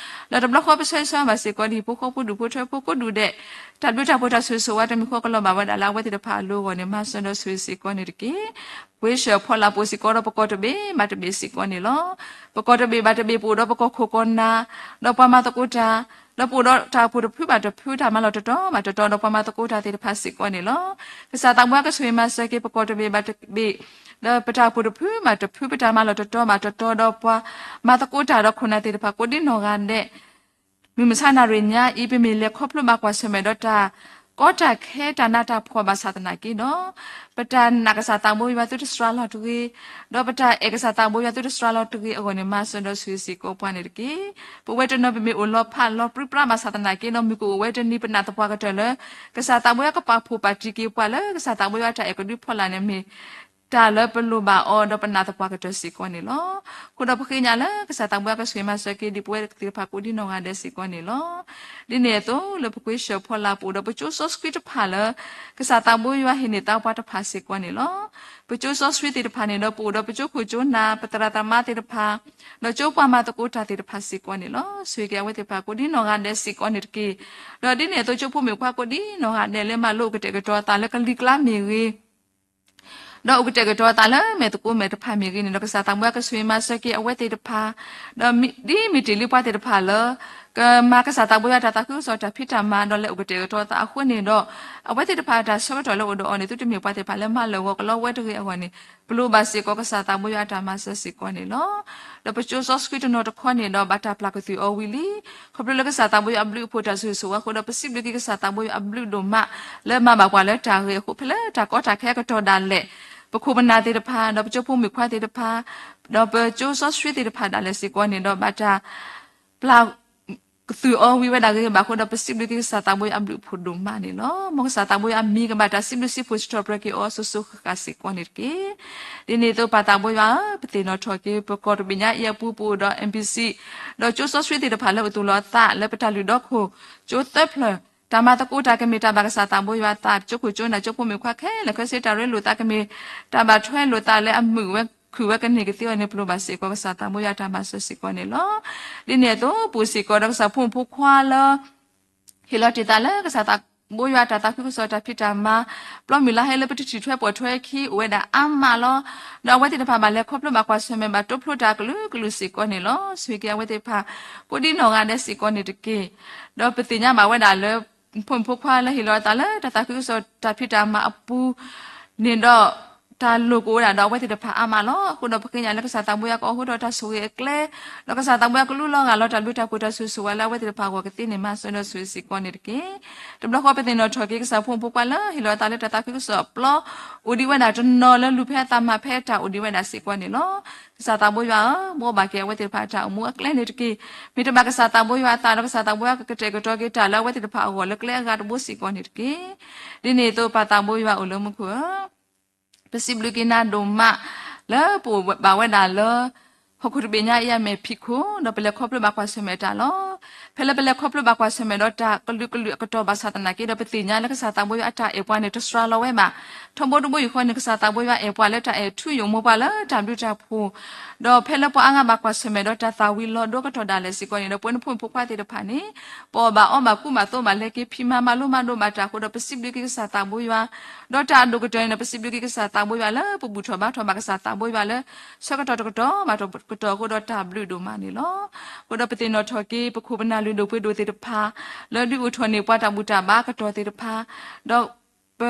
ၤ, ဒီးတဘျီဃီပဆၢဂ့ၤဆၢဝါဘၣ်စ့ၢ်ကီးဒ်ဖိဃီဖိဒူၣ်ဖိထၢဖိကိးဒူၣ်ဒဲး, တၢ်ဘျုးတၢ်ဖှိၣ်တၢ်ဆိၣ်ဂ့ၤဆိၣ်ဝါတမံၤဃီကလီၤဘၣ်ဝဲဒၣ်လၢအဝဲသ့ၣ်တဖၣ်အလိၤအဂီၢ်န့ၣ် မၤစၢၤဒီးဆိၣ်ဂ့ၤစ့ၢ်ကီးန့ၣ်တက့ၢ်. ခွ့ဆၢၣ်ဖီလာ်ပအိၣ်စ့ၢ်ကီးဒီးပကီၢ်တဘ့ၣ်ဘၣ်တဘ့ၣ်စ့ၢ်ကီးန့ၣ်လီၤ. ပကီၢ်တဘ့ၣ်ဘၣ်တဘ့ၣ်ပအိၣ်ဒီးပကီၢ်ခိၣ်ကီၢ်နၢ်, ဒီးပှၤမၤသကိးတၢ်, ဒီးပအိၣ်ဒီးတၢ်အိၣ်ဖှိၣ်တဖုဘၣ်တဖု တၢ်မၤလီၢ်တတီၤဘၣ်တတီၤ ဒီးပှၤမၤသကိးတၢ်သ့ၣ်တဖၣ်စ့ၢ်ကီးန့ၣ်လီၤ. ကစၢ်သးဘိယွၤကဆိၣ်ဂ့ၤမၤစၢၤက့ၤ ပကီၢ်တဘ့ၣ်ဘၣ်တဘ့ၣ်, ဒီးပတၢ်အိၣ်ဖှိၣ်တဖုဘၣ်တဖု ပတၢ်မၤလီၢ်တတီၤဘၣ်တတီၤ ဒီးပှၤမၤသကိးတၢ်ဒီးခိၣ်နၢ်သ့ၣ်တဖၣ်ကိးဒံနီၢ်ဂၤဒဲး မုၢ်မဆါနၣ်ရံၣ်ညါအံၤ ပမ့ၢ်လဲၤခီဖျိဘၣ်ကွၢ်ဆၢၣ်မဲာ်ဒီးတၢ်ကီတၢ်ခဲတၢ်နးတၢ်ဖှီၣ်ဘၣ်ဆၣ်သနာ်က့ဒီး, ပတၢ်နာ်ကစၢ်သးဘိယွၤသုတစှၤလီၤတဂ့ၤ, ဒီးပတၢ်အဲၣ်ကစၢ်သးဘိယွၤသုတစှၤလီၤတဂ့ၤအဂီၢ်န့ၣ် မၤစၢၤဒီးဆိၣ်ဂ့ၤစ့ၢ်ကီးပှၤန့ၣ်တက့ၢ်. ပဝဲတနီၤပမ့ၢ်အိၣ်လီၤဖးလီၤပြံပြါဘၣ်ဆၣ်သနာ်က့ဒီး မုၢ်ကအိၣ်ဝဲတနံၤ ပနာ်သပှၢ်ကတၢၢ်လၢ ကစၢ်သးဘိယွၤကပာ်ဖှိၣ်ပာ်တံၢ်က့ၤပှၤလၢ ကစၢ်သးဘိယွၤတၢ်အဲၣ်ကဒုဖီလာ်န့ၣ်မ့ၢ် တၢ်လၢပလိၣ်ဘၣ်အီၤဒီးပနာ်သပှၢ်ကတၢၢ်စ့ၢ်ကီးန့ၣ်လီၤ. အဃိဒီးပဃ့ကညးလၢကစၢ်သးဘိယွၤကဆိၣ်ဂ့ၤမၤစၢၤက့ၤဒ်ပဝဲသ့ၣ်တဖၣ်ကိးဒံနီၢ်ဂၤဒဲးစ့ၢ်ကီးန့ၣ်လီၤ. ဒ်န့ၣ်အသိးလၢပခွ့ဆၢၣ်ဖီလာ်ပအိၣ်ဒီး ပကၠိစီဆှံတဖၣ်လၢ ကစၢ်သးဘိယွၤဟ့ၣ်န့ၢ်သါပှၤတဖၣ်စ့ၢ်ကီးန့ၣ်လီၤ. ပကၠိစီဆှံသ့ၣ်တဖၣ်န့ၣ်ဒီး ပအိၣ်ဒီးပကၠိခိၣ်ကၠိနၢ် ပသရၣ်သမါသ့ၣ်တဖၣ် ဒီးကၠိပှၤမၤသကိးတၢ်သ့ၣ်တဖၣ်စ့ၢ်ကီးန့ၣ်လီၤ. ဆိၣ်ဂ့ၤက့ၤအဝဲသ့ၣ်တဖၣ်ကိးဒံနီၢ်ဂၤဒဲးစ့ၢ်ကီးန့ၣ်တက့ၢ်. ဒီးဒ်န့ၣ်အသိးကၠိဖိမုၣ်ခွါကိးဒံနီၢ်ဂၤဒဲးလၢမၤလိအိၣ်ကတဲာ်ကတီၤအသးလၢကလံၤကျါမ့ၢ်ဂ့ၤ ဒီးအိၣ်ကတဲာ်ကတီၤအသးလၢမဲာ်သကိးမဲာ်တဖၣ်မ့ၢ်ဂ့ၤန့ၣ်ဒီး ကစၢ်သးဘိယွၤကဆိၣ်ဂ့ၤမၤစၢၤက့ၤအဝဲသ့ၣ်တဖၣ်, ဒီးဒ်မ့ၢ်တ့ၢ်လံပှၤသ့ၣ်တဖၣ်လၢ ကမၤကစၢ်သးဘိယွၤတၢ်သးခုကစီၣ်တၢ်ဖံးတၢ်မၤဒီးလဲၤအိၣ်ကတဲာ်ကတီၤအသးအဃိန့ၣ်ဒီး အဝဲသ့ၣ်တဖၣ်အတၢ်ဆၢကတီၢ်လၢအိၣ်ဒီးအီၤန့ၣ် သုတမ့ၢ်ပှၤသ့ၣ်တဖၣ်လၢမၤလၢာ်ဂီၤကလီဝဲတဂ့ၤအဂီၢ်န့ၣ် ပလိၣ်ဘၣ်စ့ၢ်ကီးကစၢ်သးဘိယွၤအတၢ်မၤစၢၤစ့ၢ်ကီးန့ၣ်လီၤ. ဒီးပကၠိစီဆှံတနီၤတခီန့ၣ်ဒီးဘၣ်တၢ်ပျၢ်ကသုၣ်အီၤဝံၤလံ. ခီဖျိလၢကစၢ်သးဘိယွၤအဘျုးအဖှိၣ်တၢ်ဆိၣ်ဂ့ၤဆိၣ်ဝါအဃိဒီး ပစံးဘျုးက့ၤကစၢ်သးဘိယွၤအဘျုးဒိၣ်မး လၢမၤဘၣ်ပှၤလၢတၢ်ဂ့ၤအဃိ ဖဲလၢတၢ်ကီတၢ်ခဲအကတီၢ်ဒၣ်လဲာ် ပခိၣ်ပနၢ်သ့ၣ်တဖၣ် ဒီးပကၠိဖိမုၣ်ခွါသ့ၣ်တဖၣ် ဒီးပကၠိစီဆှံသ့ၣ်တဖၣ်ဒၣ်လဲာ်စ့ၢ်ကီးန့ၣ်ဒီး ဘၣ်တၢ်ပျၢ် ကသုၣ်အီၤဝံၤဝဲဒၣ်ဂ့ၤဂ့ၤဘၣ်အဃိဒီး ပစံးဘျုးက့ၤကစၢ်သးဘိယွၤအဘျုးအဖှိၣ်ဒိၣ်မးန့ၣ်လီၤ. မ်ကစၢ်သးဘိယွၤအမံၤကဘၣ်တၢ်စံးဘျုးစံးဖှိၣ်စံးထီၣ်ပတြၢၤက့ၤအီၤစိၤစိၤဃၣ်ဃၣ်စ့ၢ်ကီးန့ၣ်တက့ၢ်. ဒ်န့ၣ်အသိးပၢ်သးဘိယွၤဧၢ, ပသ့ၣ်နီၣ်ထီၣ်က့ၤ ပကီၢ်တဘ့ၣ်ညါအံၤအပူၤ ပအိၣ်ဒီး M B C ဒီးကၠိစီဆှံသ့ၣ်တဖၣ်လၢအိၣ်သူၣ်လီၤအသးလၢပတၢ်လုၢ်ဒီခိၣ် ကၠိသၢဖျၢၣ် တၢ်မၤသကိးတၢ်ကမ့ၢ်တၢ်ဘၣ်ကစၢ်သးဘိယွၤအသး ကၠိခိၣ်ကၠိနၢ် ကၠိဖိမုၣ်ခွါခဲလၢာ်ခဲဆ့ တၢ်ရ့လိာ်သးကမ့ၢ် တၢ်ဘၣ်ထွဲလိာ်သးလၢအမုာ်ဝဲခုၣ်ဝဲကန့ၢ်ကသ့အီၤန့ၣ် ပလိၣ်ဘၣ်စ့ၢ်ကီးကစၢ်သးဘိယွၤတၢ်မၤစၢၤစ့ၢ်ကီးန့ၣ်လီၤ. ဒ်န့ၣ်အသိး ပအိၣ်စ့ၢ်ကီးဒီးကစၢ်ဖိမုၣ်ဖိခွါလၢ ဟ့ၣ်လီၤတ့ၢ်သးလၢကစၢ်သးဘိယွၤတၢ်သးခုကစီၣ် တၢ်ဖံးတၢ်မၤ ပျီမုၢ်လါဟဲလၢပတထံၣ်ထွဲပိာ်ထွဲခံ အိၣ်ဝဲဒၣ်အါမးလီၤ. ဒီးအဝဲသ့ၣ်တဖၣ်ဘၣ်လဲၤခီဖျိဘၣ်ကွၢ်ဆၢၣ်မဲာ်ဘၣ်တိဖျိတၢ်ကလုာ်ကလုာ်စ့ၢ်ကီးန့ၣ်လီၤ. ဆိၣ်ဂ့ၤက့ၤအဝဲသ့ၣ်တဖၣ် ကိးဒံနီၢ်ဂၤဒဲးစ့ၢ်ကီးန့ၣ်တက့ၢ်. ဒီးပသ့ၣ်ညါဘၣ်ဝဲဒၣ်လၢ ဖိမုၣ်ဖိခွါလၢဟ့ၣ်လီၤအသးလၢတၢ်သးခုကစီၣ်တၢ်ဖံးတၢ်မၤအပူၤန့ၣ်ဒီး တၢ်လိၣ်ကအိၣ်ဒၣ်ဒီးအဝဲသ့ၣ်တဖၣ်အါမးလီၤ. အဃိဒီးပဃ့ကညးလၢကစၢ်သးဘိယွၤကအိးထီၣ်တၢ်ဆိၣ်ဂ့ၤအကျဲ, ဒီးကစၢ်သးဘိယွၤကလူလီၤဂာ်လီၤတၢ်ဘျုးတၢ်ဖှိၣ်တၢ်ဆိၣ်ဂ့ၤဆိၣ်ဝါလၢအဝဲသ့ၣ်တဖၣ်အဂီၢ်ကသ့န့ၣ် မၤစၢၤဒီးဆိၣ်ဂ့ၤစ့ၢ်ကီးန့ၣ်တက့ၢ်. တဘျီဃီပသ့ၣ်နီၣ်ထီၣ်က့ၤ ကစၢ်ဖိမုၣ်ဖိခွါလၢဟ့ၣ်လီၤအသးလၢတၢ်သးခုကစီၣ်အပျီ အိၣ်ဒံးဝဲဒၣ်တနီၤလၢလူၤဖဲအသးမၤဖဲအတၢ်အိၣ်ဒံးဝဲဒၣ်စ့ၢ်ကီးန့ၣ်လီၤ. ကစၢ်သးဘိယွၤဧၢ, ဘှီဘၣ်က့ၤအဝဲသ့ၣ်တဖၣ်အတၢ်အိၣ်မူအကျဲန့ၣ်တက့ၢ်. မ့ၢ်တဘၣ်ကစၢ်သးဘိယွၤအသးဒီး ကစၢ်သးဘိယွၤကကတဲာ်ကတီၤက့ၤတၢ်လၢအဝဲသ့ၣ်တဖၣ်အဂီၢ်လၢကျဲအဂၤတဘိစ့ၢ်ကီးန့ၣ်တက့ၢ်. ဒ်န့ၣ်အသိးပၢ်သးဘိယွၤအိၣ်လၢမူခိၣ်ဧၢ, ပစံးဘျုးက့ၤနၤဒိၣ်မး လၢပအိၣ်ဘၣ်ဝဲဒၣ်လၢ ဟီၣ်ခိၣ်တဘ့ၣ်ညါအံၤအမဲာ်ဖံးခိၣ် ဒီးပလဲၤခီဖျိဘၣ်ကွၢ်ဆၢၣ်မဲာ်တၢ်လီၤ. ဖဲလၢပလဲၤခီဖျိဘၣ်ကွၢ်ဆၢၣ်မဲာ်ဒီးတၢ်ကလုာ်ကလုာ်အကတီၢ်ဘၣ်ဆၣ်သနာ်က့ဒီး ပသ့ၣ်ညါလၢကစၢ်သးဘိယွၤအတၢ်အဲၣ်ပှၤန့ၣ် တစှၤလီၤဝဲဘၣ်. ထီဘိတဘိယူၢ်ဃီန့ၣ် ကစၢ်သးဘိယွၤအဲၣ်ပှၤလၢတၢ်အဲၣ်ထူယိာ်မိၢ်ပှၤလၢတၢ်ဘျုးတၢ်ဖှိၣ်, ဒီးဖဲလၢပှၤအါဂၤဘၣ်ကွၢ်ဆၢၣ်မဲာ်ဒီးတၢ်သၣ်ဝံၤလီၤဒိကတီၢ်ဒၣ်လဲာ်စ့ၢ်ကီးန့ၣ်ဒီး ပဝဲနဖိမုၣ်ဖိခွါသ့ၣ်တဖၣ်န့ၣ် ပအီၣ်ဘၣ်အီဘၣ်ကူဘၣ်သိးဘၣ်လဲၤက့ၤဖံးမၤမၤလိမၤဒိးဘၣ်တၢ်အဃိဒီး ပစံးဘျုးက့ၤကစၢ်သးဘိယွၤ, ဒီးတၢ်အဒိၣ်ကတၢၢ်န့ၣ်ဒီး ပစံးဘျုးက့ၤကစၢ်သးဘိယွၤလၢပဘူၣ်ထီၣ်ဘါထီၣ်ဘၣ်ကစၢ်သးဘိယွၤလၢ ဆၢကတီၢ်တကတီၢ်ဘၣ်တကတီၢ်အဃိဒီးတၢ်ဘျုးဒိၣ်မးန့ၣ်လီၤ. အဃိဒီးပသ့ၣ်နီၣ်ထီၣ်က့ၤ ပခိၣ်ပနၢ်လုၢ်ဒိၣ်ပှ့ၤဒိၣ်သ့ၣ်တဖၣ် လၢဒုးအိၣ်ထီၣ်န့ၢ်ပှၤတၢ်ဘူၣ်တၢ်ဘါကတီၢ်သ့ၣ်တဖၣ်, ဒီးပ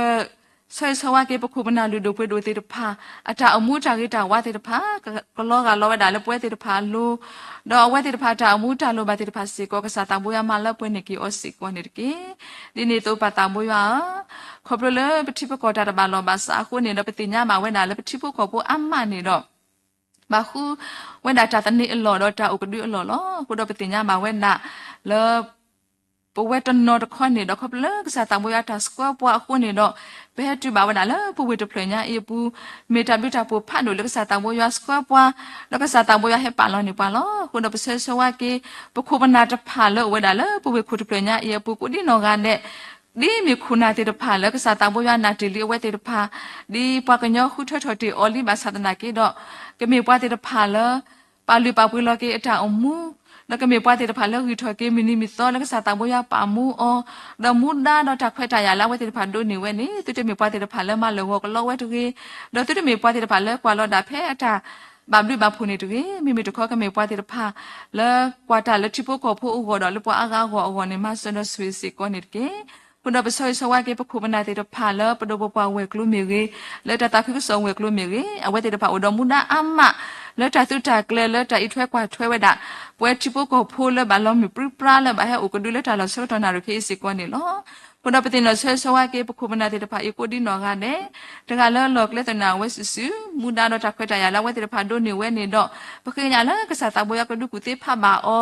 ဆၢဂ့ၤဆၢဝါက့ၤ ပခိၣ်ပနၢ်လုၢ်ဒိၣ်ပှ့ၤဒိၣ်သ့ၣ်တဖၣ် အတၢ်အိၣ်မူတၢ်ဂ့ၤတၢ်ဝါသ့ၣ်တဖၣ် ကလီၤဂာ်လီၤဝဲဒၣ်လၢပဝဲသ့ၣ်တဖၣ်အလိၤ, ဒီးအဝဲသ့ၣ်တဖၣ်တၢ်အိၣ်မူတၢ်လိၣ်ဘၣ်သ့ၣ်တဖၣ်စ့ၢ်ကီး ကစၢ်သးဘိယွၤမၤလၢပှဲၤန့ၢ်က့ၤအီၤစ့ၢ်ကီးန့ၣ်တက့ၢ်. ဒ်န့ၣ်အသိးပၢ်သးဘိယွၤဧၢ, ခီဖျိလၢပထံပကီၢ်တၢ်တဘၣ်လီၢ်ဘၣ်စးအဃိန့ၣ်ဒီး ပသ့ၣ်ညါဘၣ်ဝဲဒၣ်လၢပထံဖိကီၢ်ဖိအါမးန့ၣ်ဒီး ဘၣ်ဃုဝဲဒၣ်တၢ်သန့ၤအလီၢ်ဒီးတၢ်အိၣ်ကဒုအလီၢ်လီၤ. အဃိဒီးပသ့ၣ်ညါဘၣ်ဝဲဒၣ်လၢ ပဝဲတနီၤတခီန့ၣ်ဒီး ခီဖျိလၢကစၢ်သးဘိယွၤတၢ်ဆှၢပှၤအဃိန့ၣ်ဒီး ပဟဲတုၤဘၣ်ဝဲဒၣ်လၢပဝ့ၢ်တဖျၢၣ်ညါအံၤအပူၤ, မ့ၢ်တၢ်ဘျုးတၢ်ဖှိၣ်ဖးဒိၣ်လၢကစၢ်သးဘိယွၤဆှၢပှၤ, ဒီးကစၢ်သးဘိယွၤဟဲပာ်လီၤန့ၢ်ပှၤလီၤ. အဃိဒီးပဆၢဂ့ၤဆၢဝါက့ၤ ပခိၣ်ပနၢ်တဖၣ်လၢအိၣ်ဝဲဒၣ်လၢပဝ့ၢ်ခိၣ်တဖျၢၣ်ညါအံၤအပူၤ ကိးဒံနီၢ်ဂၤဒဲး ဒ်မ့ၢ်ခိၣ်နၢ်သ့ၣ်တဖၣ်လၢကစၢ်သးဘိယွၤနာ်တ့ၢ်လံအဝဲသ့ၣ်တဖၣ်, ဒ်ပှၤကညီဃုထၢထီၣ်တ့ၢ်အီၤလံဘၣ်ဆၣ်သနာ်က့ဒီး ကမ့ၢ်ပှၤသ့ၣ်တဖၣ်လၢ ပာ်လုၢ်ပာ်ပှ့ၤလီၤက့ၤအတၢ်အိၣ်မူ, ဒီးကမ့ၢ်ပှၤသ့ၣ်တဖၣ်လၢဂံၢ်ထီၣ်က့ၤမုၢ်နံၤမုၢ်သီလၢကစၢ်သးဘိယွၤပာ်မူအီၤ, ဒီးမူဒါဒီးတၢ်ခွဲးတၢ်ယာ်လၢအဝဲသ့ၣ်တဖၣ်ဒိးန့ၢ်ဝဲန့ၣ် သုတမ့ၢ်ပှၤသ့ၣ်တဖၣ်လၢမၤလၢာ်ဂီၤကလီဝဲတဂ့ၤ, ဒီးသုတမ့ၢ်ပှၤသ့ၣ်တဖၣ်လၢကွၢ်လီၤဒၣ်ဖဲအတၢ်ဘၣ်ဘျုးဘၣ်ဖှိၣ်န့ၣ်တဂ့ၤ, မ့မ့ၢ်တခီကမ့ၢ်ပှၤသ့ၣ်တဖၣ်လၢကွၢ်တၢ်လၢထံဖိကီၢ်ဖိအဂီၢ်ဒီးလၢပှၤအါဂၤအဂီၢ်အဂီၢ်န့ၣ် မၤစၢၤဒီးဆိၣ်ဂ့ၤစ့ၢ်ကီးန့ၣ်တက့ၢ်. အဃိဒီးပဆၢဂ့ၤဆၢဝါက့ၤ ပခိၣ်ပနၢ်သ့ၣ်တဖၣ်လၢပဒိၣ်ပပှၢ်ဝဲၢ်ကျိၤမ့ၢ်ဂ့ၤ, လၢတၢ်သးခုကစီၣ်ဝဲၢ်ကျိၤမ့ၢ်ဂ့ၤ, အဝဲသ့ၣ်တဖၣ်အိၣ်ဒီးမူဒါအါမး လၢတၢ်သုးတၢ်ကျဲၤလၢတၢ်အံးထွဲကွၢ်ထွဲဝဲဒၣ် ပဝဲထံဖိကီၢ်ဖိလၢဘၣ်လီၤမုၢ်ပြံပြါလၢဘၣ်ဟဲအိၣ်ကဒုလၢတၢ်လီၢ်ဆၢကတီၢ်နၣ်ရံၣ်ခဲအံၤစ့ၢ်ကီးန့ၣ်လီၤ. အဃိဒီးပသ့ၣ်နီၣ်ဆၢဂ့ၤဆၢဝါက့ၤ ပခိၣ်ပနၢ်သ့ၣ်တဖၣ်အံၤကိးဒံနီၢ်ဂၤဒဲး, တဂၤလၢအလီၢ်ကျဲသနၢ်ဝဲစုာ်စုာ် မူဒါဒီးတၢ်ခွဲးတၢ်ယာ်လၢအဝဲသ့ၣ်တဖၣ်ဒိးန့ၢ်ဝဲန့ၣ်ဒီး ပဃ့ကညးလၢကစၢ်သးဘိယွၤကဒုးကူၣ်သ့ဖးဘၣ်အီ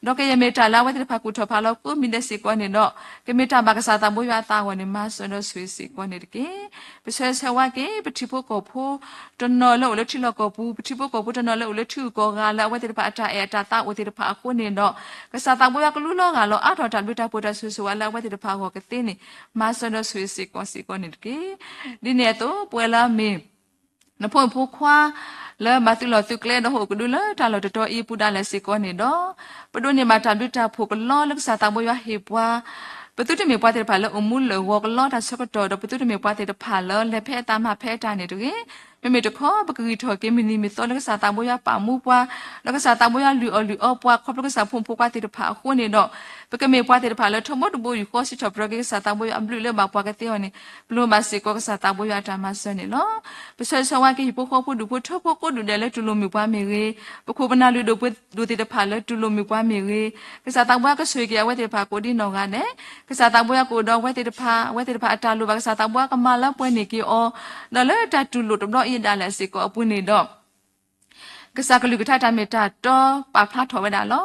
ၤ, ဒီးကယဲၢ်မ့ၢ်တၢ်လၢအဝဲသ့ၣ်တဖၣ်ကူၣ်ထီၣ်ဖးလီၤကိးမံၤဒဲးစ့ၢ်ကီးန့ၣ်ဒီး ကမ့ၢ်တၢ်ဘၣ်ကစၢ်သးဘိယွၤအသးအဂီၢ်န့ၣ် မၤစၢၤဒီးဆိၣ်ဂ့ၤစ့ၢ်ကီးန့ၣ်တက့ၢ်. ပဆၢဂ့ၤဆၢဝါက့ၤ ပထံဖိကီၢ်ဖိတနီၤလၢအိၣ်လၢထံလီၢ်ကီၢ်ပူၤ, ပထံဖိကီၢ်ဖိတနီၤလၢအိၣ်လၢထံဂုၤကီၢ်ဂၤလၢအဝဲသ့ၣ်တဖၣ်အတၢ်အဲၣ်အတၢ်သးအိၣ်သ့ၣ်တဖၣ်အဃိန့ၣ်ဒီး ကစၢ်သးဘိယွၤကလူလီၤဂာ်လီၤအါထီၣ်တၢ်ဘျုးတၢ်ဖှိၣ်တၢ်ဆိၣ်ဂ့ၤဆိၣ်ဝါလၢအဝဲသ့ၣ်တဖၣ်အဂီၢ်ကသ့န့ၣ် မၤစၢၤဒီးဆိၣ်ဂ့ၤစ့ၢ်ကီးစ့ၢ်ကီးန့ၣ်တက့ၢ်. ဒ်န့ၣ်အသိး ပဝဲလၢအမ့ၢ် နဖိမုၣ်ဖိခွါ လၢဘၣ်သုးလီၢ်သုးကျဲဒီးဟဲအိၣ်ကဒုလၢတၢ်လီၢ်တတီၤအံၤအပူၤဒၣ်လဲာ်စ့ၢ်ကီးန့ၣ်ဒီး ပဒိးန့ၢ်ဘၣ်တၢ်ဘျုးတၢ်ဖှိၣ်ကလီလၢကစၢ်သးဘိယွၤဟ့ၣ်ပှၤ, ပသုတမ့ၢ်ပှၤသ့ၣ်တဖၣ်လၢအိၣ်မူလၢာ်ဂီၤကလီတၢ်ဆၢကတီၢ်ဒီး ပသုတမ့ၢ်ပှၤသ့ၣ်တဖၣ်လၢလဲၤဖဲအသးမၤဖဲအတၢ်န့ၣ်တဂ့ၤ. မ့မ့ၢ်တခီ ပကဂံၢ်ထီၣ်က့ၤမုၢ်နံၤမုၢ်သီလၢကစၢ်သးဘိယွၤပာ်မူပှၤ, ဒီးကစၢ်သးဘိယွၤလုၢ်အီၣ်လုၢ်အီပှၤ ခီဖျိကစၢ်ဖိမုၣ်ဖိခွါသ့ၣ်တဖၣ်အဃိန့ၣ်ဒီး ပကမ့ၢ်ပှၤသ့ၣ်တဖၣ်လၢထီဘိတဘိယူၢ်ဃီစံးထီၣ်ပတြၢၤက့ၤကစၢ်သးဘိယွၤအဘျုးလၢဘၣ်ပှၤကသ့အီၤန့ၣ် ပလိၣ်ဘၣ်စ့ၢ်ကီးကစၢ်သးဘိယွၤအတၢ်မၤစၢၤန့ၣ်လီၤ. ပဆၢဂ့ၤဆၢဝါက့ၤဟံၣ်ဖိဃီဖိဒူၣ်ဖိထၢဖိကိးဒူၣ်ဒဲးလၢတူၢ်လိာ်မုာ်ပှၤမ့ၢ်ဂ့ၤ, ပခိၣ်ပနၢ်လုၢ်ဒိၣ်ပှ့ၤဒိၣ်သ့ၣ်တဖၣ်လၢတူၢ်လိာ်မုာ်ပှၤမ့ၢ်ဂ့ၤ, ကစၢ်သးဘိယွၤကဆိၣ်ဂ့ၤက့ၤအဝဲသ့ၣ်တဖၣ်ကိးဒံနီၢ်ဂၤဒဲး, ကစၢ်သးဘိယွၤကအိၣ်ဒီးအဝဲသ့ၣ်တဖၣ်, အဝဲသ့ၣ်တဖၣ်အတၢ်လိၣ်ဘၣ်ကစၢ်သးဘိယွၤကမၤလၢပှဲၤန့ၢ်က့ၤအီၤ, ဒီးလၢတၢ်တူၢ်လိာ်တဘျီအံၤဒၣ်လဲာ်စ့ၢ်ကီးအပူၤန့ၣ်ဒီး ကစၢ်ကလုၢ်ကထါတၢ်မ့ၢ်တၢ်တီပာ်ဖျါထီၣ်ဝဲဒၣ်လီၤ.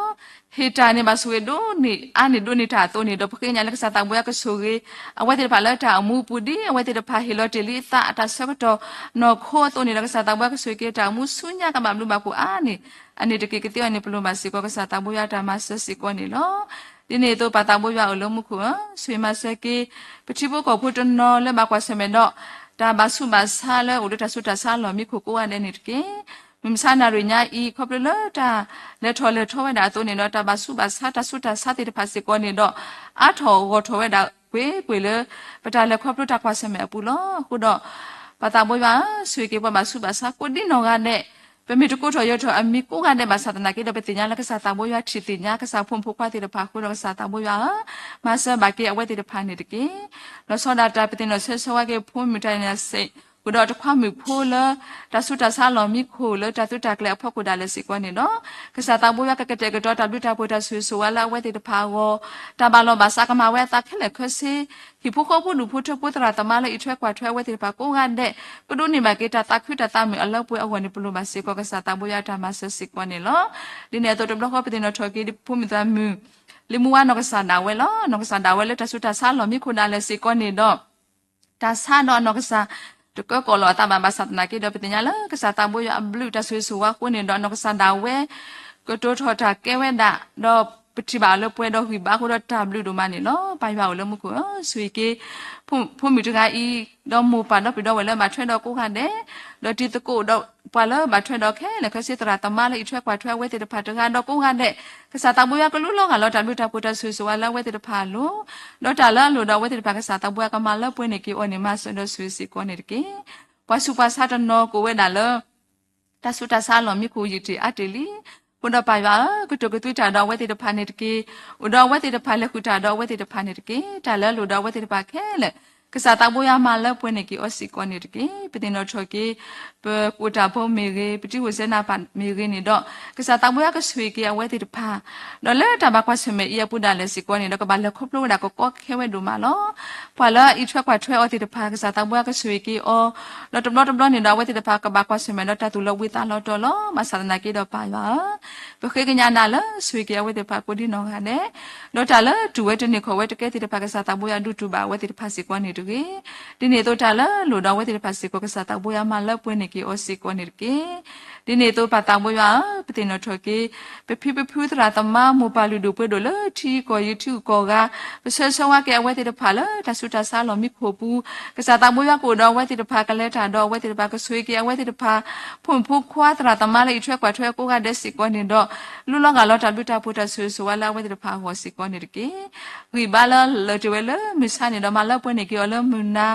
ဟ့ၣ်တၢ်န့ၣ်ဘၣ်ဆိၣ်ဂ့ၤဒိၣ်န့ၢ်အါန့ၢ်ဒိၣ်န့ၢ်တၢ်အသိးန့ၣ်ဒီး ပဃ့ကညးလၢကစၢ်သးဘိယွၤကဆိၣ်ဂ့ၤ အဝဲသ့ၣ်တဖၣ်လၢတၢ်အိၣ်မူအပူၤဒ်အဝဲသ့ၣ်တဖၣ်ဟ့ၣ်လီၤတ့ၢ်လံအသးအတၢ်ဆၢကတီၢ်နီၢ်ခိအသိးန့ၣ်ဒီး ကစၢ်သးဘိယွၤကဆိၣ်ဂ့ၤက့ၤတၢ်အိၣ်မူဆူညါကဘၣ်ဘျုးဘၣ်ဖှိၣ်အါန့ၢ် အန့ၣ်တက့ၢ်ကသ့အီၤန့ၣ် ပလိၣ်ဘၣ်စ့ၢ်ကီးကစၢ်သးဘိယွၤအတၢ်မၤစၢၤစ့ၢ်ကီးန့ၣ်လီၤ. ဒ်န့ၣ်အသိးပၢ်သးဘိယွၤအိၣ်လၢမူခိၣ်ဧၢ, ဆိၣ်ဂ့ၤမၤစၢၤက့ၤ ပထံဖိကီၢ်ဖိတနီၤလၢဘၣ်ကွၢ်ဆၢၣ်မဲာ်ဒီး တၢ်ဘၣ်ဆူးဘၣ်ဆါလၢအိၣ်လၢတၢ်ဆူးတၢ်ဆါအလီၢ်မံခိၣ်ကိးဂၤဒဲးန့ၣ်တက့ၢ်. မုၢ်မဆါနၣ်ရံၣ်ညါအံၤ ခီဖျိလၢတၢ်လဲၤထီၣ်လဲၤထီဝဲဒၣ်အသိးန့ၣ်ဒီး တၢ်ဘၣ်ဆူးဘၣ်ဆါတၢ်ဆူးတၢ်ဆါသ့ၣ်တဖၣ်စ့ၢ်ကီးန့ၣ်ဒီး အါထီၣ်ဂီၢ်ထီၣ်ဝဲဒၣ်ကွ့ၢ်ကွ့ၢ်လၢ ပတၢ်လဲၤခီဖျိတၢ်ကွၢ်ဆၢၣ်မဲာ်အပူၤလီၤ. အဃိဒီး ပၢ်သးဘိယွၤဧၢ, ဆိၣ်ဂ့ၤက့ၤပှၤဘၣ်ဆူးဘၣ်ဆါကိးဒံနီၢ်ဂၤဒဲး, ပမ့ၢ်တကိးထီၣ်ယၢၤထီၣ်အမံၤကိးဂၤဒဲးဘၣ်ဆၣ်သနာ်က့ဒီး ပသ့ၣ်ညါလၢကစၢ်သးဘိယွၤထံၣ်သ့ၣ်ညါ ကစၢ်ဖိမုၣ်ဖိခွါသ့ၣ်တဖၣ်အဃိဒီး ကစၢ်သးဘိယွၤဧၢ, မၤစၢၤဘၣ်က့ၤအဝဲသ့ၣ်တဖၣ်န့ၣ်တက့ၢ်. လီၤဆီဒၣ်တၢ်ပသ့ၣ်နီၣ်ဆၢဂ့ၤဆၢဝါက့ၤ ဖိမုၣ်တၢ်နၢ်စံး အိၣ်ဒီးတခွါမုၣ်ဖိလၢ တၢ်ဆူးတၢ်ဆါလီၢ်မံခိၣ်လၢတၢ်သုးတၢ်ကျဲၤအဖီခိၣ်ဒၣ်လဲာ်စ့ၢ်ကီးန့ၣ်ဒီး ကစၢ်သးဘိယွၤကကတဲာ်ကတီၤတၢ်ဘျုးတၢ်ဖှိၣ်တၢ်ဆိၣ်ဂ့ၤဆိၣ်ဝါလၢအဝဲသ့ၣ်တဖၣ်အဂီၢ် တၢ်ဘၣ်လီၢ်ဘၣ်စးကမၤဝဲအသးခဲလၢာ်ခဲဆ့ ဟံၣ်ဖိဃီဖိဒူၣ်ဖိထၢဖိသရၣ်သမါလၢအံးထွဲကွၢ်ထွဲအဝဲသ့ၣ်တဖၣ်ကိးဂၤဒဲး ကဒိးန့ၢ်ဘၣ်က့ၤတၢ်သးခုတၢ်သးမုာ်အလၢပှဲၤအဂီၢ်န့ၣ် ပလိၣ်ဘၣ်စ့ၢ်ကီးကစၢ်သးဘိယွၤအတၢ်မၤစၢၤစ့ၢ်ကီးန့ၣ်လီၤ. ဒ်န့ၣ်အသိးတဘျီဃီပသ့ၣ်နီၣ်ထီၣ်က့ၤ ဖိမုၣ်သးမုၣ် လံမူဝါနီၢ်ကစၢ်ဒၣ်ဝဲလီၤ. နီၢ်ကစၢ်ဒၣ်ဝဲလၢတၢ်ဆူးတၢ်ဆါလီၢ်မံခိၣ်ဒၣ်လဲာ်စ့ၢ်ကီးန့ၣ်ဒီး တၢ်ဆါဒီးအနီၢ်ကစၢ် တကၢကီၢ်လီၤအသးဘၣ် ဘၣ်ဆၣ်သနာ်က့ဒီး ပသ့ၣ်ညါလၢကစၢ်သးဘိယွၤအဘျုးတၢ်ဆိၣ်ဂ့ၤဆိၣ်ဝါအဃိန့ၣ်ဒီး အနီၢ်ကစၢ်ဒၣ်ဝဲ ကတိၤထီၣ်တၢ်ကဲဝဲဒၣ် ဒီးပထံၣ်ဘၣ်အီၤလၢပှဲၤဒီး ဂံၢ်ဘါအဃိဒီးတၢ်ဘျုးဒိၣ်မးန့ၣ်လီၤ. ပၢ်ယွၤအိၣ်လၢမူခိၣ်ဧၢ, ဆိၣ်ဂ့ၤက့ၤ ဖိမုၣ်တဂၤအံၤ ဒီးမိၢ်ပၢ်ဒီပုၢ်ဒီဝဲၢ်လၢဘၣ်ထွဲဒီးကိးဂၤဒဲး, ဒီးတံၤသကိးဒီးပှၤလၢဘၣ်ထွဲဒီးခဲလၢာ်ခဲဆ့ သရၣ်သမါလၢအံးထွဲကွၢ်ထွဲအဝဲသ့ၣ်တဖၣ်တဂၤဒီးကိးဂၤဒဲး, ကစၢ်သးဘိယွၤကလူလီၤဂာ်လီၤတၢ်ဘျုးတၢ်ဖှိၣ်တၢ်ဆိၣ်ဂ့ၤဆိၣ်ဝါလၢအဝဲသ့ၣ်တဖၣ်အလိၤ, ဒီးတၢ်လၢအလိၣ်ဒီးအဝဲသ့ၣ်တဖၣ် ကစၢ်သးဘိယွၤကမၤလၢပှဲၤန့ၢ်က့ၤအီၤန့ၣ် မၤစၢၤဒီးဆိၣ်ဂ့ၤစ့ၢ်ကီးန့ၣ်တက့ၢ်. ပှၤဆူးပှၤဆါတနီၤကအိၣ်ဝဲဒၣ်လၢ တၢ်ဆူးတၢ်ဆါလီၢ်မံခိၣ်ယံာ်တ့ၢ်အါတ့ၢ်လံ. အဃိဒီးပၢ်ယွၤဧၢ, ကတိၤကသွံတၢ်ဒီးအဝဲသ့ၣ်တဖၣ်န့ၣ်တက့ၢ်. အိၣ်ဒီးအဝဲသ့ၣ်တဖၣ် လဲၤဃုာ်တၢ်ဒီးအဝဲသ့ၣ်တဖၣ်န့ၣ်တက့ၢ်. တၢ်လၢအလိၣ်ဒီးအဝဲသ့ၣ်တဖၣ်ခဲလၢာ် ကစၢ်သးဘိယွၤမၤလၢပှဲၤန့ၢ်က့ၤအီၤစ့ၢ်ကီးန့ၣ်တက့ၢ်. ပသ့ၣ်နီၣ်ထီၣ်က့ၤ ပကိးတၢ်ဖိမ့ၢ်ဂ့ၤ, ပတံၤဟူးစဲနၤပၢ်မ့ၢ်ဂ့ၤန့ၣ်ဒီး ကစၢ်သးဘိယွၤကဆိၣ်ဂ့ၤက့ၤအဝဲသ့ၣ်တဖၣ် ဒီးလၢတၢ်ဘၣ်ကွၢ်ဆၢၣ်မဲာ်အံၤအပူၤဒၣ်လဲာ်စ့ၢ်ကီးန့ၣ်ဒီး ကဘၣ်လဲၤခီဖျိဝဲဒၣ်ကကီခဲဝဲဒိၣ်မးလီၤ. ပှၤလၢအံးထွဲကွၢ်ထွဲအီၤသ့ၣ်တဖၣ် ကစၢ်သးဘိယွၤကဆိၣ်ဂ့ၤက့ၤအီၤ, ဒီးတဘျီတဘျီန့ၣ်ဒီး အဝဲသ့ၣ်တဖၣ်ကဘၣ်ကွၢ်ဆၢၣ်မဲာ်ဒီးတၢ်သူၣ်လီၤဘှံးသးလီၤတီၤလီၤ. ဘၣ်ဆၣ်သနာ်က့ဒီးပၢ်ယွၤဧၢ, ပဃ့ကညးနၤလၢဆိၣ်ဂ့ၤက့ၤအဝဲသ့ၣ်တဖၣ်ကိးဒ်နီၢ်ဂၤဒဲး, ဒီးတၢ်လၢတူၢ်ဝဲတန့ၢ်ခီၣ်ဝဲတကဲသ့ၣ်တဖၣ် ကစၢ်သးဘိယွၤဒုးတူၢ်ဘၣ်အဝဲသ့ၣ်တဖၣ်စ့ၢ်ကီးန့ၣ်တဂ့ၤ. ဒ်န့ၣ်အသိးတၢ်လၢအလိၣ်ဒီးအဝဲသ့ၣ်တဖၣ်စ့ၢ်ကီး ကစၢ်သးဘိယွၤမၤလၢပှဲၤန့ၢ်က့ၤအီၤစ့ၢ်ကီးန့ၣ်တက့ၢ်. ဒ်န့ၣ်အသိးပၢ်သးဘိယွၤဧၢ, ပသ့ၣ်နီၣ်ထီၣ်က့ၤ ပဖံပဖုသရၣ်သမါမိၢ်ပၢ်လုၢ်ဒိၣ်ပှ့ၤဒိၣ်လၢထံကီၢ်ယံၤထံဂုၤကီၢ်ဂၤ, ပဆၢဂ့ၤဆၢဝါက့ၤအဝဲသ့ၣ်တဖၣ်လၢတၢ်ဆူးတၢ်ဆါလီၢ်မံခိၣ်ပူၤ, ကစၢ်သးဘိယွၤကအိၣ်ဒီးအဝဲသ့ၣ်တဖၣ် ကလဲၤတၢ်ဒီးအဝဲသ့ၣ်တဖၣ် ကဆိၣ်ဂ့ၤက့ၤအဝဲသ့ၣ်တဖၣ် ဖိမုၣ်ဖိခွါသရၣ်သမါလၢအံးထွဲကွၢ်ထွဲကိးဂၤဒဲးစ့ၢ်ကီးန့ၣ်ဒီး လူလီၤဂာ်လီၤတၢ်ဘျုးတၢ်ဖှိၣ်တၢ်ဆိၣ်ဂ့ၤဆိၣ်ဝါလၢအဝဲသ့ၣ်တဖၣ်အဂီၢ်စ့ၢ်ကီးန့ၣ်တက့ၢ်. ဂံၢ်ဘါလၢလၢာ်တ့ၢ်ဝဲလၢမုၢ်ဆါန့ၣ်ဒီး မၤလၢပှဲၤန့ၢ်က့ၤအီၤလၢမုၢ်နၤ,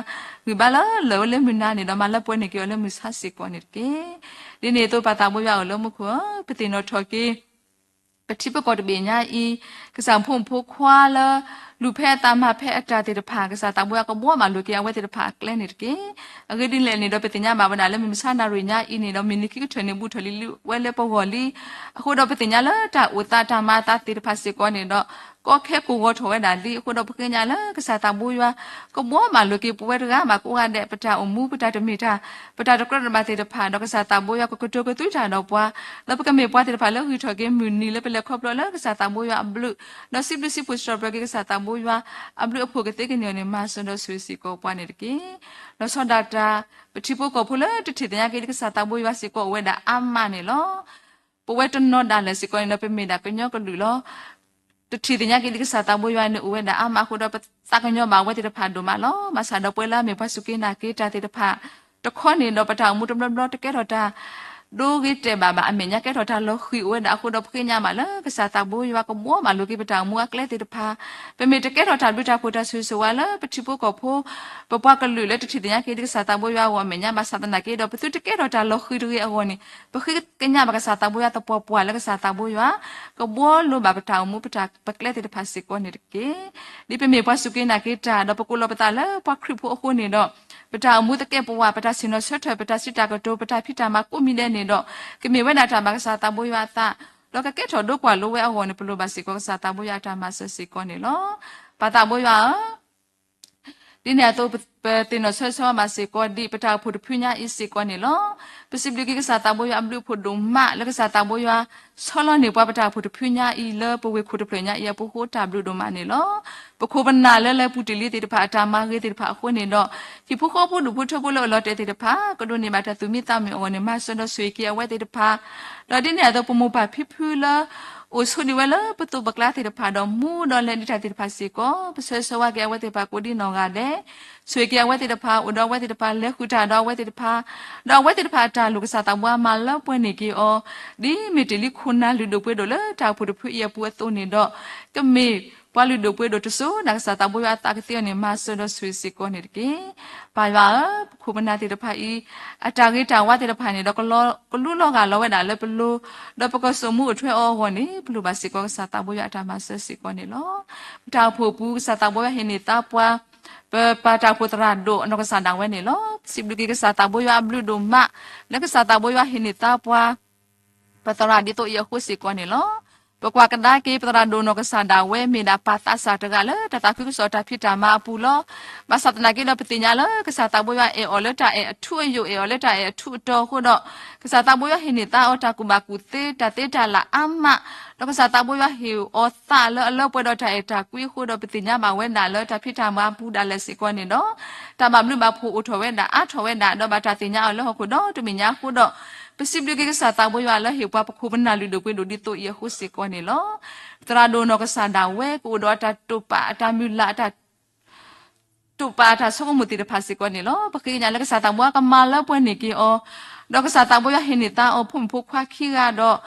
ဂံၢ်ဘါလၢလၢာ်ဝဲလၢမုၢ်နၤန့ၣ်ဒီး မၤလၢပှဲၤန့ၢ်က့ၤအီၤလၢမုၢ်ဆါစ့ၢ်ကီးန့ၣ်တက့ၢ်. ဒ်န့ၣ်အသိးပၢ်သးဘိယွၤအိၣ်လၢမူခိၣ်ဧၢ, ပသ့ၣ်နီၣ်ထီၣ်က့ၤ ပထံဖိကီၢ်တဘ့ၣ်ညါအံၤ ကစၢ်ဖိမုၣ်ဖိခွါလၢ လူၤဖဲအသးမၤဖဲအတၢ်သ့ၣ်တဖၣ် ကစၢ်သးဘိယွၤကဘှီမၤလိာ်က့ၤအဝဲသ့ၣ်တဖၣ်အကျဲန့ၣ်တက့ၢ်. အဂ့ၢ်ဒ်လဲၣ်န့ၣ်ဒီး ပသ့ၣ်ညါဘၣ်ဝဲဒၣ်လၢမုၢ်မဆါနၣ်ရံၣ်ညါအံၤန့ၣ်ဒီး မုၢ်နံၤခံကထၢၣ်န့ၣ် ဘူးထီၣ်လံလံဝဲလၢပဂီၢ်လံ. အဃိဒီးပသ့ၣ်ညါလၢတၢ်အိၣ်သးတၢ်မၤအသးသ့ၣ်တဖၣ်စ့ၢ်ကီးန့ၣ်ဒီး ကီခဲကိၢ်ဂီၤထီၣ်ဝဲဒၣ်လံ. အဃိဒီးပဃ့ကညးလၢကစၢ်သးဘိယွၤ ကဘှီမၤလိာ်က့ၤပဝဲတဂၤဘၣ်ကိးဂၤဒဲး ပတၢ်အိၣ်မူ ပတၢ်တမ့ၢ်တၢ် ပတၢ်တကြၢးတဘၣ်သ့ၣ်တဖၣ် ဒီးကစၢ်သးဘိယွၤကကတိၤကသွံတၢ်ဒီးပှၤ ဒီးပကမ့ၢ်ပှၤသ့ၣ်တဖၣ်လၢဂံၢ်ထီၣ်က့ၤမုၢ်နံၤလၢပလဲၤခီဖျိလၢကစၢ်သးဘိယွၤအဘျုး ဒီးစံးဘျုးစံးဖှိၣ်စံးထီၣ်ပတြၢၤက့ၤကစၢ်သးဘိယွၤအဘျုးအဖှိၣ်ကသ့ကန့ၢ်အီၤန့ၣ် မၤစၢၤဒီးဆိၣ်ဂ့ၤစ့ၢ်ကီးပှၤန့ၣ်တက့ၢ်. လီၤဆီဒၣ်တၢ် ပထံဖိကီၢ်ဖိလၢတထံၣ်သညါက့ၤလၢကစၢ်သးဘိယွၤစ့ၢ်ကီးအိၣ်ဝဲဒၣ်အါမးန့ၣ်လီၤ. ပဝဲတနီၤဒၣ်လဲာ်စ့ၢ်ကီးန့ၣ်ဒီး ပမ့ၢ်ဒၣ်ကညီကလုာ်လီၤ. တထံၣ်သညါက့ၤလၢကစၢ်သးဘိယွၤန့ၣ် အိၣ်ဝဲဒၣ်အါမးအဃိဒီး ပသးကညီၤဘၣ်ဝဲသ့ၣ်တဖၣ်ဒိၣ်မးလီၤ. ဘၣ်ဆၣ်ဒီးပဝဲလၢအမ့ၢ်ပှၤစူၢ်က့ၤနာ်က့ၤတၢ်သ့ၣ်တဖၣ် တခီန့ၣ်ဒီး ပတၢ်အိၣ်မူတဘျီဘျီတကဲထီၣ်တၢ် ဒိဂ့ၤတဲာ်ဘၣ်ဘၣ် အမဲာ်ညါ ကဲထီၣ်တၢ်လီၤဃံၤအိၣ်ဝဲဒၣ်အဃိဒီး ပဃ့ကညးဘၣ်လၢကစၢ်သးဘိယွၤကဘှီမၤလိာ်က့ၤပတၢ်အိၣ်မူအကျဲသ့ၣ်တဖၣ် ပမ့ၢ်တကဲထီၣ်တၢ်ဘျုးတၢ်ဖှိၣ်တၢ်ဆိၣ်ဂ့ၤဆိၣ်ဝါလၢပထံဖိကီၢ်ဖိ ပပှၤကလုာ်လၢတထံၣ်သညါက့ၤလၢကစၢ်သးဘိယွၤအဂီၢ်အမဲာ်ညါ ဘၣ်ဆၣ်သနာ်က့ဒီး ပသုတကဲထီၣ်တၢ်လီၤဃံၤတဂ့ၤအဂီၢ်န့ၣ် ပဃ့ကညးဘၣ်ကစၢ်သးဘိယွၤသပှၢ်ပှၢ်လၢကစၢ်သးဘိယွၤ ကဘှီလိၤဘၣ်ပတၢ်အိၣ်မူပတၢ်ပကျဲသ့ၣ်တဖၣ်စ့ၢ်ကီးန့ၣ်တက့ၢ်. ဒ်ပမ့ၢ်ပှၤစူၢ်က့ၤနာ်က့ၤတၢ် ဒီးပကိးလီၤပသးလၢပှၤခရံာ်ဖိအဃိန့ၣ်ဒီး ပတၢ်အိၣ်မူသကဲးပဝး ပတၢ်ဆ့ၣ်နီၤဆၢထၢၣ် ပတၢ်စံးတၢ်ကတိၤ ပတၢ်ဖံးတၢ်မၤကိးမံၤဒဲးန့ၣ်ဒီး ကမ့ၢ်ဝဲဒၣ်တၢ်ဘၣ်ကစၢ်သးဘိယွၤအသး ဒီးကကဲထီၣ်ဒိကွၢ်လိဝဲအဂီၢ်န့ၣ် ပလိၣ်ဘၣ်စ့ၢ်ကီးကစၢ်သးဘိယွၤအတၢ်မၤစၢၤစ့ၢ်ကီးန့ၣ်လီၤ. ပၢ်သးဘိယွၤဧၢ ဒ်န့ၣ်အသိး ပသ့ၣ်နီၣ်ဆၢဆၢဘၣ်စ့ၢ်ကီး ဒ်ပတၢ်အိၣ်ဖှိၣ်တဖုညါအံၤစ့ၢ်ကီးန့ၣ်လီၤ. ပစံးဘျုးက့ၤကစၢ်သးဘိယွၤအဘျုးအဖှိၣ်ဒိၣ်မး လၢကစၢ်သးဘိယွၤ ဆီလီၤန့ၢ်ပှၤပတၢ်အိၣ်ဖှိၣ်တဖုညါအံၤ လၢပဝ့ၢ်ခိၣ်တဖျၢၣ်ညါအံၤအပူၤဃိ တၢ်ဘျုးဒိၣ်မးန့ၣ်လီၤ. ပခိၣ်ပနၢ်လၢလဲၤပူၤတ့ၢ်လံသ့ၣ်တဖၣ် အတၢ်မၤဂ့ၤသ့ၣ်တဖၣ်အဃိန့ၣ်ဒီး ဟံၣ်ဖိဃီဖိဒူၣ်ဖိထၢဖိလၢအလီၤတဲာ်သ့ၣ်တဖၣ် ကဒိးန့ၢ်ဘၣ်တၢ်သူၣ်မံသးမုာ်အဂီၢ်န့ၣ် မၤစၢၤဒီးဆိၣ်ဂ့ၤက့ၤအဝဲသ့ၣ်တဖၣ် ဒီးဒ်န့ၣ်အသိး ပမိၢ်ပၢ်ဖံဖုလၢ အိၣ်ဆိးဒံးဝဲလၢပသိးပကျါသ့ၣ်တဖၣ်ဒီး မူဒီးလဲၤဒံးတၢ်သ့ၣ်တဖၣ်စ့ၢ်ကီး ပဆၢဂ့ၤဆၢဝါက့ၤအဝဲသ့ၣ်တဖၣ်ကိးဒ်နီၢ်ဂၤဒဲး, ဆိၣ်ဂ့ၤက့ၤအဝဲသ့ၣ်တဖၣ် အိၣ်ဒီးအဝဲသ့ၣ်တဖၣ် လဲၤဃုာ်တၢ်ဒီးအဝဲသ့ၣ်တဖၣ်, ဒီးအဝဲသ့ၣ်တဖၣ်အတၢ်လိၣ်ကစၢ်သးဘိယွၤမၤလၢပှဲၤန့ၢ်က့ၤအီၤ, ဒ်မ့ၢ်တ့ၢ်လံခိၣ်နၢ်လုၢ်ဒိၣ်ပှ့ၤဒိၣ်လၢတၢ်အိၣ်ဖှိၣ်တဖုအံၤအပူၤအသိးန့ၣ်ဒီး, ကမ့ၢ်ပှၤလုၢ်ဒိၣ်ပှ့ၤဒိၣ်တစိၤဒၣ်ကစၢ်သးဘိယွၤအသးကသ့အီၤန့ၣ် မၤစၢၤဒီးဆိၣ်ဂ့ၤစ့ၢ်ကီးန့ၣ်တက့ၢ်. ပၢ်ယွၤဧၢ, ပခိၣ်ပနၢ်သ့ၣ်တဖၣ်အံၤ အတၢ်ဂ့ၤတၢ်ဝါသ့ၣ်တဖၣ်န့ၣ်ဒီး ကလူလီၤဂာ်လီၤဝဲဒၣ်လၢပလိၤ, ဒီးပကစိာ်မူအိၣ်ထွဲအီၤအဂီၢ်န့ၣ် ပလိၣ်ဘၣ်စ့ၢ်ကီးကစၢ်သးဘိယွၤအတၢ်မၤစၢၤစ့ၢ်ကီးန့ၣ်လီၤ. ပတၢ်အိၣ်ဖှိၣ်အပူၤ ကစၢ်သးဘိယွၤဟ့ၣ်န့ၢ်သါပှၤ ပပၢ်တၢ်အိၣ်ဖှိၣ်သရၣ်ဒိၣ်နီၢ်ကစၢ်ဒၣ်ဝဲန့ၣ်လီၤ. စံးဘျုးက့ၤကစၢ်သးဘိယွၤအဘျုးဒိၣ်မး လၢကစၢ်သးဘိယွၤဟ့ၣ်န့ၢ်သါပှၤ ပသရၣ်ဒ်သိးအံၤအဃိစ့ၢ်ကီးန့ၣ်လီၤ. ပကွၢ်ကဒါက့ၤ ပသရၣ်ဒိၣ်နီၢ်ကစၢ်ဒၣ်ဝဲ မ့ၢ်ဒၣ်ပၢ်သးစၢ်တဂၤလၢတၢ်သးခုကစီၣ်တၢ်ဖံးတၢ်မၤအပူၤလီၤ. ဘၣ်ဆၣ်သနာ်က့ဒီး ပသ့ၣ်ညါလၢကစၢ်သးဘိယွၤအဲၣ်အီၤလၢတၢ်အဲၣ်အထူအယိာ် အဲၣ်အီၤလၢတၢ်အဲၣ်အထူအတီၤအဃိဒီး ကစၢ်သးဘိယွၤဟ့ၣ်န့ၢ်သါအီၤတၢ်ကူၣ်ဘၣ်ကူၣ်သ့ တၢ်သ့တၢ်လၢ်အါမး, ဒီးကစၢ်သးဘိယွၤဟ့ၣ်အီၤသးလၢအလၢပှဲၤဒီးတၢ်အဲၣ်တၢ်ကွံအဃိဒီး ပသ့ၣ်ညါဘၣ်ဝဲဒၣ်လၢတၢ်ဖံးတၢ်မၤအပူၤဒၣ်လဲာ်စ့ၢ်ကီးန့ၣ်ဒီး တၢ်ဘၣ်ဘျုးဘၣ်ဖှိၣ်အိၣ်ထီၣ်ဝဲဒၣ် အါထီၣ်ဝဲဒၣ် ဒီးဘၣ်တၢ်သ့ၣ်ညါအီၤလၢဟီၣ်ခိၣ်ဒီတမံၤညါအဃိဒီး ပစံးဘျုးက့ၤကစၢ်သးဘိယွၤလၢဟ့ၣ်ပှၤပခိၣ်ပနၢ်လုၢ်ဒိၣ်ပှ့ၤဒိၣ်ဒ်သိးအံၤအဃိစ့ၢ်ကီးန့ၣ်လီၤ. သရၣ်ဒိၣ်နီၢ်ကစၢ်ဒၣ်ဝဲ ကအိၣ်ဒီးအတၢ်တိာ်ပာ်အတၢ်မုၢ်လၢ် အတၢ် တိာ်ပာ်အတၢ်ဆိကမိၣ်သ့ၣ်တဖၣ်စ့ၢ်ကီးန့ၣ်လီၤ. ပဃ့ကညးလၢကစၢ်သးဘိယွၤကမၤလၢပှဲၤန့ၢ်က့ၤအီၤ, ဒီးကစၢ်သးဘိယွၤဟ့ၣ်န့ၢ်သါအီၤဖိမုၣ်ဖိခွါခံဂၤဒီး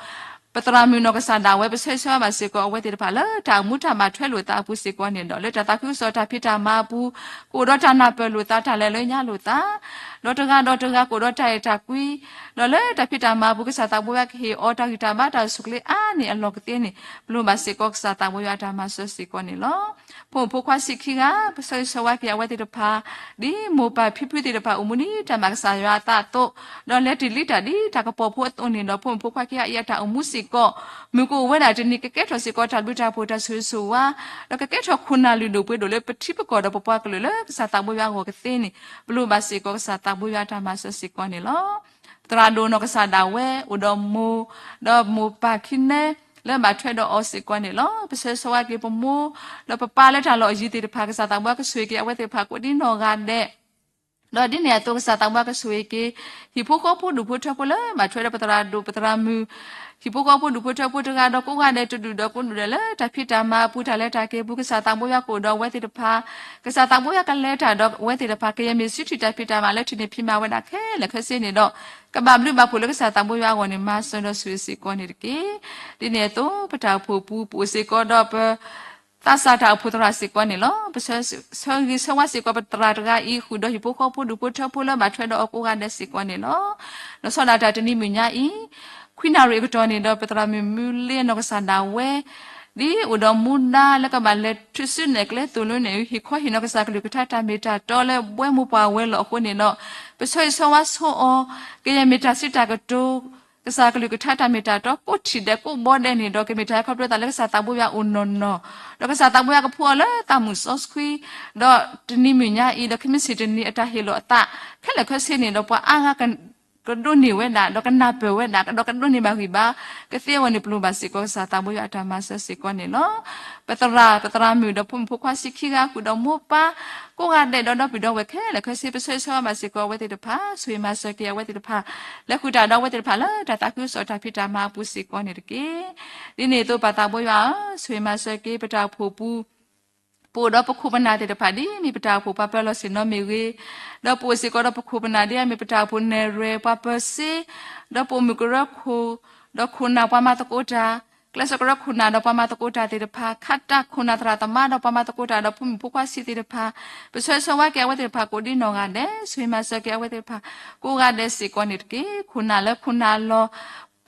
ပသရၣ်မုၣ်နီၢ်ကစၢ်ဒၣ်ဝဲ ပဆၢဂ့ၤဆၢဝါဘၣ်စ့ၢ်ကီးအဝဲသ့ၣ်တဖၣ်လၢတၢ်အိၣ်မူတၢ်ဘၣ်ထွဲလိာ်သးအပူၤစ့ၢ်ကီးန့ၣ်ဒီး လၢတၢ်သးခုကစီၣ်တၢ်ဖံးတၢ်မၤအပူၤ ကအိၣ်ဒီးတၢ်နၢ်ပၢၢ်လိာ်သး တၢ်လဲၤလၢညါလိာ်သး ဒီးတဂၤဒီးတဂၤကအိၣ်ဒီးတၢ်အဲၣ်တၢ်ကွံ, ဒီးလၢတၢ်ဖံးတၢ်မၤအပူၤ ကစၢ်သးဘိယွၤကဟ့ၣ်အီၤတၢ်ဂံၢ်တၢ်ဘါ တၢ်အိၣ်ဆူၣ်အိၣ်ချ့အါန့ၢ်အလီၢ်ကသ့န့ၣ် ပလိၣ်ဘၣ်စ့ၢ်ကီးကစၢ်သးဘိယွၤအတၢ်မၤစၢၤစ့ၢ်ကီးန့ၣ်လီၤ. ဖိမုၣ်ဖိခွါဆံးခံဂၤ ပဆၢဂ့ၤဆၢဝါက့ၤအဝဲသ့ၣ်တဖၣ် ဒ်မိၢ်ပၢ်ဖံဖုသ့ၣ်တဖၣ်အိၣ်မူဒ်တၢ်မၤကစၢ်ယွၤအသးအသိး, ဒီးလဲၤတ့ၢ်လံတၢ်ဒ်တၢ်ကပီၤဖိအသိးန့ၣ်ဒီး ဖိမုၣ်ဖိခွါခံဂၤအံၤအတၢ်အိၣ်မူစ့ၢ်ကီး မုၢ်ကအိၣ်ဝဲဒၣ်တနံၤ ကကဲထီၣ်စ့ၢ်ကီးတၢ်ဘျုးတၢ်ဖှိၣ်တၢ်ဆိၣ်ဂ့ၤဆိၣ်ဝါ, ဒီးကကဲထီၣ်ခိၣ်နၢ်လုၢ်ဒိၣ်ပှ့ၤဒိၣ်လၢပထံပကီၢ်ဒီးပပှၤကလုာ်လၢကစၢ်သးဘိယွၤအဂီၢ်ကသ့န့ၣ် ပလိၣ်ဘၣ်စ့ၢ်ကီးကစၢ်သးဘိယွၤအတၢ်မၤစၢၤစ့ၢ်ကီးန့ၣ်လီၤ. သရၣ်ဒိၣ်နီၢ်ကစၢ်ဒၣ်ဝဲ အိၣ်ဒီးမိၢ် ဒီးမိၢ်ပၢ်ခံနဲ လၢဘၣ်ထွဲဒီးအီၤစ့ၢ်ကီးန့ၣ်လီၤ. ပဆၢဂ့ၤဆၢဝါက့ၤပမိၢ် ဒီးပပၢ်လၢတၢ်လီၢ်အယံၤသ့ၣ်တဖၣ် ကစၢ်သးဘိယွၤကဆိၣ်ဂ့ၤက့ၤအဝဲသ့ၣ်တဖၣ်ကိးဒ်နီၢ်ဂၤဒဲး ဒီးဒ်န့ၣ်အသိး ကစၢ်သးဘိယွၤကဆိၣ်ဂ့ၤက့ၤ ဟံၣ်ဖိဃီဖိဒူၣ်ဖိထၢဖိလၢဘၣ်ထွဲဒီးပသရၣ်ဒိၣ်ပသရၣ်မုၣ် ဟံၣ်ဖိဃီဖိဒူၣ်ဖိထၢဖိတဂၤဒီးကိးဂၤဒဲး တဒူၣ်ဒီးကိးဒူၣ်ဒဲးလၢတၢ်ဖံးတၢ်မၤအပူၤ တၢ်လဲၤတၢ်က့ၤအပူၤ ကစၢ်သးဘိယွၤကအိၣ်ဒီးအဝဲသ့ၣ်တဖၣ်, ကစၢ်သးဘိယွၤကလဲၤတၢ်ဒီးအဝဲသ့ၣ်တဖၣ် ကယဲၢ်မ့ၢ်စုထံၣ်တၢ်ဖံးတၢ်မၤလၢထံၣ်န့ၢ်ဖံးမၤဝဲဒၣ်ခဲလၢာ်ခဲဆ့န့ၣ်ဒီး ကဘၣ်ဘျုးဘၣ်ဖှိၣ်လၢကစၢ်သးဘိယွၤအဂီၢ်န့ၣ် မၤစၢၤဒီးဆိၣ်ဂ့ၤစ့ၢ်ကီးန့ၣ်တက့ၢ်. ဒ်န့ၣ်အသိး ပတၢ်အိၣ်ဖှိၣ်အပူၤ ပအိၣ်စ့ၢ်ကီးဒီးပ သးစၢ်တၢ်အိၣ်ဖှိၣ်သရၣ်စ့ၢ်ကီးန့ၣ်လီၤ. ပဆၢဂ့ၤဆၢဝါစ့ၢ်ကီးပသရၣ်တဂၤအံၤ ဃုာ်ဒီးဟံၣ်ဖိဃီဖိဒူၣ်ဖိထၢဖိလၢဘၣ်ထွဲဒီးအီၤကိးဂၤဒဲးစ့ၢ်ကီးန့ၣ်လီၤ. လီၤဆီဒၣ်တၢ်တနံၤမုၢ်ညါအံၤ ခွံနၣ်ရံၣ်အကတီၢ်န့ၣ်ဒီး ပသရၣ်မုၣ်မူလ့နီၢ်ကစၢ်ဒၣ်ဝဲ ဒ်အိၣ်ဒီးမူဒါလၢကဘၣ်လဲၤထုးစုနဲၣ်ကျဲသိၣ်လိနဲၣ် ဟ့ၣ်ခီဟ့ၣ်နီၤကစၢ်ကလုၢ်ကထါတၢ်မ့ၢ်တၢ်တီလၢဘှဲမိၢ်ပှၢ်ဝဲၤလီၢ်အဃိန့ၣ်ဒီး ပဆၢဂ့ၤဆၢဝါဆိအီၤ ကယဲၢ်မ့ၢ်တၢ်စံးတၢ်ကတိၤ ကစၢ်ကလုၢ်ကထါတၢ်မ့ၢ်တၢ်တီ ကိးထံၣ်ဒဲးကိးဘီဒဲးန့ၣ်ဒီး ကမ့ၢ်တၢ်ဟဲခီဖျိသးလၢကစၢ်သးဘိယွၤအိၣ်နီၢ်နီၢ်, ဒီးကစၢ်သးဘိယွၤကဖှူအီၤလၢသးမုၣ်စီဆှံ, ဒီးတနံၤမုၢ်ညါအံၤ ဒီးခံမံးစံးတနံၤအတၢ်ဟ့ၣ်လီၤအသး ခဲလၢာ်ခဲဆ့န့ၣ်ဒီး ပှၤအါဂၤ ကဒိးန့ၢ်ဝဲဒၣ် ဒီးကနၢ်ပၢၢ်ဝဲဒၣ် ဒီးကဒိးန့ၢ်ဘၣ်ဂံၢ်ဘါ ကသ့အဂီၢ်န့ၣ် ပလိၣ်ဘၣ်စ့ၢ်ကီးကစၢ်သးဘိယွၤအတၢ်မၤစၢၤစ့ၢ်ကီးန့ၣ်လီၤ. ပသရၣ် ပသရၣ်မုၣ်ဒီးဖိမုၣ်ဖိခွါဆံခံဂၤ ဃုာ်ဒီးမိၢ်ပၢ် ကိးဂၤဒဲးဒီးဒီပုၢ်ဒီဝဲၢ်ခဲလၢာ်ခဲဆ့ ပဆၢဂ့ၤဆၢဝါဘၣ်စ့ၢ်ကီးအဝဲသ့ၣ်တဖၣ် ဆိၣ်ဂ့ၤမၤစၢၤက့ၤအဝဲသ့ၣ်တဖၣ် လဲၤဃုာ်တၢ်ဒီးအဝဲသ့ၣ်တဖၣ်လၢတၢ်သးခုကစီၣ်တၢ်ဖံးတၢ်မၤအပူၤစ့ၢ်ကီးန့ၣ်တက့ၢ်. ဒ်န့ၣ်အသိး ပၢ်သးဘိယွၤဧၢ, ဆိၣ်ဂ့ၤမၤစၢၤက့ၤပတၢ်အိၣ်ဖှိၣ်ပူၤ ပအိၣ်ဒီးပခိၣ်ပနၢ်သ့ၣ်တဖၣ် ဒ်မ့ၢ်ပတၢ်အိၣ်ဖှိၣ်ပှၤပၢၤလီၢ်ဆ့ၣ်နီၤမ့ၢ်ဂ့ၤ, ဒီးပအိၣ်စ့ၢ်ကီးဒီးပခိၣ်ပနၢ်ဒ်အမ့ၢ်ပတၢ်အိၣ်ဖှိၣ်နဲၣ်ရွဲၣ် ပှၤပၢၤစ့, ဒီးပအိၣ်မုာ်ကရၢခိၣ်, ဒီးခိၣ်နၢ်ပှၤမၤသကိးတၢ်, ကျဲးစၢးကရၢခိၣ်နၢ်ဒီးပှၤမၤသကိးတၢ်သ့ၣ်တဖၣ်, ခးတၢ်ခိၣ်နၢ်သရၣ်သမါဒီးပှၤမၤသကိးတၢ်ဒီးဖိမုၣ်ဖိခွါဆံးသ့ၣ်တဖၣ်, ပဆၢဂ့ၤဆၢဝါက့ၤအဝဲသ့ၣ်တဖၣ်ကိးဒ်နီၢ်ဂၤဒဲး, ဆိၣ်ဂ့ၤမၤစၢၤက့ၤအဝဲသ့ၣ်တဖၣ် ကိးဂၤဒဲးစ့ၢ်ကီးန့ၣ်တက့ၢ်. ခိၣ်နၢ်လၢခိၣ်နၢ်လီၤ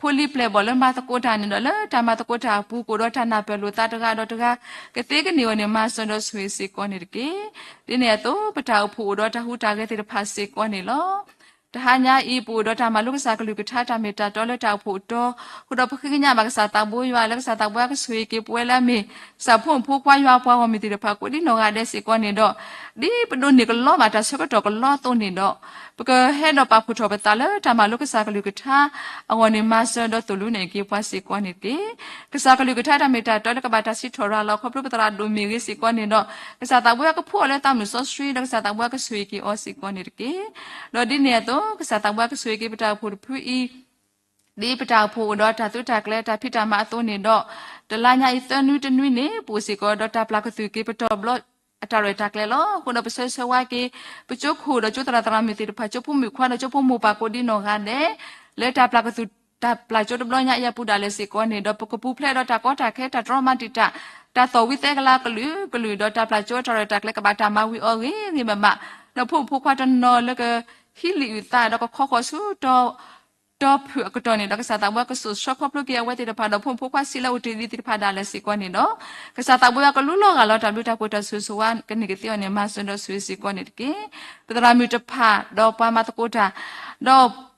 ဖိလံၤပျဲၢ်ဘီၣ်လၢမၤသကိးတၢ်န့ၣ်ဒီး လၢတၢ်မၤသကိးတၢ်အပူၤ ကအိၣ်ဒီးတၢ်နၢ်ပၢၢ်လိာ်သးတဂၤဒီးတဂၤ ကသ့ကန့ၢ်အီၤန့ၣ် မၤစၢၤဒီးဆိၣ်ဂ့ၤစ့ၢ်ကီးန့ၣ်တက့ၢ်. ဒ်န့ၣ်အသိး ပတၢ်အိၣ်ဖှိၣ်အိၣ်ဒီးတၢ်ဟူးတၢ်ဂဲၤသ့ၣ်တဖၣ်စ့ၢ်ကီးန့ၣ်လီၤ. တဟါညါအံၤ ပအိၣ်ဒီးတၢ်မၤလိကစၢ်ကလုၢ်ကထါတၢ်မ့ၢ်တၢ်တီလၢတၢ်အိၣ်ဖှိၣ်အတီ, ဃုာ်ဒီးပဃ့ကညးဘၣ်ကစၢ်သးဘိယွၤ လၢကစၢ်သးဘိယွၤကဆိၣ်ဂ့ၤက့ၤပဝဲလၢအမ့ၢ် ကစၢ်ဖိမုၣ်ဖိခွါယွၤပှၤဂီၢ်မုၢ်သ့ၣ်တဖၣ် ကိးဒ်နီၢ်ဂၤဒဲးစ့ၢ်ကီးန့ၣ်ဒီး ဒ်ပဒိးန့ၢ်ကလီဘၣ်တၢ်ဆၢကတီၢ်ကလီအသိးန့ၣ်ဒီး ပကဟဲဒီးပာ်ဖှိၣ်ထီၣ်ပသးလၢတၢ်မၤလိကစၢ်ကလုၢ်ကထါအဂီၢ်န့ၣ် မၤစၢၤဒီးသိၣ်လိနဲၣ်က့ၤပှၤစ့ၢ်ကီးန့ၣ်တက့ၢ်. ကစၢ်ကလုၢ်ကထါတၢ်မ့ၢ်တၢ်တီလၢကဘၣ်တၢ်စံးထီၣ်ရၤလီၤ ခီဖျိပသရၣ်ဒိၣ်မ့ၢ်ဂ့ၤစ့ၢ်ကီးန့ၣ်ဒီး ကစၢ်သးဘိယွၤကဖှူအီၤလၢသးမုၢ်စီဆှံ ဒီးကစၢ်သးဘိယွၤကဆိၣ်ဂ့ၤက့ၤအီၤစ့ၢ်ကီးန့ၣ်တက့ၢ်. ဒီးဒ်န့ၣ်အသိး ကစၢ်သးဘိယွၤကဆိၣ်ဂ့ၤက့ၤပတၢ်အိၣ်ဖှိၣ်တဖုအံၤ ဒ်ပတၢ်အိၣ်ဖှိၣ်အိၣ်ဒီးတၢ်သုးတၢ်ကျဲၤတၢ်ဖံးတၢ်မၤအသိးန့ၣ်ဒီး တလါညါအံၤသၢနွံတနွံန့ၣ် ပအိၣ်စ့ၢ်ကီးဒီးတၢ်ပျၢ်ကသုၣ်က့ၤပတီၢ်ဘျီအတၢ်ရဲၣ်တၢ်ကျဲၤလီၤ. အဃိဒီးပဆၢဂ့ၤဆၢဝါက့ၤ ပကၠိခိၣ်ဒီးကၠိသရၣ်သရၣ်မုၣ်သ့ၣ်တဖၣ် ကၠိဖိမုၣ်ခွါဒီးကၠိဖိမိၢ်ပၢ်ကိးဒ်နီၢ်ဂၤဒဲး လၢတၢ်ပျၢ်ကသုၣ်တၢ်ပျၢ်ကၠိတဘျီညါအံၤအပူၤဒၣ်လဲာ်စ့ၢ်ကီးန့ၣ်ဒီး ပကပူၤဖျဲးဒီးတၢ်ကီတၢ်ခဲတၢ်တြီမၤတံာ်တာ် တၢ်သီၣ်ဝံသဲကလၤကလုာ်ကလုာ်ဒီးတၢ်ပျၢ်ကၠိတၢ်ရဲၣ်တၢ်ကျဲၤကဘၣ်တၢ်မၤဝံၤအီၤဂ့ၤဂ့ၤဘၣ်ဘၣ် ဒီးဖိမုၣ်ဖိခွါတနီၤလၢကဟံးလံာ်အုၣ်သးဒီးကခီဃီၤဆူတီၢ် တီဖုၣ်အကတီၢ်န့ၣ်ဒီး ကစၢ်သးဘိယွၤကစိာ်ဆှၢခီဖျိက့ၤအဝဲသ့ၣ်တဖၣ်ဒီး ဖိမုၣ်ဖိခွါဆံးလၢအိၣ်တ့ၢ်လံသ့ၣ်တဖၣ်ဒၣ်လဲာ်စ့ၢ်ကီးန့ၣ်ဒီး ကစၢ်သးဘိယွၤကလူလီၤဂာ်လီၤတၢ်ဘျုးတၢ်ဖှိၣ်တၢ်ဆိၣ်ဂ့ၤဆိၣ်ဝါကန့ၢ်ကသ့အီၤန့ၣ် မၤစၢၤဒီးဆိၣ်ဂ့ၤစ့ၢ်ကီးန့ၣ်တက့ၢ်. ပသရၣ်မုၣ်တဖၣ် ဒီးပှၤမၤသကိးတၢ် ဒီး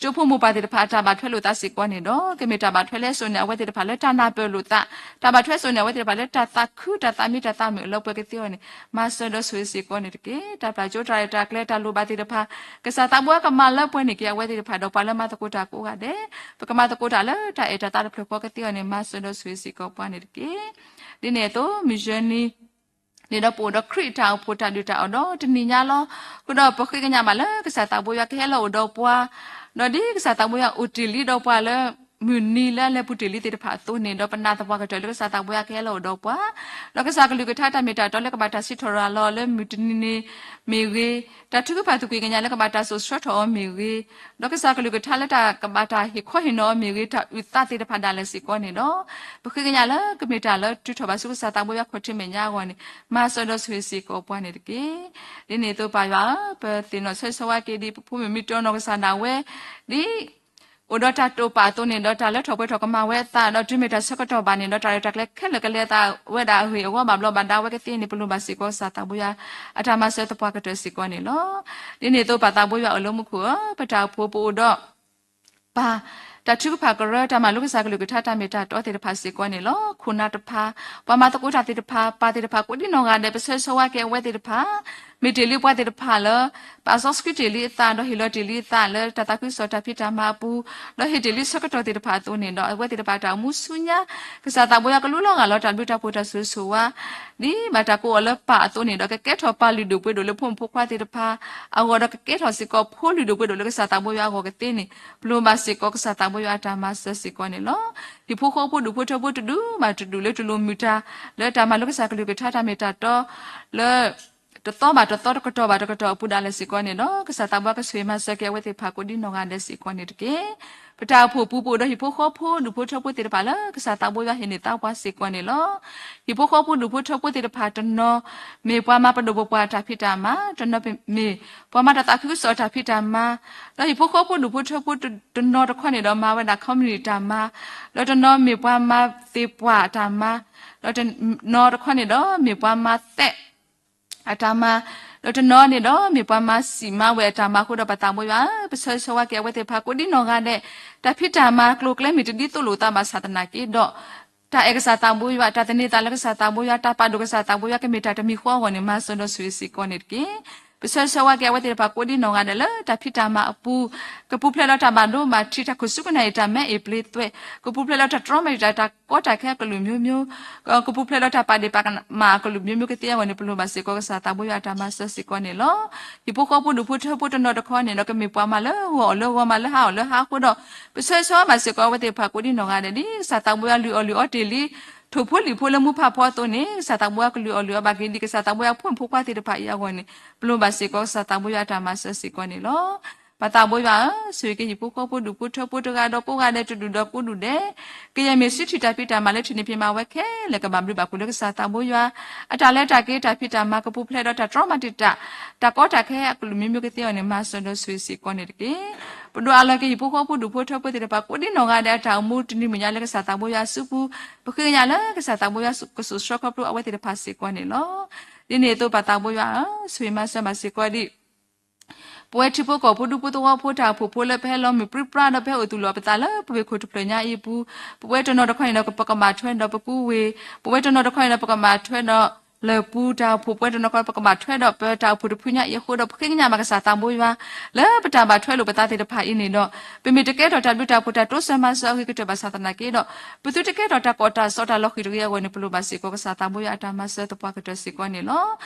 ကၠိဖိမိၢ်ပၢ်သ့ၣ်တဖၣ်အတၢ်ဘၣ်ထွဲလိာ်သးစ့ၢ်ကီးန့ၣ်ဒီး ကမ့ၢ်တၢ်ဘၣ်ထွဲလၢစိၤန့ၣ် အဝဲသ့ၣ်တဖၣ်လၢတၢ်နၢ်ပၢၢ်လိာ်သး, တၢ်ဘၣ်ထွဲစိၤန့ၣ် အဝဲသ့ၣ်တဖၣ်လၢတၢ်သးခုတၢ်သးမံတၢ်သးမုာ်အလၢပှဲၤကသ့အီၤန့ၣ် မၤစၢၤဒီးဆိၣ်ဂ့ၤစ့ၢ်ကီးန့ၣ်တက့ၢ်. တၢ်ပျၢ်ကၠိတၢ်ရဲၣ်တၢ်ကျဲၤတၢ်လိၣ်ဘၣ်သ့ၣ်တဖၣ် ကစၢ်သးဘိယွၤကမၤလၢပှဲၤန့ၢ်က့ၤအဝဲသ့ၣ်တဖၣ် ဒီးပှၤလၢမၤသကိးတၢ်ကိးဂၤဒဲး ပကမၤသကိးတၢ်လၢတၢ်အဲၣ်တၢ်သးတဖျၢၣ်ဃီကသ့အီၤန့ၣ် မၤစၢၤဒီးဆိၣ်ဂ့ၤစ့ၢ်ကီးပှၤန့ၣ်တက့ၢ်. ဒ်န့ၣ်အသိး မုၢ်ယဲၢ်နံၤ န့ၣ်ဒီးပအိၣ်ဒီးခရံာ်တၢ်အိၣ်ဖှိၣ်တၢ်ဒုၣ်တၢ်အီၣ်ဒီးတနံၤညါလီၤ. အဃိဒီးပဃ့ကညးဘၣ်လၢကစၢ်သးဘိယွၤကဟဲလီၤအိၣ်ဒီးပှၤ, ဒီးဒ်ကစၢ်သးဘိယွၤအိၣ်တ့ၢ်လံဒီးပှၤလၢ မုၢ်နံၤလၢအလဲၤပူၤတ့ၢ်လံသ့ၣ်တဖၣ်အသိးန့ၣ်ဒီး ပနာ်သပှၢ်ကတၢၢ်လၢကစၢ်သးဘိယွၤကဟဲလီၤအိၣ်ဒီးပှၤ, ဒီးကစၢ်ကလုၢ်ကထါတၢ်မ့ၢ်တၢ်တီလၢကဘၣ်တၢ်စံးထီၣ်ရၤလီၤလၢမုၢ်တနံၤန့ၣ်မ့ၢ်ဂ့ၤ, တၢ်ထုကဖၣ်သကွံာ်ကညးလၢကဘၣ်တၢ်စိာ်ဆှၢထီၣ်အီၤမ့ၢ်ဂ့ၤ, ဒီးကစၢ်ကလုၢ်ကထါလၢတၢ်ကဘၣ်တၢ်ဟ့ၣ်ခီဟ့ၣ်နီၤအီၤမ့ၢ်ဂ့ၤ, တၢ်အုၣ်သးသ့ၣ်တဖၣ်ဒၣ်လဲာ်စ့ၢ်ကီးန့ၣ်ဒီး ပဃ့ကညးလၢကမ့ၢ်တၢ်လၢတုၤထီၣ်ဘၣ်ဆူကစၢ်သးဘိယွၤခီၣ်ထံးမဲာ်ညါအဂီၢ်န့ၣ် မၤစၢၤဒီးဆိၣ်ဂ့ၤစ့ၢ်ကီးပှၤန့ၣ်တက့ၢ်. ဒ်န့ၣ်အသိးပၢ်ယွၤဧၢ, ပသ့ၣ်နီၣ်ဆၢဂ့ၤဆၢဝါက့ၤဒ်ပဖိမုၣ်မ့ၢ်တီနီၢ်ကစၢ်ဒၣ်ဝဲ, ဒ် အိၣ်ဒီးတၢ်တိာ်ပာ်အသိးန့ၣ်ဒီး တၢ်လၢထီၣ်ပှဲၤထီၣ်ကမၤဝဲအသး ဒီးတုၤမ့ၢ်တၢ်ဆၢကတီၢ်ဘၣ်န့ၣ်ဒီး တၢ်ရဲၣ်တၢ်ကျဲၤခဲလၢာ်ကလဲၤအသးဝဲဒၣ်အဂ့ၢ်အဝီဘၣ်ဘျီးဘၣ်ဒါဝဲကသ့န့ၣ် ပလိၣ်ဘၣ်စ့ၢ်ကီးကစၢ်သးဘိယွၤ အတၢ်မၤစၢၤသပှၢ်ကတၢၢ်စ့ၢ်ကီးန့ၣ်လီၤ. ဒ်န့ၣ်အသိးပၢ်သးဘိယွၤအိၣ်လၢမူခိၣ်ဧၢ, ပတၢ်အိၣ်ဖှိၣ်ပအိၣ်ဒီး ပၢ်, တၢ်ထုကဖၣ်ကရၢ တၢ်မၤလိကစၢ်ကလုၢ်ကထါတၢ်မ့ၢ်တၢ်တီသ့ၣ်တဖၣ်စ့ၢ်ကီးန့ၣ်လီၤ. ခိၣ်နၢ်တဖၣ်, ပှၤမၤသကိးတၢ်သ့ၣ်တဖၣ်, ပၢ်သ့ၣ်တဖၣ် ကိးဒံနီၢ်ဂၤဒဲး ပဆၢဂ့ၤဆၢဝါက့ၤအဝဲသ့ၣ်တဖၣ်, မ့ၢ်တ့ၢ်လံပှၤသ့ၣ်တဖၣ်လၢ ပာ်စီဆှံတ့ၢ်လံအသး ဒီးဟ့ၣ်လီၤတ့ၢ်လံအသးလၢတၢ်သးခုကစီၣ်တၢ်ဖံးတၢ်မၤအပူၤ, ဒီးဟ့ၣ်တ့ၢ်လံဆၢကတီၢ်သ့ၣ်တဖၣ်အသိးန့ၣ်ဒီး အဝဲသ့ၣ်တဖၣ်တၢ်အိၣ်မူဆူညါ ကစၢ်သးဘိယွၤကလူလီၤဂာ်လီၤတၢ်ဘျုးတၢ်ဖှိၣ်တၢ်ဆိၣ်ဂ့ၤဆိၣ်ဝါ ဒ်ဘၣ်တၢ်ကိးအီၤလၢပၢ်အသိးန့ၣ်ဒီး ကကဲထီၣ်ပၢ်လုၢ်ဒိၣ်ပှ့ၤဒိၣ်လၢဖိမုၣ်ဖိခွါသ့ၣ်တဖၣ်အဂီၢ်ဒီး ကကဲထီၣ်စ့ၢ်ကီးဖိလုၢ်ဒိၣ်ပှ့ၤဒိၣ်လၢကစၢ်သးဘိယွၤအဂီၢ်ကသ့န့ၣ် ပလိၣ်ဘၣ်စ့ၢ်ကီးကစၢ်သးဘိယွၤအတၢ်မၤစၢၤစ့ၢ်ကီးန့ၣ်လီၤ. ဟံၣ်ဖိဃီဖိဒူၣ်ဖိထၢဖိတဒူၣ်ဘၣ်တဒူၣ်လၢတလိၣ်မုာ်တၢ် လၢတၢ်မၤလိကစၢ်ကလုၢ်ကထါတၢ်မ့ၢ်တၢ်တီ လၢ တသီဘၣ်တသီတကတီၢ်ဘၣ်တကတီၢ်အပူၤဒၣ်လဲာ်စ့ၢ်ကီးန့ၣ်ဒီး ကစၢ်သးဘိယွၤကဆိၣ်ဂ့ၤမၤစၢၤက့ၤအဝဲသ့ၣ်တဖၣ်ကိးဒံနီၢ်ဂၤဒဲးစ့ၢ်ကီးန့ၣ်တက့ၢ်. ပတၢ်အိၣ်ဖှိၣ်ပူၤပအိၣ်ဒီးဟံၣ်ဖိဃီဖိဒူၣ်ဖိထၢဖိသ့ၣ်တဖၣ်လၢ ကစၢ်သးဘိယွၤဟ့ၣ်န့ၢ်သါပှၤစ့ၢ်ကီးန့ၣ်လီၤ. ဟံၣ်ဖိဃီဖိဒူၣ်ဖိထၢဖိသ့ၣ်တဖၣ်တနီၤ မ့ၢ်ပှၤမၤပဒိၣ်ပပှၢ်တၢ်ဖံးတၢ်မၤ, တနီၤမ့ၢ်ပှၤမၤတၢ်သးခုကစီၣ်တၢ်ဖံးတၢ်မၤ, ဒီးဟံၣ်ဖိဃီဖိဒူၣ်ဖိထၢဖိတနီၤတခီန့ၣ်ဒီး မၤဝဲဒၣ် community တၢ်မၤ, ဒီးတနီၤမ့ၢ်ပှၤမၤသ့ၣ်ပှၢ်တၢ်မၤ, ဒီးတနီၤတခီန့ၣ်ဒီး မ့ၢ်ပှၤမၤသဲး အတၢ်မၤ, ဒီးတနီၤန့ၣ်ဒီး မ့ၢ်ပှၤမၤစံးမၤဝဲအတၢ်မၤအဃိဒီး ပၢ်သးဘိယွၤဧၢ, ပဆၢဂ့ၤဆၢဝါက့ၤအဝဲသ့ၣ်တဖၣ်ကိးဒံနီၢ်ဂၤဒဲး, တၢ်ဖံးတၢ်မၤကျိၤကျဲမ့ၢ်တဒ်သိးလိာ်သးဘၣ်ဆၣ်သနာ်က့ဒီး တၢ်အဲၣ်ကစၢ်သးဘိယွၤ, တၢ်သန့ၤသးလၢကစၢ်သးဘိယွၤ, တၢ်ပာ်ဒိၣ်ကစၢ်သးဘိယွၤ ကမ့ၢ်တၢ်တမံၤဃီအဂီၢ်န့ၣ် မၤစၢၤဒီးဆိၣ်ဂ့ၤစ့ၢ်ကီးန့ၣ်တက့ၢ်. ပဆၢဂ့ၤဆၢဝါက့ၤအဝဲသ့ၣ်တဖၣ်ကိးဒံနီၢ်ဂၤဒဲးလၢတၢ်ဖံးတၢ်မၤအပူၤ, ကပူၤဖျဲးဒီးတၢ်ဘၣ်ဒိဘၣ်ထံး တၢ်ခိၣ်ဆူကနၣ်အံၤ တၢ်မဲအံၤပျ့သွဲး, ကပူၤဖျဲးဒီးတၢ်တြီမၤတံာ်တာ် တၢ်ကီတၢ်ခဲအကလုာ်မျိုးမျိုး, ကပူၤဖျဲးဒီးတၢ်ပာ်ဒ့ၣ်ပာ်ကမၣ်အကလုာ်မျိုးမျိုးကသ့အဂီၢ်န့ၣ် ပလိၣ်ဘၣ်စ့ၢ်ကီးကစၢ်သးဘိယွၤအတၢ်မၤစၢၤစ့ၢ်ကီးန့ၣ်လီၤ. ဟံၣ်ဖိဃီဖိဒူၣ်ဖိထၢဖိတနီၤတခီန့ၣ်ဒီး ကမ့ၢ်ပှၤမၤလၢဂီၤအီၤလၢဂီၤ မၤလၢဟါအီၤလၢဟါအဃိဒီး ပဆၢဂ့ၤဆၢဝါဘၣ်စ့ၢ်ကီးအဝဲသ့ၣ်တဖၣ်ကိးဒံနီၢ်ဂၤဒဲး ဒ်ကစၢ်သးဘိယွၤလုၢ်အီၣ်လုၢ်အီတ့ၢ်လံ ထိၣ်ဖိလံၣ်ဖိလၢမူဖးဖီအသိးန့ၣ် ကစၢ်သးဘိယွၤကလုၢ်အီၣ်လုၢ်အီဘၣ်က့ၤဒ်ကစၢ်သးဘိယွၤဖိမုၣ်ဖိခွါသ့ၣ်တဖၣ်အံၤအဂီၢ်န့ၣ် ပလိၣ်ဘၣ်စ့ၢ်ကီးကစၢ်သးဘိယွၤအတၢ်မၤစၢၤစ့ၢ်ကီးန့ၣ်လီၤ. ပၢ်သးဘိယွၤဧၢ, ဆိၣ်ဂ့ၤက့ၤဟံၣ်ဖိဃီဖိဒူၣ်ဖိထၢဖိတဂၤဒီးကိးဂၤဒဲးတဒူၣ်ဒီးကိးဒူၣ်ဒဲး, ကယဲၢ်မ့ၢ်စုထံၣ်တၢ်ဖံးတၢ်မၤလၢထံၣ်န့ၢ်ဖံးမၤဝဲခဲလၢာ် ကဘၣ်ဘျုးဘၣ်ဖှိၣ်လၢကစၢ်သးဘိယွၤ အတၢ်လဲၤတၢ်က့ၤတၢ်ဖံးတၢ်မၤ ကပူၤဖျဲးဒီးတၢ်တြီမၤတံာ်တာ် တၢ်ကီတၢ်ခဲအကလုာ်မျိုးမျိုးကသ့အဂီၢ်န့ၣ် မၤစၢၤဒီးဆိၣ်ဂ့ၤစ့ၢ်ကီးန့ၣ်တက့ၢ်. ပဒိးအလီၢ်က့ၤဟံၣ်ဖိဃီဖိဒူၣ်ဖိထၢဖိသ့ၣ်တဖၣ်ကိးဒံနီၢ်ဂၤဒဲးအတၢ်အိၣ်မူတနံၤမုၢ်ညါလၢကစၢ်သးဘိယွၤအစုပူၤ, ပဃ့ကညးလၢကစၢ်သးဘိယွၤကစိာ်ဆှၢခီဖျိအဝဲသ့ၣ်တဖၣ်စ့ၢ်ကီးန့ၣ်လီၤ. ဒ်န့ၣ်အသိးပၢ်သးဘိယွၤဧၢ, ဆိၣ်ဂ့ၤမၤစၢၤဘၣ်စ့ၢ်ကီးဒံး ပဝဲထံဖိကီၢ်ဖိဒူဖိသဝီဖိတၢ်အိၣ်ဖှိၣ်ဖိလၢ ပဟဲလီၤမုၢ်ပြံပြါဒီး ပဟဲအိၣ်သူၣ်လီၤပသးလၢပဝ့ၢ်ခိၣ်တဖျၢၣ်ညါအံၤအပူၤ, ပဝဲတနီၤတခီန့ၣ်ဒီး ပကဘၣ်ထွဲဒီးပကူဝ့ၢ်, ပဝဲတနီၤတခီန့ၣ်ဒီး ပကဘၣ်ထွဲဒီးလၢၢ်ပူၤတၢ်အိၣ်ဖှိၣ်, ပဝဲတနီၤတခီ ပကဘၣ်ထွဲဒီးပတၢ်အိၣ်ဖှိၣ်တဖုညါအံၤအဃိဒီး ပဃ့ကညးဘၣ်ကစၢ်သးဘိယွၤ လၢပတၢ်ဘၣ်ထွဲလိာ်ပသးသ့ၣ်တဖၣ်အံၤန့ၣ်ဒီး ပမ့ၢ်တကဲထီၣ်တၢ်ဘျုးတၢ်ဖှိၣ်တၢ်တိစၢၤမၤစၢၤအဂ့ၤကတၢၢ်ဘၣ်ဆၣ်သနာ်က့ဒီး ပသုတကဲထီၣ်တၢ်ကီတၢ်ခဲအဂီၢ်န့ၣ် ပလိၣ်ဘၣ်စ့ၢ်ကီးကစၢ်သးဘိယွၤအတၢ်မၤစၢၤသပှၢ်ကတၢၢ်စ့ၢ်ကီးန့ၣ်လီၤ.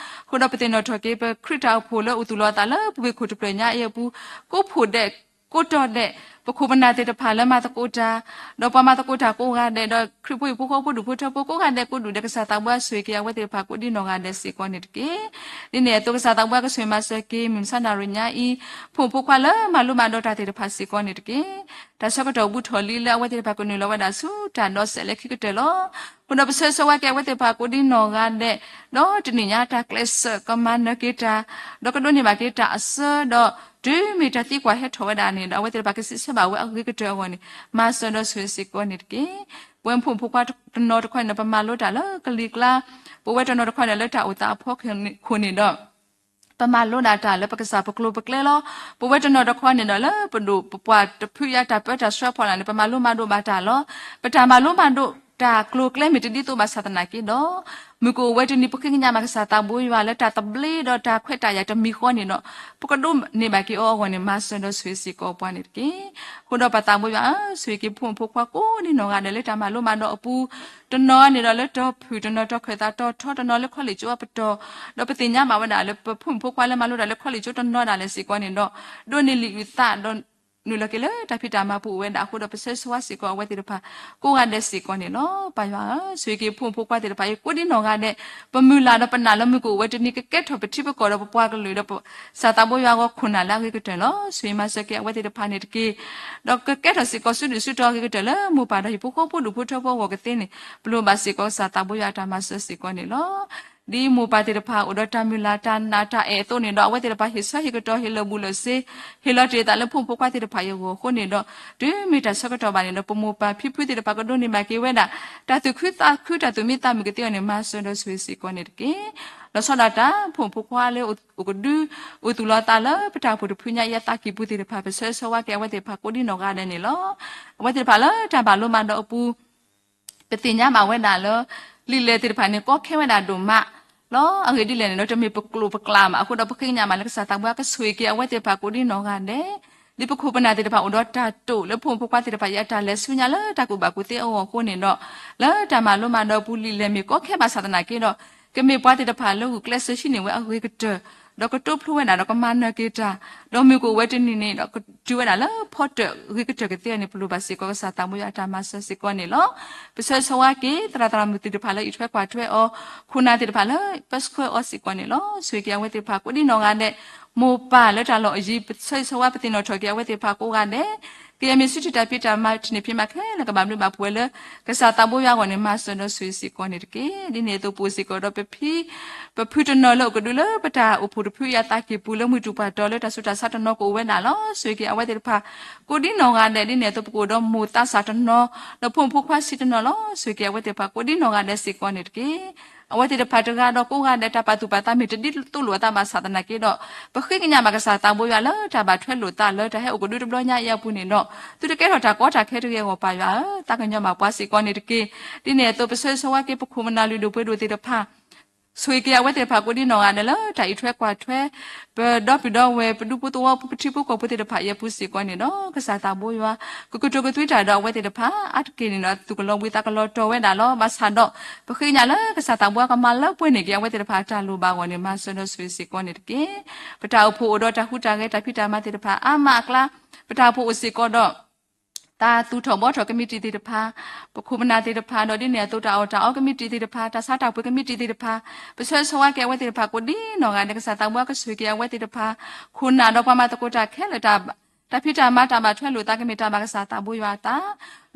အဃိဒီးပသ့ၣ်နီၣ်ထီၣ်က့ၤ ပခရံာ်တၢ်အိၣ်ဖှိၣ်လၢအိၣ်သူၣ်လီၤအသးလၢပဝ့ၢ်ခိၣ်တဖျၢၣ်ညါအံၤအပူၤ, ကိးဖှိၣ်ဒဲး, ကိးတီၤဒဲး, ပခိၣ်ပနၢ်သ့ၣ်တဖၣ်လၢမၤသကိးတၢ်, ဒီးပှၤမၤသကိးတၢ်ကိးဂၤဒဲး, ဒီးခရံာ်ဖိဟံၣ်ဖိဃီဖိဒူၣ်ဖိထၢဖိကိးဂၤဒဲးကိးဒူၣ်ဒဲး ကစၢ်သးဘိယွၤဆိၣ်ဂ့ၤက့ၤအဝဲသ့ၣ်တဖၣ်ကိးဒံနီၢ်ဂၤဒဲးစ့ၢ်ကီးန့ၣ်တက့ၢ်. ဒ်န့ၣ်အသိး ကစၢ်သးဘိယွၤကဆိၣ်ဂ့ၤမၤစၢၤက့ၤ မုၢ်မဆါနၣ်ရံၣ်ညါအံၤ ဖိမုၣ်ဖိခွါလၢမၤလိမၤဒိးတၢ်သ့ၣ်တဖၣ်စ့ၢ်ကီးန့ၣ်တက့ၢ်. တၢ်ဆၢကတီၢ်ဘူးထီၣ်လံလၢအဝဲသ့ၣ်တဖၣ်ကနုာ်လီၤဝဲဒၣ်ဆူတၢ်ဒီးစဲးလၢခံကတၢၢ်လီၤ. အဃိဒီးပဆၢဂ့ၤဆၢဝါက့ၤအဝဲသ့ၣ်တဖၣ်ကိးဒံနီၢ်ဂၤဒဲး, ဒီးတနံၣ်ညါတၢ်ကျဲးစၢးကမၤနၢၤက့ၤတၢ်, ဒီးကဒိးန့ၢ်ဘၣ်က့ၤတၢ်အဆၢဒီး တုၤမ့ၢ်တၢ်သံကွၢ်ဟဲထီၣ်ဝဲဒၣ်န့ၣ်ဒီး အဝဲသ့ၣ်တဖၣ်ကစံးဆၢဘၣ်ဝဲအဂ့ၤကတၢၢ်အဂီၢ်န့ၣ် မၤစၢၤဒီးဆိၣ်ဂ့ၤစ့ၢ်ကီးန့ၣ်တက့ၢ်. ပဝဲဖိမုၣ်ဖိခွါတနီၤတခီန့ၣ်ဒီး ပမၤလိတၢ်လၢကလံၤကျါ, ပဝဲတနီၤတခီန့ၣ်လၢတၢ်အိၣ်သးအဖီခိၣ်န့ၣ်ဒီး ပမၤလိဒၣ်တၢ်လၢပကစၢ်ပကျိၤပကျဲလီၤ. ပဝဲတနီၤတခီန့ၣ်ဒီး လၢပဒိၣ်ပပှၢ်တဖုအံၤတၢ်ပၢတၢ်ဆှၢဖီလာ်န့ၣ် ပမၤလိမၤဒိးဘၣ်တၢ်လီၤ. ပတၢ်မၤလိမၤဒိးတၢ်ကျိၤကျဲမ့ၢ်တဒ်သိးဘၣ်ဆၣ်သနာ်က့ဒီး မုၢ်ကအိၣ်ဝဲတနံၤ ပဃ့ကညးဘၣ်ကစၢ်သးဘိယွၤလၢတၢ်သဘျ့ဒီးတၢ်ခွဲးတၢ်ယာ်တမံၤဃီန့ၣ်ဒီး ပကဒိးန့ၢ်ဘၣ်က့ၤအီၤအဂီၢ်န့ၣ် မၤစၢၤဒီးဆိၣ်ဂ့ၤစ့ၢ်ကီးပှၤန့ၣ်တက့ၢ်. အဃိဒီးပသးဘိယွၤဧၢ, ဆိၣ်ဂ့ၤက့ၤပဖိမုၣ်ဖိခွါကိးဒံနီၢ်ဂၤဒဲးလၢတၢ်မၤလိမၤဒိးအပူၤ, တနီၤန့ၣ်ဒီးလၢတီဖုၣ်, တနီၤတီၤခၢၣ်သးတီၤထီ, တနီၤလၢခီလ့ၣ်ကၠိအပတီၢ်, ဒီးပသ့ၣ်ညါဘၣ်ဝဲဒၣ်လၢပဖိမုၣ်ဖိခွါလၢမၤလိတၢ်လၢခီလ့ၣ်ကၠိတနီၤဒၣ်လဲာ်စ့ၢ်ကီးန့ၣ်ဒီး ဒိးန့ၢ်လံာ်အုၣ်သးဒီး နုာ်လီၤက့ၤလၢတၢ်ဖံးတၢ်မၤပူၤအိၣ်ဝဲဒၣ်အဃိဒီး ပဆၢဂ့ၤဆၢဝါစ့ၢ်ကီးအဝဲသ့ၣ်တဖၣ်ကိးဂၤဒဲးစ့ၢ်ကီးန့ၣ်လီၤ. ပၢ်ယွၤဧၢ, ဆိၣ်ဂ့ၤက့ၤဖိမုၣ်ဖိခွါသ့ၣ်တဖၣ်အံၤ ကိးဒံနီၢ်ဂၤဒဲး, ပမုၢ်လၢ်ဒီးပနာ်လၢမုၢ်ကအိၣ်ဝဲတနံၤ ကကဲထီၣ်ပထံပကီၢ်ဒီးပပှၤကလုာ်ဒီး ကစၢ်သးဘိယွၤအဂီၢ်ခိၣ်နၢ်လၢအဂ့ၤကတၢၢ်လီၤ. ဆိၣ်ဂ့ၤမၤစၢၤက့ၤအဝဲသ့ၣ်တဖၣ်န့ၣ်တက့ၢ်. ဒီးကကဲထီၣ်စ့ၢ်ကီးစုဒုၣ်စုတီၤအဂ့ၤကတၢၢ်လၢမိၢ်ပၢ်ဒီးဟံၣ်ဖိဃီဖိဒူၣ်ဖိထၢဖိအဂီၢ်ကသ့န့ၣ် ပလိၣ်ဘၣ်စ့ၢ်ကီးကစၢ်သးဘိယွၤအတၢ်မၤစၢၤစ့ၢ်ကီးန့ၣ်လီၤ. ဒ်မိၢ်ပၢ်သ့ၣ်တဖၣ်အိၣ်ဒီးတၢ်မုၢ်လၢ်တၢ်နာ်တၢ်အဲၣ်အသိးန့ၣ်ဒီး အဝဲသ့ၣ်တဖၣ်ဟ့ၣ်ဆၢဟ့ၣ်ကတီၤဟ့ၣ်လီၤဘူးလီၤစ့ ဟ့ၣ်လီၤတ့ၢ်အသးလၢဖိမုၣ်ဖိခွါသ့ၣ်တဖၣ်အံၤအဂီၢ်အဃိန့ၣ်ဒီး တုၤမ့ၢ်တၢ်ဆၢကတီၢ်ဘၣ်န့ၣ်ဒီး ပမိၢ်ပၢ်ဖံဖုသ့ၣ်တဖၣ်ကဒိးန့ၢ်ဘၣ်က့ၤဝဲဒၣ် တၢ်သူၣ်ခုသးခုတၢ်သူၣ်မံသးမုာ်ကသ့အီၤန့ၣ် မၤစၢၤဒီးဆိၣ်ဂ့ၤစ့ၢ်ကီးန့ၣ်တက့ၢ်. လီၤဆီဒၣ်တၢ် ဖိမုၣ်ဖိခွါလၢအိၣ်ကဒု အိၣ်သူၣ်လီၤသးလၢပတၢ်အိၣ်ဖှိၣ်တဖုညါအံၤအသးကံၢ်ပူၤသ့ၣ်တဖၣ် ပဆၢဂ့ၤဆၢဝါက့ၤအဝဲသ့ၣ်တဖၣ်ကိးဒံနီၢ်ဂၤဒဲးန့ၣ်လီၤ. အဝဲသ့ၣ်တဖၣ်လၢတၢ်မၤလိမၤဒိးအပူၤ ပသ့ၣ်ညါဘၣ်ဝဲဒၣ်လၢ လံာ်လဲၢ်သ့ၣ်တဖၣ်န့ၣ် ကီခဲဝဲဒၣ်ဒိၣ်မးလီၤ. အဂ့ၢ်ဒ်လဲၣ်န့ၣ်ဒီး တမ့ၢ်ပကျိာ်ပကျးဘၣ်အဃိဒီး ပဃ့ကညးမးလၢကစၢ်သးဘိယွၤကဆိၣ်ဂ့ၤက့ၤအဝဲသ့ၣ်တဖၣ်ကိးဒံနီၢ်ဂၤဒဲး, ဒ်ပခိၣ်ပနၢ်သ့ၣ်တဖၣ်အိၣ်ဒီးတၢ်တိာ်လၢဖိမုၣ်ဖိခွါသ့ၣ်တဖၣ်အံၤအတၢ်လဲၤဆူညါလၢတၢ်ကူၣ်ဘၣ်ကူၣ်သ့အဂီၢ်အဃိန့ၣ်ဒီး လၢတၢ်မၤလိမၤဒိးအပူၤ လံာ်လဲၢ်မ့ၢ်ကီခဲဘၣ်ဆၣ်သနာ်က့ဒီး ကမ့ၢ်ပှၤသ့ၣ်တဖၣ်လၢဂုာ်ကျဲးစၢးဟံးန့ၢ်ဝဲအဂ့ၤကတၢၢ် ဒီးကတိဖျိဝဲဒၣ်ဒီးကမၤနၢၤက့ၤတၢ်, ဒီးမုၢ်ကအိၣ်ဝဲတနံၤန့ၣ်ဒီး ကတုၤဝဲဒၣ်လၢဖီတၢၣ်ဂ့ၤကတၢၢ်ကသ့အီၤန့ၣ် ပလိၣ်ဘၣ်စ့ၢ်ကီးကစၢ်သးဘိယွၤအတၢ်မၤစၢၤစ့ၢ်ကီးန့ၣ်လီၤ. ပဆၢဂ့ၤဆၢဝါက့ၤ သရၣ်သရၣ်မုၣ်သ့ၣ်တဖၣ်လၢအံးထွဲကွၢ်ထွဲအီၤ, ခိၣ်နၢ်သ့ၣ်တဖၣ်လၢပၢဆှၢအီၤစ့ၢ်ကီးန့ၣ်လီၤ. ဆိၣ်ဂ့ၤက့ၤအဝဲသ့ၣ်တဖၣ်ကိးဒံနီၢ်ဂၤဒဲး, မိၢ်ပၢ်လၢတၢ်လီၢ်အယံၤ ပဆၢဂ့ၤဆၢဝါပသ့ၣ်နီၣ်ထီၣ်က့ၤအဝဲသ့ၣ်တဖၣ်ကိးဂၤဒဲး, ကယဲၢ်မ့ၢ်စုထံၣ်တၢ်ဖံးတၢ်မၤတန့ၢ်ဖံးမၤခဲလၢာ်ကဘၣ်ဘျုးဘၣ်ဖှိၣ်ဝဲလၢ ကစၢ်သးဘိယွၤအဂီၢ်န့ၣ် မၤစၢၤဒီးဆိၣ်ဂ့ၤစ့ၢ်ကီးန့ၣ်တက့ၢ်. ဒ်န့ၣ်အသိးပအိၣ်စ့ၢ်ကီးဒီးပဖံ ပဖုတနီၤလၢအိၣ်ကဒုလၢပတၢ်အိၣ်ဖှိၣ်တဖုအံၤအသးကံၢ်ပူၤလၢမုၢ်တူၢ်ပှၢ်တီၤလၢတၢ်ဆူးတၢ်ဆါတနီၤကအိၣ်ဝဲဒၣ်လီၤ. ဆိၣ်ဂ့ၤက့ၤအဝဲသ့ၣ်တဖၣ် ကိးဒံနီၢ်ဂၤဒဲး ဒ်န့ၣ်အသိးပကအိၣ်ဒီးမိၢ်သးစၢ်တနီၤ, ဒီးဖိမုၣ်ဖိခွါဆံးတနီၤလီၤ. ဆိၣ်ဂ့ၤက့ၤအဝဲသ့ၣ်တဖၣ်ကိးဒံနီၢ်ဂၤဒဲးစ့ၢ်ကီးန့ၣ်တက့ၢ်. အဝဲသ့ၣ်တဖၣ်တဂၤဒီးကိးဂၤဒဲး တၢ်ပာ်သူၣ်ပာ်သးမ့ၢ်တဒ်သိးလိာ်အသးဘၣ်ဆၣ်သနာ်က့ဒီး ပဃ့ကညးဘၣ်ကစၢ်သးဘိယွၤလၢတၢ်ဘၣ်ထွဲလိာ်သးလၢတၢ်ဟဲအိၣ်ကဒုတဘျီညါအံၤအပူၤန့ၣ်ဒီး သုတကဲထီၣ်တၢ်ကီတၢ်ခဲတဂ့ၤအဂီၢ် ပၢ်ယွၤဧၢ, သးကညီၤဘၣ်ပှၤစ့ၢ်ကီးန့ၣ်တက့ၢ်. ဒ်န့ၣ်အသိး ပဆၢဂ့ၤဆၢဝါက့ၤ ပခိၣ်ပနၢ်လုၢ်ဒိၣ်ပှ့ၤဒိၣ်သ့ၣ်တဖၣ် ဆိၣ်ဂ့ၤက့ၤအဝဲသ့ၣ်တဖၣ်ကိးဒံနီၢ်ဂၤဒဲးလၢတၢ်အံးထွဲကွၢ်ထွဲ ပဒီပုၢ်ဒီဝဲၢ် ပဒူဖိသဝီဖိ ပထံဖိကီၢ်ဖိသ့ၣ်တဖၣ်အံၤအပူၤစ့ၢ်ကီးန့ၣ်ဒီး ကစၢ်သးဘိယွၤ ကကတိၤကသွံတၢ်ဒီးအဝဲသ့ၣ်တဖၣ် အါတက့ၢ်န့ၣ်ဒီး သူၣ်ကလီၤဘှံးသးကလီၤတီၤဝဲဒၣ်လီၤ. ဘၣ်ဆၣ်ဒီး ပဃ့ကညးလၢကစၢ်သးဘိယွၤကမၤလၢပှဲၤန့ၢ်က့ၤအဝဲသ့ၣ်တဖၣ်တၢ်လိၣ်ဘၣ်အဂီၢ်န့ၣ် မၤစၢၤဒီးဆိၣ်ဂ့ၤစ့ၢ်ကီးန့ၣ်တက့ၢ်. ပတၢ်အိၣ်ဖှိၣ်အိၣ်ဒီးတၢ်ဟူးတၢ်ဂဲၤတၢ်ဖံးတၢ်မၤသ့ၣ်တဖၣ်အါမးအကျါ ပတၢ်အိၣ်ဖှိၣ်အိၣ်စ့ၢ်ကီးဒီး တၢ်သူၣ်ထီၣ်ဘှီထီၣ်ကမံးတံာ်သ့ၣ်တဖၣ်, ပခိၣ်ပနၢ်သ့ၣ်တဖၣ် ဒီးဒ်န့ၣ်အသိးတၢ်အီၣ်တၢ်အီကမံးတံာ်သ့ၣ်တဖၣ်, တၢ်ဆါတၢ်ပှ့ၤကမံးတံာ်သ့ၣ်တဖၣ်, ပဆၢဂ့ၤဆၢဝါက့ၤအဝဲသ့ၣ်တဖၣ်ကိးဒံနီၢ်ဂၤဒဲး ကစၢ်သးဘိယွၤကဆိၣ်ဂ့ၤက့ၤအဝဲသ့ၣ်တဖၣ်, ခိၣ်နၢ်ဒီးပှၤမၤသကိးတၢ်ခဲလၢာ် တၢ်ဖံးတၢ်မၤ တၢ်ဘၣ်ထွဲလိာ်သး ကမ့ၢ်တၢ်ဘၣ်ကစၢ်သးဘိယွၤအသး,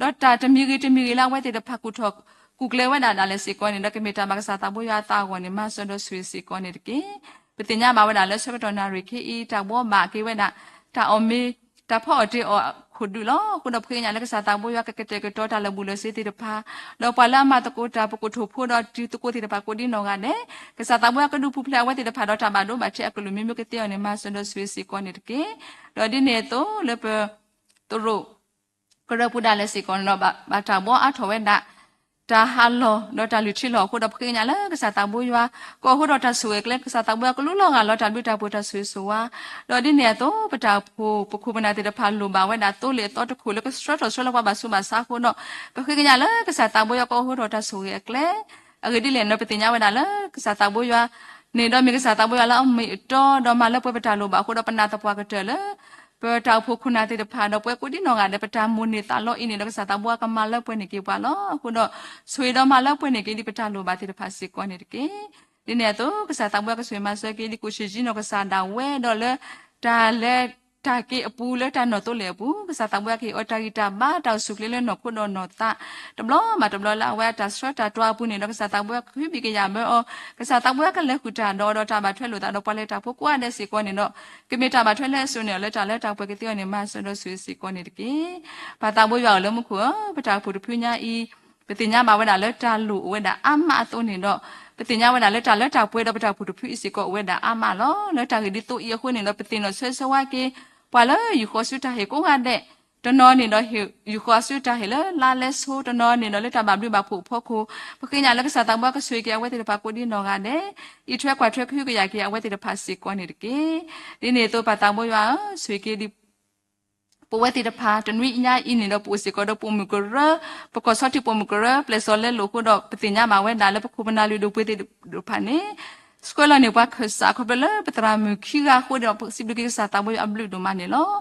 ဒီးတၢ်တမံၤဂ့ၤတမံၤဂ့ၤလၢအဝဲသ့ၣ်တဖၣ်ကူၣ်ထီၣ်ကူၣ်ကျဲၤဝဲဒၣ်ဒၣ်လဲာ်စ့ၢ်ကီးန့ၣ်ဒီး ကမ့ၢ်တၢ်ဘၣ်ကစၢ်သးဘိယွၤအသးအဂီၢ်န့ၣ် မၤစၢၤဒီးဆိၣ်ဂ့ၤစ့ၢ်ကီးန့ၣ်တက့ၢ်. ပသ့ၣ်ညါဘၣ်ဝဲဒၣ်လၢဆၢကတီၢ်နၣ်ရံၣ်ခဲအံၤ တၢ်ဘှီဘၣ်က့ၤဝဲဒၣ် တၢ်အီၣ်မ့ၤ တၢ်ဖီအီၣ်တ့ၢ်အီၣ်ခိၣ်ဒုးလီၤ. အဃိဒီးပဃ့ကညးလၢကစၢ်သးဘိယွၤကကတဲာ်ကတီၤတၢ်လၢာ်ဘူၣ်လၢာ်စ့သ့ၣ်တဖၣ်, ဒီးပှၤလၢအမၤသကိးတၢ် ပကိၣ်ထူၣ်ဖိဒီးတံၤသကိးသ့ၣ်တဖၣ်ကိးဒံနီၢ်ဂၤဒဲး, ကစၢ်သးဘိယွၤကဒုးပူၤဖျဲးအဝဲသ့ၣ်တဖၣ်ဒီးတၢ်ဘၣ်ဒိဘၣ်ထံးအကလုာ်မံၤမံၤကသ့အီၤန့ၣ် မၤစၢၤဒီးဆိၣ်ဂ့ၤစ့ၢ်ကီးန့ၣ်တက့ၢ်. ဒီးဒ်န့ၣ်အသိးလၢပ သရိာ် ကရၢပူၤဒၣ်လဲာ်စ့ၢ်ကီးန့ၣ်ဒီး ဘၣ်တၢ်ဘှီအါထီၣ်ဝဲဒၣ် တၢ်ဟးလီၢ် ဒီးတၢ်လုၢ်ထံလီၢ်အဃိဒီး ပဃ့ကညးလၢကစၢ်သးဘိယွၤ ကအိးထီၣ်တၢ်ဆိၣ်ဂ့ၤအကျဲ, ကစၢ်သးဘိယွၤကလူလီၤဂာ်လီၤတၢ်ဘျုးတၢ်ဖှိၣ်တၢ်ဆိၣ်ဂ့ၤဆိၣ်ဝါ, ဒီးဒ်န့ၣ်အသိး ပတၢ်အိၣ်ဖှိၣ် ပခိၣ်ပနၢ်သ့ၣ်တဖၣ်လိၣ်ဘၣ်ဝဲဒၣ်သိလ့ၣ်အသီတခိၣ်လၢကဆှၢထီၣ်ဆှၢလီၤပှၤဘၣ်ဆူးဘၣ်ဆါအဃိဒီး ပဃ့ကညးလၢကစၢ်သးဘိယွၤကအိးထီၣ်တၢ်ဆိၣ်ဂ့ၤအကျဲ အဂ့ၢ်ဒ်လဲၣ်န့ၣ်ဒီး ပသ့ၣ်ညါဝဲဒၣ်လၢကစၢ်သးဘိယွၤန့ၣ်ဒီးမ့ၢ်ကစၢ်သးဘိယွၤလၢအမ့ၢ်အတီဒီးမၤလၢပှဲၤပတၢ်လိၣ်ဘၣ်အဃိဒီး ပနာ်သပှၢ်ကတၢၢ်လၢ ပတၢ်အိၣ်ဖှိၣ်ခိၣ်နၢ်သ့ၣ်တဖၣ်ဒီးပဝဲကိးဒံနီၢ်ဂၤဒဲး ပတၢ်မိၣ်န့ၢ်သးလီအံၤန့ၣ်ဒီး ကစၢ်သးဘိယွၤကမၤလၢပှဲၤန့ၢ်က့ၤပှၤလီၤ. အဃိဒီး ဆိၣ်ဂ့ၤဒီးမၤလၢပှဲၤန့ၢ်က့ၤဒ်ပတၢ်လိၣ်ဘၣ်သ့ၣ်တဖၣ်စ့ၢ်ကီးန့ၣ်တက့ၢ်. ဒ်န့ၣ်အသိး ကစၢ်သးဘိယွၤကဆိၣ်ဂ့ၤမၤစၢၤက့ၤဒ်ကိၣ်ဆံၣ်ယံနီၢ်ကစၢ်ဒၣ်ဝဲဒီးလၢ တၢ်လဲၤ တၢ်က့အပူၤ လၢတၢ်နီၢ်သိလ့ၣ်အပူၤ ကစၢ်သးဘိယွၤကဟ့ၣ်အီၤတၢ်ဂံၢ်တၢ်ဘါ တၢ်အိၣ်ဆူၣ်အိၣ်ချ့လၢနီၢ်ခိဒီးနီၢ်သး တဘျီဘၣ်တဘျီလၢအဝဲအတၢ်ဆှၢတၢ်တွၤအပူၤန့ၣ်ဒီး ကစၢ်သးဘိယွၤကဟုဘံၣ်ကယာ်မၢအီၤ, ကစၢ်သးဘိယွၤကလဲၤဃုာ်တၢ်ဒီးအီၤဒီးတၢ်ဘၣ်ထွဲလိာ်သးဒီးပှၤလဲၤတၢ်ဖိကိးဂၤဒဲးစ့ၢ်ကီးန့ၣ်ဒီး ကမ့ၢ်တၢ်ဘၣ်ထွဲလၢအစိၤန့ၣ် လၢတၢ်လၢတၢ်ပှဲၤကသ့အီၤန့ၣ် မၤစၢၤဒီးဆိၣ်ဂ့ၤစ့ၢ်ကီးန့ၣ်တက့ၢ်. ပၢ်သးဘိယွၤအိၣ်လၢမူခိၣ်ဧၢ, ပတၢ်အိၣ်ဖှိၣ်တဖုညါအံၤ ပသ့ၣ်ညါဘၣ်ဝဲဒၣ်လၢတၢ်လိၣ်အိၣ်ဝဲဒၣ်အါမးအသိးန့ၣ်ဒီး ပသ့ၣ်ညါဝဲဒၣ်လၢတၢ်လၢတၢ်ပှဲၤဒီးပတၢ်အိၣ်ဖှိၣ်တဖုအံၤစ့ၢ်ကီးအိၣ်ဝဲဒၣ်အါမးလီၤ. လၢတၢ်ဂ့ၢ်ဒ်သိးအံၤအဃိန့ၣ်ဒီး ပသ့ၣ်နီၣ်ဆၢဂ့ၤဆၢဝါက့ၤ ပှၤလၢယူၢ်ဃီၤဆူတၢ်ဟ့ၣ်ကိးဂၤဒဲး, တနီၤန့ၣ်ဒီး ယူၢ်ဃီၤဆူတၢ်ဟ့ၣ်လၢလါလဲဆိ, တနီၤန့ၣ်ဒီးလၢတၢ်ဘၣ်ဘျုးဘၣ်ဖှိၣ်အဖီခိၣ်, ပဃ့ကညးလၢကစၢ်သးဘိယွၤကဆိၣ်ဂ့ၤက့ၤအဝဲသ့ၣ်တဖၣ်ကိးဒ်နီၢ်ဂၤဒဲး, အံးထွဲကွၢ်ထွဲကဟုကယာ်က့ၤအဝဲသ့ၣ်တဖၣ်စ့ၢ်ကီးန့ၣ်တက့ၢ်. ဒ်န့ၣ်အသိးပၢ်သးဘိယွၤဧၢ, ဆိၣ်ဂ့ၤက့ၤဒ် ပဝဲသ့ၣ်တဖၣ် တနွံအံၤညါအံၤန့ၣ်ဒီး ပအိၣ်စ့ၢ်ကီးဒီးပိာ်မုၣ်ကရၢ, ပကီၢ်ဆီထံးပိာ်မုၣ်ကရၢ ပျဲၢ်စီၤလဲလိာ်အဃိဒီး ပသ့ၣ်ညါဘၣ်ဝဲဒၣ်လၢပခိၣ်ပနၢ်လုၢ်ဒိၣ်ပှ့ၤသ့ၣ်တဖၣ်န့ၣ် ဆှၢလီၤန့ၢ်ပှၤခၢၣ်စးခီဖျိလၢပသရၣ်မုၣ်ခံဂၤအဃိဒီး ပစံးဘျုးက့ၤကစၢ်သးဘိယွၤအဘျုးဒိၣ်မးန့ၣ်လီၤ.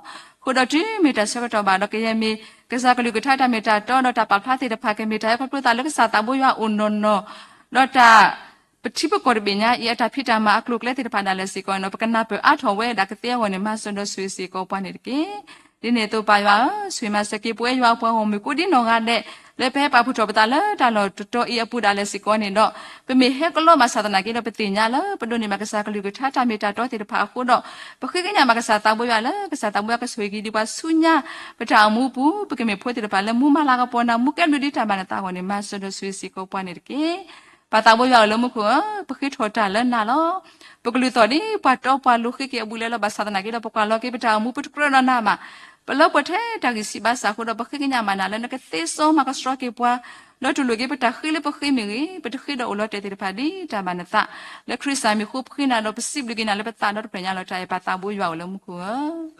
အဃိဒီးတုၤမ့ၢ်တၢ်ဆၢကတီၢ်ဘၣ်ဒီး ကယဲၢ်မ့ၢ်ကစၢ်ကလုၢ်ကထါတၢ်မ့ၢ်တၢ်တီဒီးတၢ်ပာ်ဖျါသ့ၣ်တဖၣ် ကမ့ၢ်တၢ်ဟဲခီဖျိသးလၢကစၢ်သးဘိယွၤအအိၣ်နီၢ်နီၢ်, ဒီးတၢ် ပထံပကီၢ်တဘ့ၣ်ညါအံၤ အတၢ်ဖံးတၢ်မၤအကျိၤအကျဲသ့ၣ်တဖၣ်ဒၣ်လဲာ်စ့ၢ်ကီးန့ၣ်ဒီး ပကနၢ်ပၢၢ်အါထီၣ်ဝဲဒၣ်ကသ့အဂီၢ်န့ၣ် မၤစၢၤဒီးဆိၣ်ဂ့ၤစ့ၢ်ကီးပှၤန့ၣ်တက့ၢ်. ဒ်န့ၣ်အသိးပၢ်ယွၤဧၢ, ဆိၣ်ဂ့ၤမၤစၢၤက့ၤပဝဲယွၤအပှၤဂီၢ်မုၢ်ကိးဒ်နီၢ်ဂၤဒဲး လၢပဟဲပာ်ဖှိၣ်ထီၣ်ပသးလၢတၢ်လီၢ်တတီၤအံၤအပူၤဒၣ်လဲာ်စ့ၢ်ကီးန့ၣ်ဒီး ပမ့ၢ်ဟဲကလီဘၣ်ဆၣ်သနာ်က့ဒီး ပသ့ၣ်ညါလၢပဒိးန့ၢ်ဘၣ်ကစၢ်ကလုၢ်ကထါတၢ်မ့ၢ်တၢ်တီသ့ၣ်တဖၣ်အဃိဒီး ပဃ့ကညးဘၣ်ကစၢ်သးဘိယွၤလၢ ကစၢ်သးဘိယွၤကဆိၣ်ဂ့ၤက့ၤဒံးပှၤဆူညါ ပတၢ်အိၣ်မူအပူၤ ပကမ့ၢ်ဖိသ့ၣ်တဖၣ်လၢမူမၤလၤကပီၤနၤ မူကဲဘျုးဒ်တၢ်ဘၣ်နသးအဂီၢ်န့ၣ် မၤစၢၤဒီးဆိၣ်ဂ့ၤစ့ၢ်ကီးပှၤန့ၣ်တက့ၢ်. ပၢ်သးဘိယွၤအိၣ်လၢမူခိၣ်ဧၢ, ပဃ့ထီၣ်တၢ်လၢနၤလီၤ. ပကလုၢ်သီၣ်ဒ်ပှၤတီပှၤလိၤဃ့က့ၤအဘူးလဲလီၤ. ဘၣ်ဆၣ်သနာ်က့ဒီး ပကွၢ်လီၤက့ၤပတၢ်အိၣ်မူ ပတကြၢးဒီးနၤဘၣ်. ပလၢပှဲၤထဲတၢ်ဂံၢ်ဆံးဘါစၢ်အဃိဒီး ပဃ့ကညးမၤနၤလၢနကသ့စီမၤကဆှီက့ၤပှၤ, ဒီးတူၢ်လိာ်က့ၤပတၢ်ဃ့လၢပဃ့မ့ၢ်ဂ့ၤ, ပတဃ့ဒီးအိၣ်လီၤတဲာ်သ့ၣ်တဖၣ်ဒ်တၢ်ဘၣ်နသး, လၢခရံာ်စၢ်မံၤအဃိပဃ့နၤဒီးပစံးဘျုးက့ၤနၤလၢပသးဒီးပတြဲၤညါလီၤတၢ်အဲၣ် ပၢ်သးဘိယွၤအိၣ်လၢမူခိၣ်ဧၢ.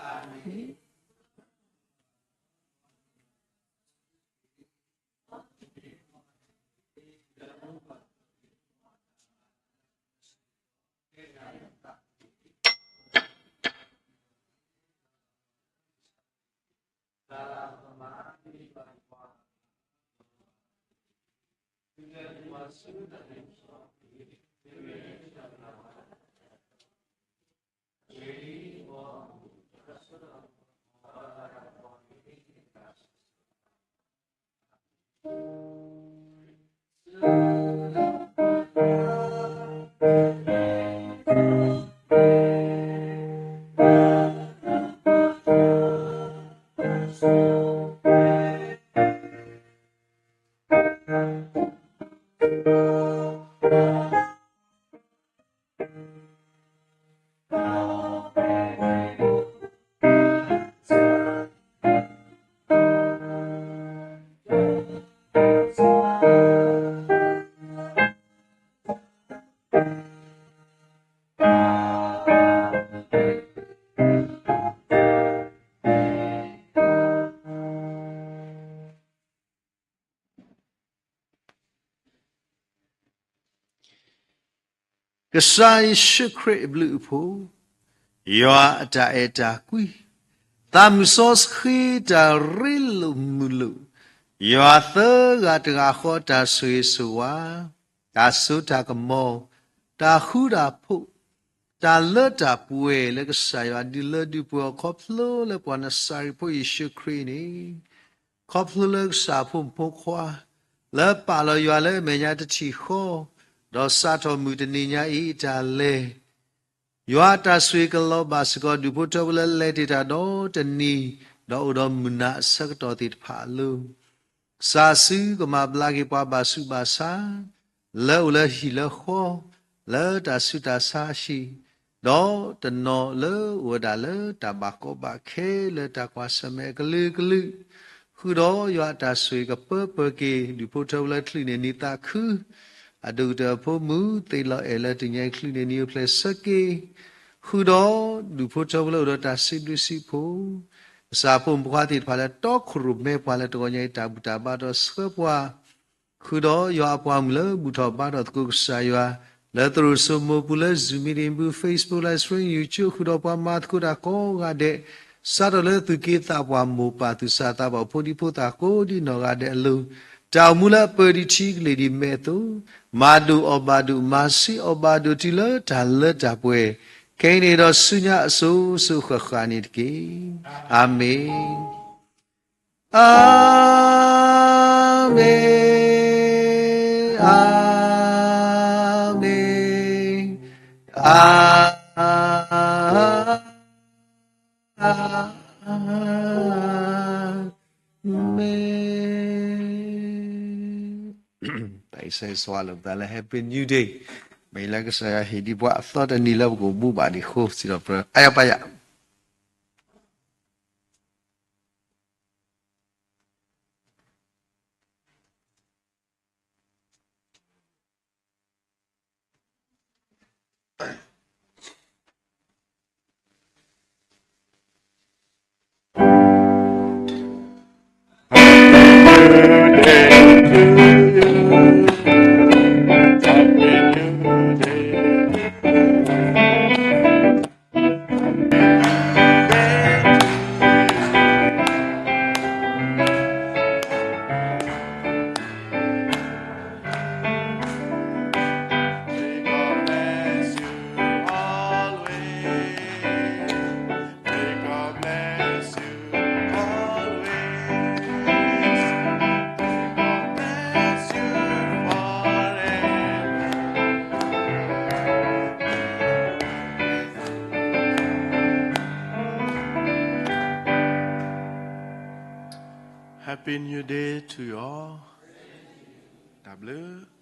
ကစၢ်ယ့ၣ်ၡူးခရံာ်အဘျုးအဖှိၣ်, ယွၤအတၢ်အဲၣ်တၢ်ကွံ, သးမုၢ်စီဆှံတၢ်ရ့လိာ်မုာ်လိာ်, ယွၤသၢဂၤတဂၤဃီတၢ်ဆိၣ်ဂ့ၤဆိၣ်ဝါ, တၢ်စိတၢ်ကမီၤ, တၢ်ဃူတၢ်ဖိး, တၢ်လၢတၢ်ပှဲၤလၢကစၢ်ယွၤဒုးလၢဒုးပှ့ၤအီၤခီဖျိလၢပှၤနစၤရ့းဖိယ့ၣ်ၡူးခရံာ်န့ၣ် ခီဖျိလၢကစၢ်ဖိမုၣ်ဖိခွါ လၢပာ်လီၤယွၤလၢအမဲာ်ညါတထံၣ်ဃီ, ဒီးစးထီၣ်မုၢ်တနံၤညါအံၤတၢ်လဲၤ, ယွၤအတၢ်ဆိၣ်ဂ့ၤကလီၤဘၣ်စ့ၢ်ကီး ဒူၣ်ဖိထၢဖိလၢလဲၤတ့ၢ်တၢ်ဒီတနံၤ, ဒီးအိၣ်ဒီးမုၢ်နၤအဆၢကတီၢ်သ့ၣ်တဖၣ်အလိၤ ကစၢ်စုကမၤဘျါက့ၤပှၤဘၣ်ဆူးဘၣ်ဆါ, လၢအိၣ်လၢဟံၣ်လၢဃီ, လၢတၢ်ဆူးတၢ်ဆါဟံၣ်, ဒီးတနီၤလၢအိၣ်ဝဲဒၣ်လၢတၢ်ဘၣ်ကီဘၣ်ခဲလၢတၢ်ကွၢ်ဆၢၣ်မဲာ်အကလုာ်ကလုာ်, ဃုာ်ဒီးယွၤအတၢ်ဆိၣ်ဂ့ၤကပၢပၢၤက့ၤ ဒူၣ်ဖိထၢဖိလၢချုးန့ၢ်နံၤသးခု အဒိၣ်ကတၢၢ်အဖိမုၣ်သ့ၣ်လီၤအဲၣ်လၢတနံၤညါအံၤချုးန့ၢ်နံၤအိၣ်ဖျဲၣ်ဆၢက့ၤ, ဃုာ်ဒီးဒူၣ်ဖိထၢဖိလၢအိၣ်ဒီးတၢ်စံးဘျုးစံးဖှိၣ်, ကစၢ်ဖိမုၣ်ဖိခွါသ့ၣ်တဖၣ်လၢတီခိၣ်ရိၣ်မဲပှၤလၢတဂီၤညါအံၤတၢ်ဘူၣ်တၢ်ဘါဒီးဆှၢပှၤ ဃုာ်ဒီးယွၤအပှၤမုၣ်လၢဘူၣ်ထီၣ်ဘါထီၣ်သကိးကစၢ်ယွၤ, လၢသရိာ်စိမိၤပူၤလၢ Zoom meeting ပူၤ Facebook Live Stream YouTube ဃုာ်ဒီးပှၤမၤသကိးတၢ်ကိးဂၤဒဲး, စးထီၣ်လၢသူၣ်က့သးပှၢ်မိၢ်ပၢ်သူၣ်စၢ်သးဘီၣ်ဖိဒံဖိသၣ်ကိးဒ်နီၢ်ဂၤဒဲးအလိၤ, တၢ်အိၣ်မူလၢအပၢၢ်ဒံးထံကလ့ၢ်ဒံးမဲာ်အသိး, မၤဒိၣ်အီၣ်ဘၣ်ဒိၣ် မၤဆံးအီၣ်ဘၣ်ဒိၣ်တုၤလၢတၢ်လၢတၢ်ပှဲၤ, ခဲအံၤန့ၣ်ဒီးဆူညါအစိၤစိၤဃၣ်ဃၣ်န့ၣ်တက့ၢ်. အၤမ့ၣ်, အၤမ့ၣ်, အၤမ့ၣ်, အၤ မ့ၢ် တၢ်အံၤစဲးစဝါလၢပသးလၢ Happy New Day, မ့ၢ်လၢကစၢ်ယွၤဟ့ၣ်ဒံးပှၤအသီတနံၤလၢ ပကအိၣ်မူဘၣ်ဒံးအဃိ စံးထီၣ်ပတြၢၤ အါယၤပၢ်ယၤ. Happy New Day to you all. တၢ်ဘျုး